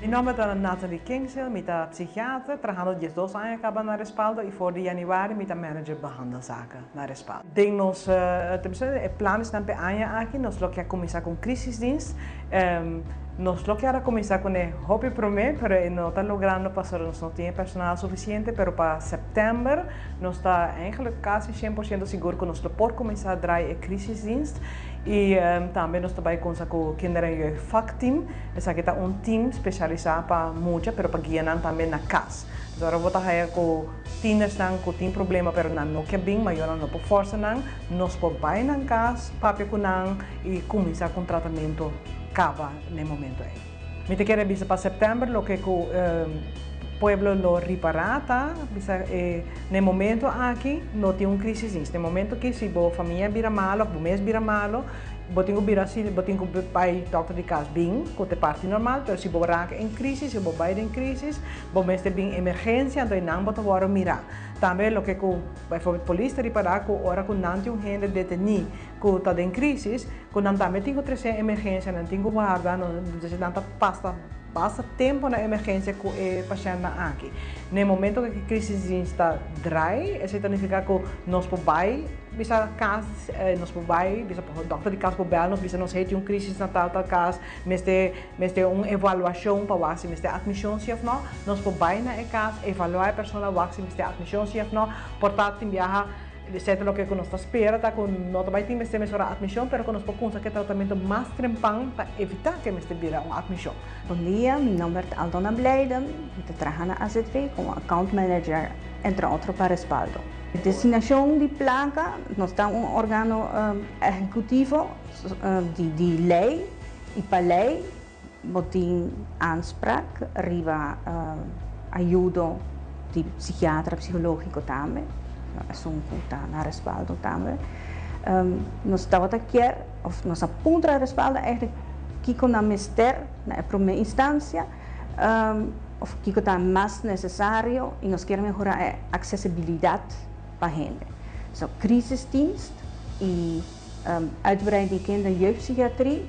Mi nomber ta Nathalie Kingsil, mi ta psichiater, trahando 12 aña caba na Respaldo y for di januari mi ta manager behandelzaken na Respaldo. Den nos, e planesnan p'e aña aki nos lo kier cuminsa cu un crisisdienst. Nos lo kier a cuminsa cu e hopi prome, pero e no ta logrando pasobra nos no tin e personal suficiente, pero pa september nos ta eigenlijk casi 100% sigur cu nos lo por cuminsa draai e crisisdienst. Y tambe nos ta bay cunsa cu Kinder en Jeugd Vakteam. Esaki ta un team specialisa pa mucha pero pa guia nan tambe na cas. Dus ora bo ta haya cu tienersnan cu tin problema pero nan no ke bin, mayornan no por forsa nan, nos por bay nan cas, papia cu nan y cuminsa cu un tratamento caba n'e momento ey. Mi ta kere bisa pa september loke cu pueblo lo ripara ta bisa e n'e momento aki no tin un crisis dins. N'e momento aki si bo famia bira malo of bo mes bira malo bo tin cu bira si bo tin cu bay dokter di cas bin cu ta e parti normal pero si bo raak en crisis si bo bay den crisis bo mester bin emergencia anto eynan bo ta worde mira. Tambe loke cu bijvoorbeeld polis ta ripara cu ora cu nan tin un hende deteni cu ta den crisis, cu nan tambe tin cu trece emergencia, nan tin cu warda, nan ta pasa basta tempo na emergencia cu e pashentnan aki. Na e momento cu e crisisdienst ta draai, esey ta nifica cu nos por bay bisa cas, nos por bay bisa dokter di cas por bel nos bisa nos hey tin un crisis na tal tal cas, mester mester un evaluacion pa wak si mester admision si of no, nos por bay na e cas, evalua e persona wak si mester admision si of no, por ta tin biaha. Esei ta loke ku nos ta spera, ta ku no ta bai tin mester mesora atmishon, pero ku nos por kumsa ku e tratamentu mas trempan pa evitá ku e mester bira un atmishon. Bon dia, mi nomber ta Aldona Blijden, mi ta traha na azv komo account manager, entre otro pa Respaldo. Destinashon di plaka, nos ta un organo ehekutivo di lei i pa lei bo tin aanspraak riba ayudo di psikiatra, psikologiko tambe, esun ku ta na Respaldo tambe. Nos tabata kier of nos a puntra Respaldo eigenlijk kiko nan mester na e prome instansia of kiko ta mas nesesario i nos kier mehora e aksesibilidat pa hende. So crisisdienst i Uitbreiding kinder jeugdpsychiatrie,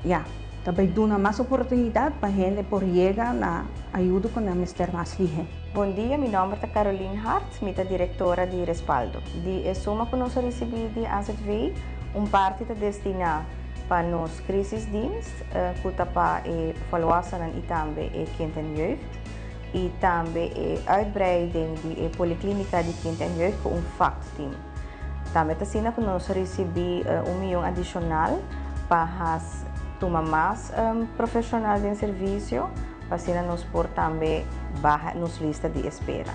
ya, ta bay duna mas oportunidad pa hende por yega na ayudo cu nan mester mas lihe. Bon dia, mi nomber ta Caroline Hart, mi ta directora di Respaldo. Di e suma cu nos a ricibi di AZV, un parti ta destina pa nos crisisdienst, cu ta pa e volwasenen y tambe e kind en jeugd, y tambe e uitbreiding di e policlinica di kind en jeugd cu un vakteam. Tambe ta asina ku nos a risibí un miyon adishonal pa has tuma mas profeshonal den servisio pa asina nos por tambe baha nos lista di espera.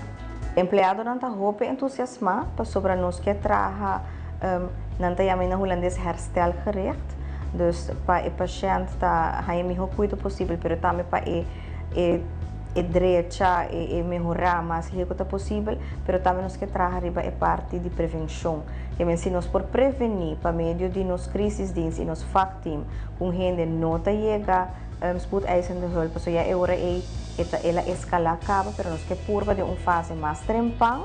Empleadonan ta hopi entusiasmá pasobra nos ke traha, nan ta yama na hulandes herstelgericht. Dus pa e pashènt ta haña e mihó kuido posibel, pero tambe pa e e e drecha, e e mehorá mas lihé ku ta posibel, pero tambe nos ke traha riba e parti di prevenshon. Ke men si nos por prevení pa medio di nos crisisdienst i nos vakteam ku un hende no ta yega spoedeisende hulp, pasobra ya e ora ei e ta el a eskalá kaba, pero nos ke purba den un fase mas trempan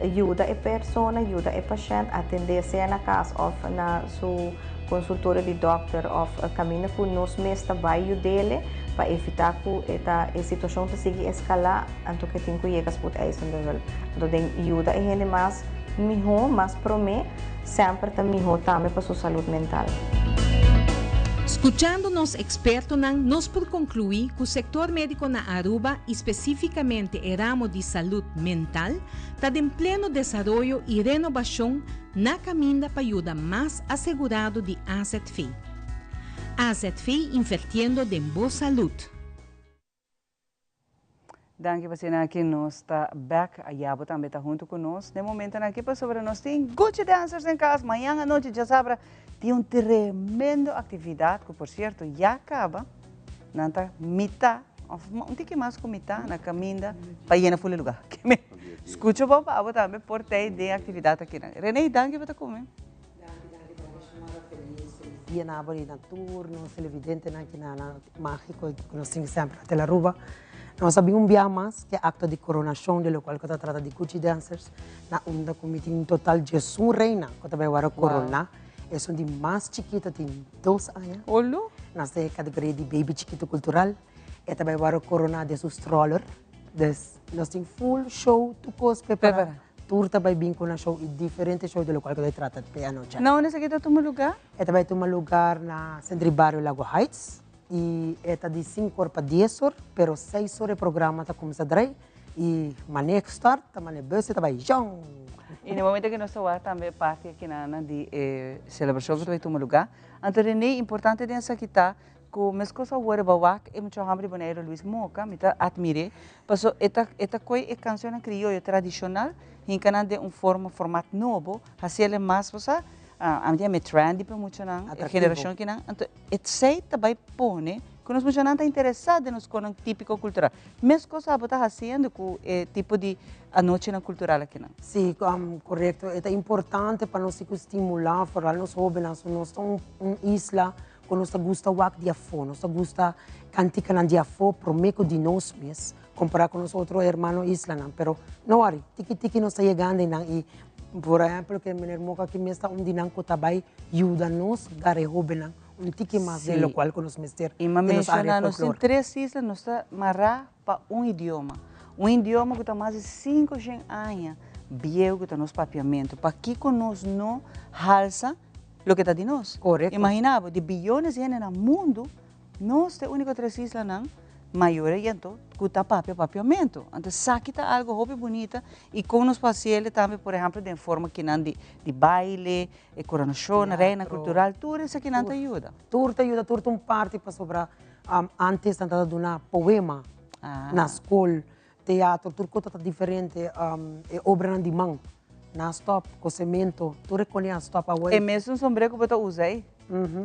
yuda e persona, yuda e pashènt atendé sea na kas òf na su konsultorio di dòkter òf kaminda ku nos mes ta bai yud'é pa evitá ku e ta e situashon ta sigui eskalá anto ku e tin ku yega spoedeisende hulp. Anto den yuda e hende mas mihó, mas promé, semper ta mihó tambe pa su salud mental. Skuchando nos ekspertonan nos por konkluí ku sektor médiko na Aruba i spesífikamente e ramo di salud mental ta den pleno desaroyo i renobashon na kaminda pa yuda mas asegurado di azv. Azv invertiendo den bo salud. Danki pa asina aki nos ta bek. Aya bo tambe ta hunto cu nos den momentonan aki pasobra nos tin Gucci Dancers den cas. Mañan anochi djasabra tin un tremendo actividad cu por cierto ya caba. Nan ta mita of un tiki mas cu mita na caminda pa yena ful e lugar. Scucha bo pa abo tambe por tey den actividad akinan. Rene, danki pa ta cume. Danki, danki pa bo shamada. Feliz, feliz dia na abo di na tur nos televidentenan ki na na Magico ku nos tin semper na Telaruba. Nos a bin un bia mas ku e akto di koronashon di lokual ku ta trata di Gucci Dancers na unda ku mi tin un total diesun reina ku ta bai wòrdu koroná. Esun di mas chikito tin dos aña. Nos ta e kategoria di baby chikito kultural. E ta bai wòrdu koroná den su stroller. Dus nos tin full show tur kos prepará. Tur ta bai bin ku nan show i diferente show di lokual ku ta trata p'e anochi. Na unda esaki ta tuma lugá? E ta bai tuma lugar na Centro di Bario Lago Heights i e ta di sinku or pa dies or, pero seis or e programa ta kuminsá drai i manera ku start ta manera bus e ta bai jong! I na momento ku nos ta wak tambe e parti akinan di e selebrashon ku ta bai tuma lugá, anto Rene importante den esaki ta Ku meskos awor e bawak e mucha hòmber di Boneiru Luis Moka, mi ta atmir'é, paso e ta e ta koe e kanshonnan krioyo tradishonal hinka nan den un forma format nobo, hasiel e mas bo sa, ami ta yam'é trendy pa e muchanan, e generashon kinan, anto esei ta bai pone ku nos muchanan ta interesá den nos konan típiko kultural. Meskos abo ta hasiendo ku e tipo di anochinan kultural akinan. Sí, korekto. E ta importante pa nos siku stimulá foral nos hóbennan, so nos ta un isla Ku nos ta gusta wak di afó, nos ta gusta kantikanan di afó promé ku di nos mes, kompará ku nos otro hermano islanan. Pero no wòri, tiki tiki nos ta yegando einan i por ehèmpel ke meneer Moka aki mes ta un di nan ku ta bai yuda nos gara e hóbennan un tiki mas den lokual ku nos mester I m'a den nos área menshoná, nos tin folklor. tres isla, nos ta mará pa un idioma, un idioma ku ta mas di 500 aña bieu ku ta nos papiamentu. Pakiko nos no halsa Loke ta di nos. Korekto. Imagina bo, di biyones di hende na mundu, nos ta e uniko tres islanan, mayoria anto, ku ta papia papiamentu. Anto esaki ta algu hopi bunita i kon nos por hasi el tambe, por ehèmpel, den forma kinan di di baile, e koronashon, reina kultural, tur esakinan ta yuda. Tur ta yuda, tur ta un parti pasobra ántes nan tabata duna poema na skol, teatro, tur kos ta diferente, e obranan di man nan a stòp, kosemento, tur e kone a stòp awor. E mesun sombré ku bo ta usa ei.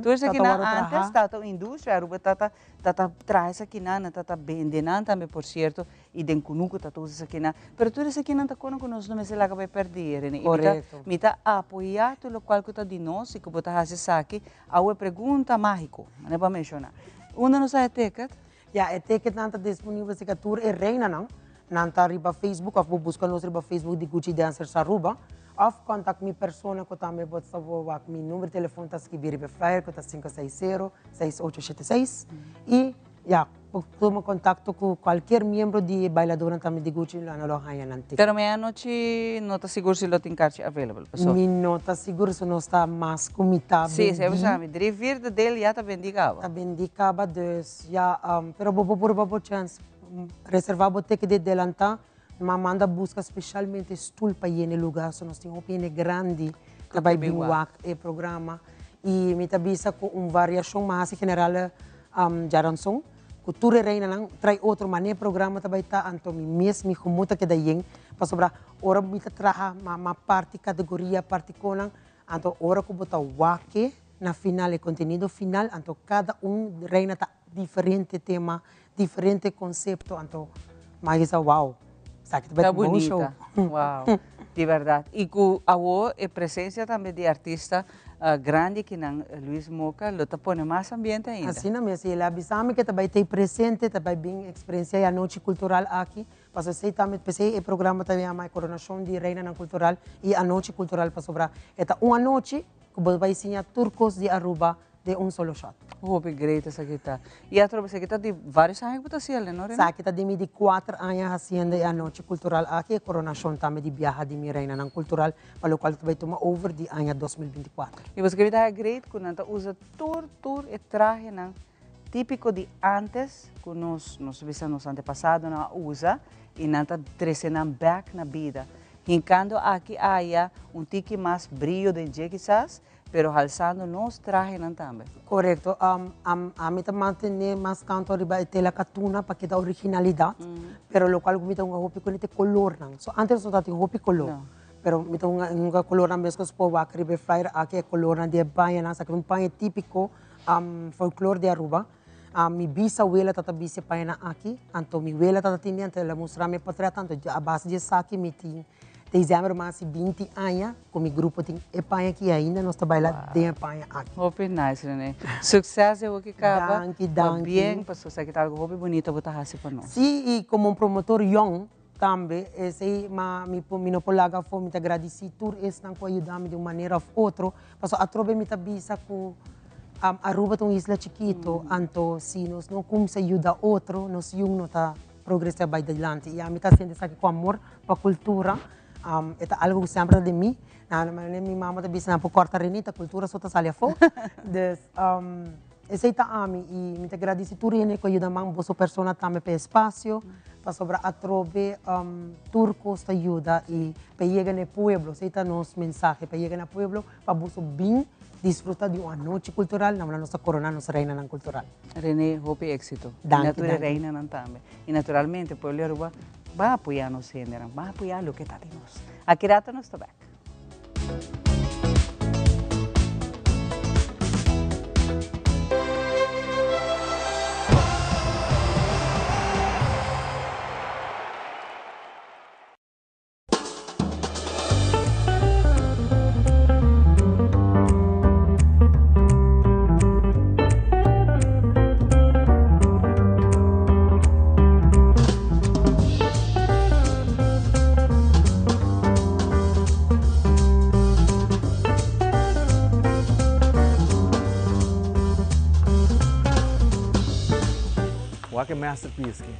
Tur esakinan antes tabata un industria, Aruba tabata tabata traha esakinan, nan tabata bende nan tambe por sierto, i den kunuku tabata usa esakinan. Pero tur esakinan ta kono ku nos no mester laga bai pèrdí, Rene. I mi ta apoyá tur lokual ku ta di nos i ku bo ta hasi esaki. Awe pregunta mágiko, manera bo a menshoná. Unda nos a haña ticket? Ya, e ticketnan ta disponibel si ka tur e reinanan. Nan ta riba Facebook of bo buska nos riba Facebook di Gucci Dancers Aruba of contact mi persona ku tambe bo ta por wak mi number di telefon ta skibi riba e flyer ku ta 560 6876 i ya bo tuma contacto ku cualkier miembro di e bailadornan tambe di Gucci lo nan lo haña nan ticket. Pero meanochi no ta sigur si lo tin karchi available paso. Mi no ta sigur so nos ta mas ku mitad bendí. Si, si, mi drie vierde deel ya ta bendí kaba. Ta bendí kaba dus. Ya, pero bo por purba bo chèns. Reservá bo teke di delantá, ma manda buska speshalmente stul pa yena e lugá, so nos tin hopi hende grandi ta bai bin wak e programa. I mi ta bisa ku un variashon mas hasi general djaranson, ku tur e reinanan trae otro manera e programa ta bai ta, anto mi mes mi gemoed ta keda yen, pasobra ora mi ta traha ma parti kategoria, parti konan, anto ora ku bo ta wak e. na final e contenido final anto cada un reina ta diferente tema, diferente concepto anto m'a bisa wow esaki ta Ta un bon show. bunita, wow, di berdad. Y cu awo e presencia tambe di artista grandi kinan Luis Moca lo ta pone mas ambiente ainda. Asina mes, y el a bisa mi cu e ta bay t'ey presente, ta bay bin experiencia e anochi cultural aki, pasobra esey tambe, p'esey e programa ta yama e Coronacion di Reinanan Cultural y Anochi Cultural, pasobra e ta un anochi cu bo bay siña tur cos di Aruba den un solo shot. Hopi great esaki ta. Y atrobe esaki ta di varios aña cu bo ta haciendo, no Rene? Esaki ta di mi di cuater aña haciendo e anochi cultural aki, e coronacion tambe di biaha di mi Reinanan Cultural, pa locual ta bay tuma over di aña 2024. Y bo esaki ta great cu nan ta usa tur tur e trahenan tipico di antes cu nos, nos ta bisa nos antepasadonan a usa y nan ta trece nan bek na bida, hincando aki aya un tiki mas briyo den dje kisas, Pero halsando nos trahenan tambe. Korekto. Ami ta mantené mas tantu riba e tela katuna pa keda originalidat, pero lokual ku mi ta hunga hopi kuné ta e kolornan. So antes nos no tabatin hopi kolor, pero mi ta hunga hunga kolornan meskos por wak riba e flyer aki e kolornan di e pañanan, esaki ta un paña típiko folklor di Aruba. Mi bisawela tabata bisti e pañanan aki, anto mi wela tabata tene, anto el a mustra mi e portret, anto a base di esaki mi tin Dezember mas di binti aña ku mi grupo tin e paña aki i ainda nos ta baila den e paña aki. Hopi nice Rene. Succes den hoki caba. Danki, danki. Pabien pasobra esaki ta algo hopi bunito bo ta haci pa nos. Si i como un promotor yong tambe esey ma mi por mi no por laga afo mi ta gradici tur esnan ku a yuda mi di un manera of otro pasobra atrobe mi ta bisa ku Aruba ta un isla chikito anto si nos no cuminsa yuda otro nos yun no ta progresá bai dilanti i ami ta hasiendo esaki ku amor pa kultura e ta algu ku semper ta den mi na mi mama ta bisa nan por kòrta Renita kultura so ta sali afó dus esei ta ami i mi ta gradisi tur hende ku a yuda man boso persona tambe pa e espasio pasobra atrobe tur kos ta yuda i pa yega na e pueblo esei ta nos mensahe pa yega na pueblo pa boso bin disfruta di un anochi kultural na unda nos ta korona nos reinanan kultural. Rene, hopi éxito. Danki, Y na tur e danki. reinanan tambe. Y naturalmente pueblo di Aruba ban apoya nos hendenan, ban apoya loke ta di nos. Aki rato nos ta bek. Wak e masterpiece ki.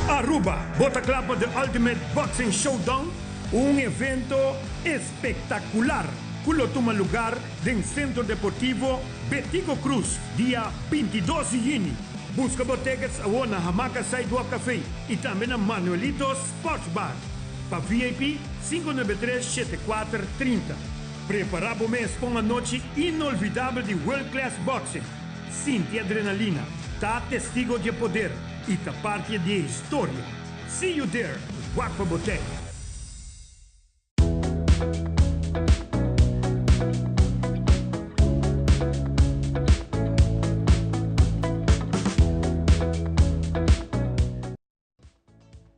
Aruba, bo ta kla pa The Ultimate Boxing Showdown? Un evento espectacular cu lo tuma lugar den Centro Deportivo Betico Croes dia 22 di juni. Busca bo tickets awo na Hamaca Sidewalk Cafe y tambe na Manuelito's Sports Bar. Pa VIP, 593 74 30. Prepará bo mes pa un anochi inolvidabel di World Class Boxing. Sinti adrenalina, ta testigo di e poder i ta parti di e historia. See you there! Wak pa bo tei!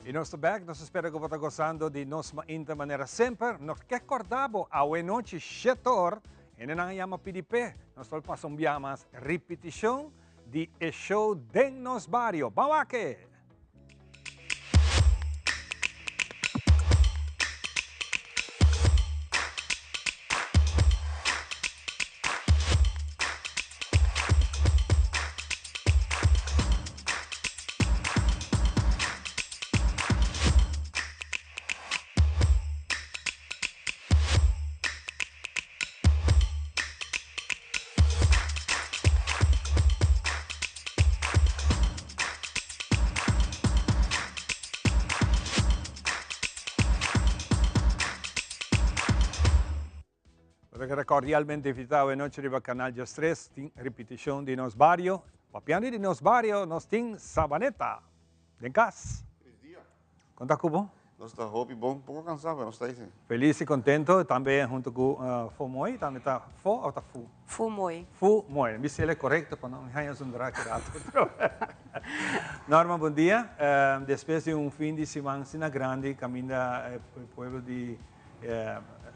Y nos ta bek, nos ta spera cu bo ta gozando di nos mainta manera semper. Nos ke corda bo, awe nochi shetor, hendenan a yama pidi p'e. Nos ta pasa un biaha mas ripiticion di e show Den Nos Bario. Ban wak e! keda cordialmente invitá awe nochi riba Canal 13 tin ripiticion di Nos Bario. Papiando di Nos Bario nos tin Sabaneta den cas. Con ta cu bo? Nos ta hopi bon, poco cansa pero nos ta ahí. Feliz y contento tambe hunto cu Fumoy, tambe ta Fo of ta Fu? Fumoy. Fumoy, mi sele correcto pa no mi haña zundra aki rato. Norma bon dia, despues di un fin di siman asina grandi caminda e pueblo di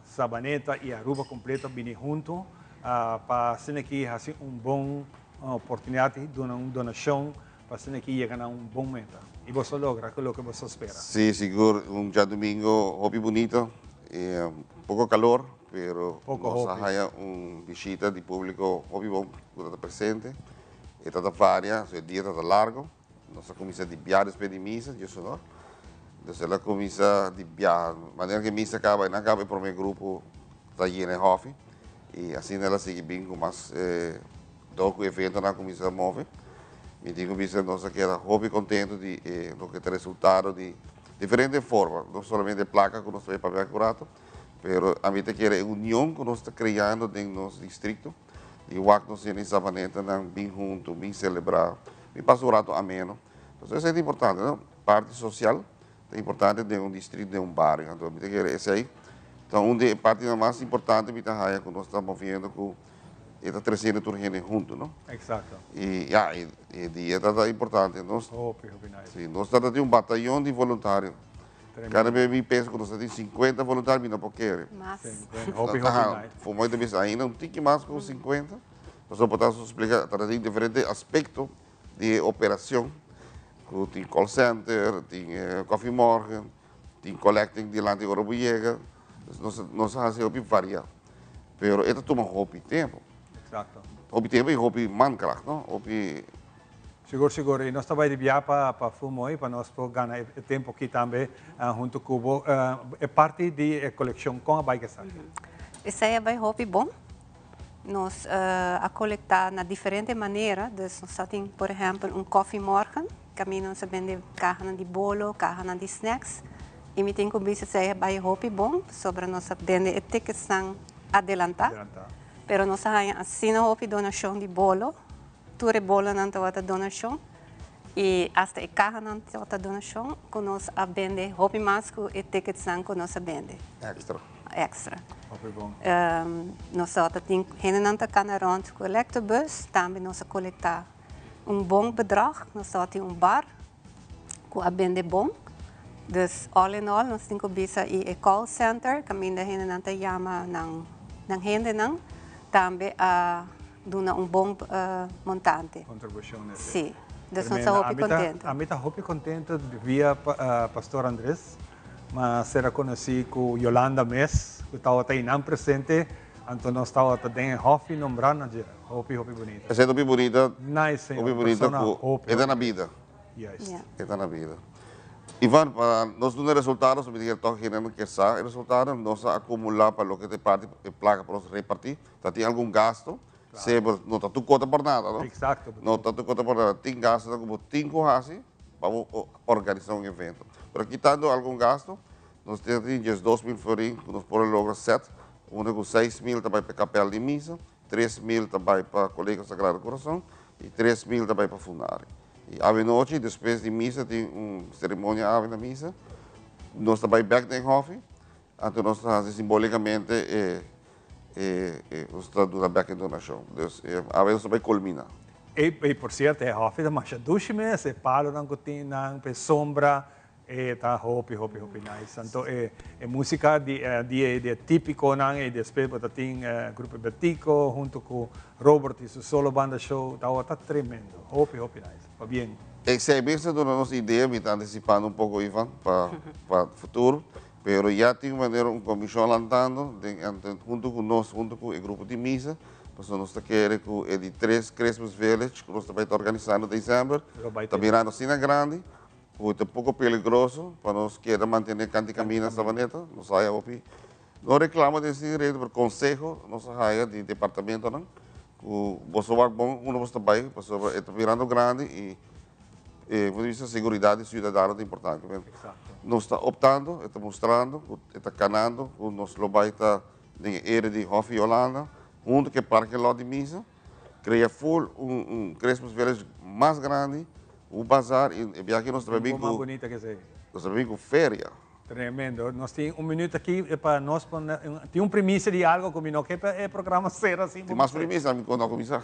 Sabaneta y Aruba completo a bini hunto pa asina aki haci un bon oportunidad y duna un donacion Pa asina ki yega na un bon meta. I boso logra ku loke boso spera. Sí, sigur. Un djadumingo hopi bunito. Poko kalor, pero nos a haya un bishita di publico hopi bon ku ta presente. E ta ta varia, so e dia ta ta largo. Nos a kuminsá di bia despues di misa, Dios honor. Entonces el a kuminsá di bia. Manera ku e misa kaba, e nan kaba e promé grupo ta yena e hòfi. I asina el a sigui bin ku mas. Dor ku eventonan a kuminsá move, mi tin ku bisa nos a keda hopi kontentu di e loke ta resultado di diferente forma, no solamente e plaka ku nos ta bai papia aki un rato, pero ami ta kere e union ku nos ta kreando den nos distrikto i wak nos hende sabanetanan bin huntu, bin selebrá, bin pasa un rato ameno. Pasobra esei ta importante, no? Parti sosial ta importante den un distrikto, den un bario. Anto mi ta kere esei ta un di e partinan mas importante mi ta haya ku nos ta moviendo ku E ta treciendo tur hende hunto, no? Exacto. Y ya, e, e dia ta ta importante. Nos, Hopi, hopi nice. Sí, nos ta tin un batallon di voluntario. Tremendo. Cada vez mi pensa cu nos ta tin 50 voluntario, mi no por kere. Mas. 50. Hopi, hopi Aha, nice. Voor mij ta bisa ainda un tiki mas cu 50. Pasobra por ta splica, ta tin diferente aspecto di e operacion. Cu tin call center, tin koffiemorgen, tin collecting dilanti ora bo yega. Nos, nos a haci hopi varia. Pero e ta tuma hopi tempo. Exacto. Hopi tempo y hopi mankracht, no? Hopi... Sigur, sigur. Y nos ta bay di bia pa, pa Fumoy, pa nos por gana e, e tempo aki tambe hunto cu bo. E parti di e coleccion, con a bay cu esaki? Esey a bay hopi bon. Nos a colecta na diferente manera. Dus nos ta tin, por ehempel, un koffiemorgen. Caminda nos a bende cahanan di bolo, cahanan di snacks. Y mi tin cu bisa esey a bay hopi bon, pasobra nos a bende e ticketsnan adelanta. Pero nos a haña asina hopi donacion di bolo. Tur e bolonan tabata donacion. Y hasta e cahanan tabata donacion, cu nos a bende hopi mas cu e ticketsnan cu nos a bende. Extra. Extra. Hopi bon. Nos tabata tin hendenan ta cana rond cu electrobus. Tambe nos a colecta un bon bedrag. Nos tabatin un bar cu a bende bon. Dus all in all nos tin cu bisa y e call center caminda hendenan ta yama nan nan hendenan tambe a duna un bon montante. Contribucion esey. Si. Dus nos ta hopi contento. Ami ta hopi contento via Pastor Andres. Ma sera conoci cu Yolanda mes cu tawata eynan presente anto nos tawata den e hofi nombra na dje. Hopi hopi bunita. Esey ta hopi bunita. Nice señor. Hopi bunita Persona cu hopi, e ta hopi. na bida. Juist. E ta na bida. Ivan, pa nos duna resultado, so mi tin tok hende nan ke sa e resultado, nos a acumula pa loke ta e parti e placa pa nos reparti. Ta tin algun gasto, sebo no ta tur cota por nada, no? Exacto. No ta tur cota por nada. Tin gastonan cu bo tin cu haci pa bo organisa un evento. Pero kitando algun gasto, nos tin 12.000 florin cu nos por a logra set, unda cu 6.000 ta bay pa e kapel di misa, 3.000 ta bay pa Colegio Sagrado Corazon y 3.000 ta bay pa Funari. Y awenochi despues di misa tin un ceremonia awe na misa, nos ta bay bek den hofi, anto nos ta haci simbolicamente e e e nos ta duna bek e donacion. Dus awe nos ta bay culmina. Ey por cierto e hofi ta masha dushi mes, e palonan cu tin nan pa e sombra E ta hopi hopi hopi nice. Anto e e musica di di e di e tipiconan y despues bo ta tin Grupo Betico hunto cu Robert y su solo banda show tawata tremendo. Hopi hopi nice. Pabien. Esei mester duna nos idea, mi ta anticipando un poco Ivan, pa pa futuro, pero ya tin manera un comision lantando den hunto cu nos, hunto cu e grupo di misa, pasobra nos ta kere cu e di tres Christmas Village cu nos ta bay ta organisando december, ta mirando asina grandi, Cu ta poco peligroso pa nos keda mantene canti camina Savaneta, nos haya hopi, no reclamo den si rede, pero conseho nos a haya di departamentonan cu boso wak bon unda boso ta bay pasobra e ta birando grandi y e punto di vista seguridad di ciudadano ta importante. Nos ta optando, e ta mustrando cu e ta canando cu nos lo bay ta. den e area di Hof Yolanda, hunto cu e parking lot di misa, crea full un un Christmas Village mas grandi, un bazaar y e biaha aki nos ta bay bin cu, nos ta bay bin cu feria. Tremendo. Nos tin un minuut aki pa nos pone, tin un primicia di algo cu mi no ke pa e programa cera sin Tin mas primicia mi no cuminsa.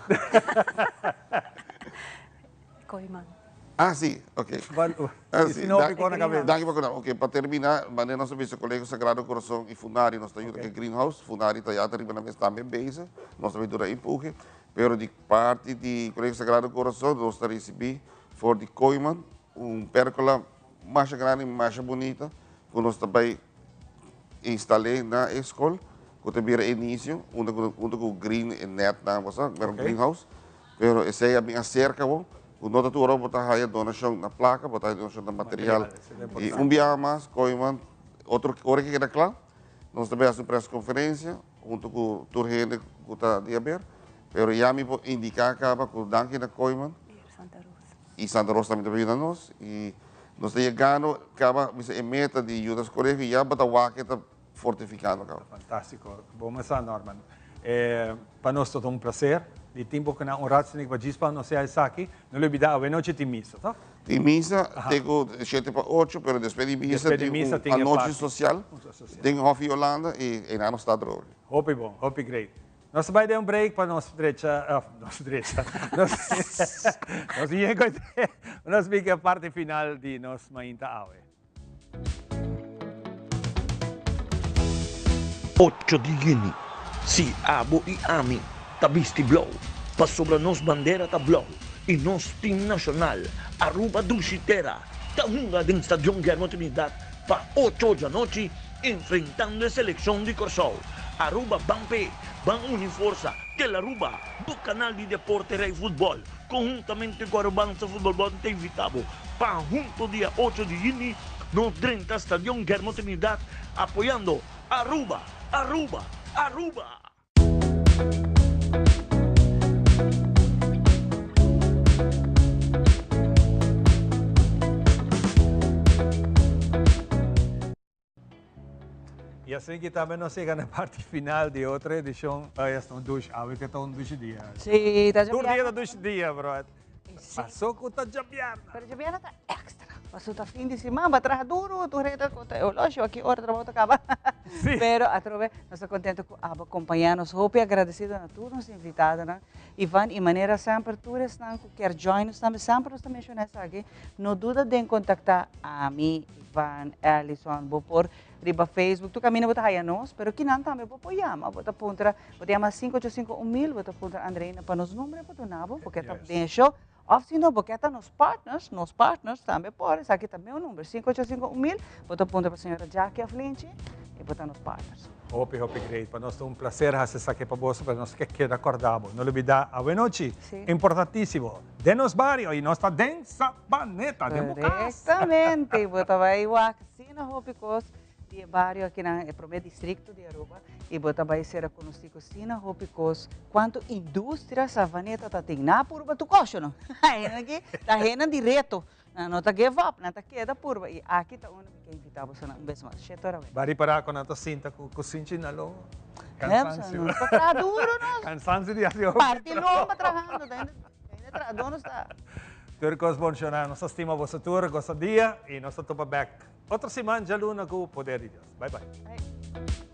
Kooiman. Ah, si, ok. Ah, si. Danki pa kona. Ok, pa termina, manera nos a bisa Colegio Sagrado Corazon y Funari nos ta yuda cu e greenhouse. Funari ta ya ta riba nan mes tambe bezig. Nos ta bay dura empuje. Pero di parti di Colegio Sagrado Corazon nos ta ricibi for di Kooiman un percola masha grandi, masha bunita cu nos ta bay instal'é na e school cu ta bira e inicio unda cu unda cu green e netnan bo sa, bira un greenhouse. Pero esey a bin acerca bo cu no ta tur ora bo ta haya donacion na placa, bo ta haya donacion na material. Y un biaha mas Kooiman otro ora cu keda cla nos ta bay haci un presconferencia hunto cu tur hende cu ta di haber. Pero ya mi por indica caba cu danki na Kooiman. Y Santa Rosa tambe ta yuda nos y nos ta yegando caba bisa e meta di yuda scolegio ya bo ta wak e ta fortificando caba. Fantastico. Bo mesa Norman. Pa nos ta un placer di tin bo cu nan un rat sini pa djis pa nos sea esaki. No lo olbida awe nochi tin misa, to? Tin misa te cu shete pa ocho pero despues di misa tin un anochi social den Hof Yolanda y eynan nos ta droga. Hopi bon, hopi great. Nos ta bai den un break pa nos drecha, of nos drecha, nos nos yega nos bin ku e parti final di nos mainta awe. Ocho di yüni, si abo i ami ta bisti blou, pasobra nos bandera ta blou i nos tim nashonal Aruba Dushi Tera ta hunga den Stadion Guillermo Trinidad pa ocho djanochi Enfrentando e seleccion di Corsou, Aruba ban p'e, ban uni forsa, Telaruba, bo canal di deporte Rey Futbol, conhuntamente cu Arubanza Futbol Bond ta invita bo pa hunto dia ocho di juni nos drenta Stadion Guillermo Trinidad apoyando Aruba, Aruba, Aruba! Y así que también nos llega na parte final di otro edicion. Ay, esta un douche. Awe que ta un douche dia. Sí, ta Tur dia ta douche dia, bro. Pasó cu ta djabièrnè. Pero djabièrnè ta extra. Pasó ta fin di siman, ba traha duro, tur hende ta conta e horloge, aki ora trabou ta caba. Sí. Pero atrobe nos ta contento cu abo acompaña nos. Hopi agradecido na tur nos invitadonan. Ivan, y manera semper tur esnan cu kier join nos tambe, semper nos ta menciona esaki, no duda den contacta ami, Ivan, Ellison, bo por riba Facebook, tur caminda bo ta haya nos, pero kinan tambe bo por yama, bo ta puntra, bo ta yama sinku ocho sinku un mil, bo ta puntra Andreina pa nos number bo duna bo, bo ke ta den e show, of si no bo ke ta nos partners, nos partners tambe por, esaki ta meu number, sinku ocho sinku un mil, bo ta puntra pa señora Jackie of Linchi y bo ta nos partners. Hopi hopi great, pa nos ta un placer haci esaki pa boso, pero nos ke keda corda bo, no lubida awenochi, importantisimo. Den nos bario y nos ta den Sabaneta, den bo cas. Correctamente, bo ta bay wak asina hopi cos di e bario aki nan, e prome districto di Aruba, y bo ta bay sera conoci cu asina hopi cos, cuanto industria Savaneta ta tin. Nan a purba tur cosho no, hende aki ta hendenan di reto, nan no ta give up, nan ta keda purba y aki ta unda mi ke invita bosonan un bes mas. Shete ora bay. Ba ripara cu nan ta sinta cu cusinchi na lo cansancio. Nos ta traha duro nos. Cansancio di haci hopi Parti lomba trahando, ta hende. Hende trahadó nos ta. Tur kos bon shona. Nos ta stima boso tur. Gosa dia y nos ta topa bek otro siman djaluna ku poder di Dios. Bye bye. Bye.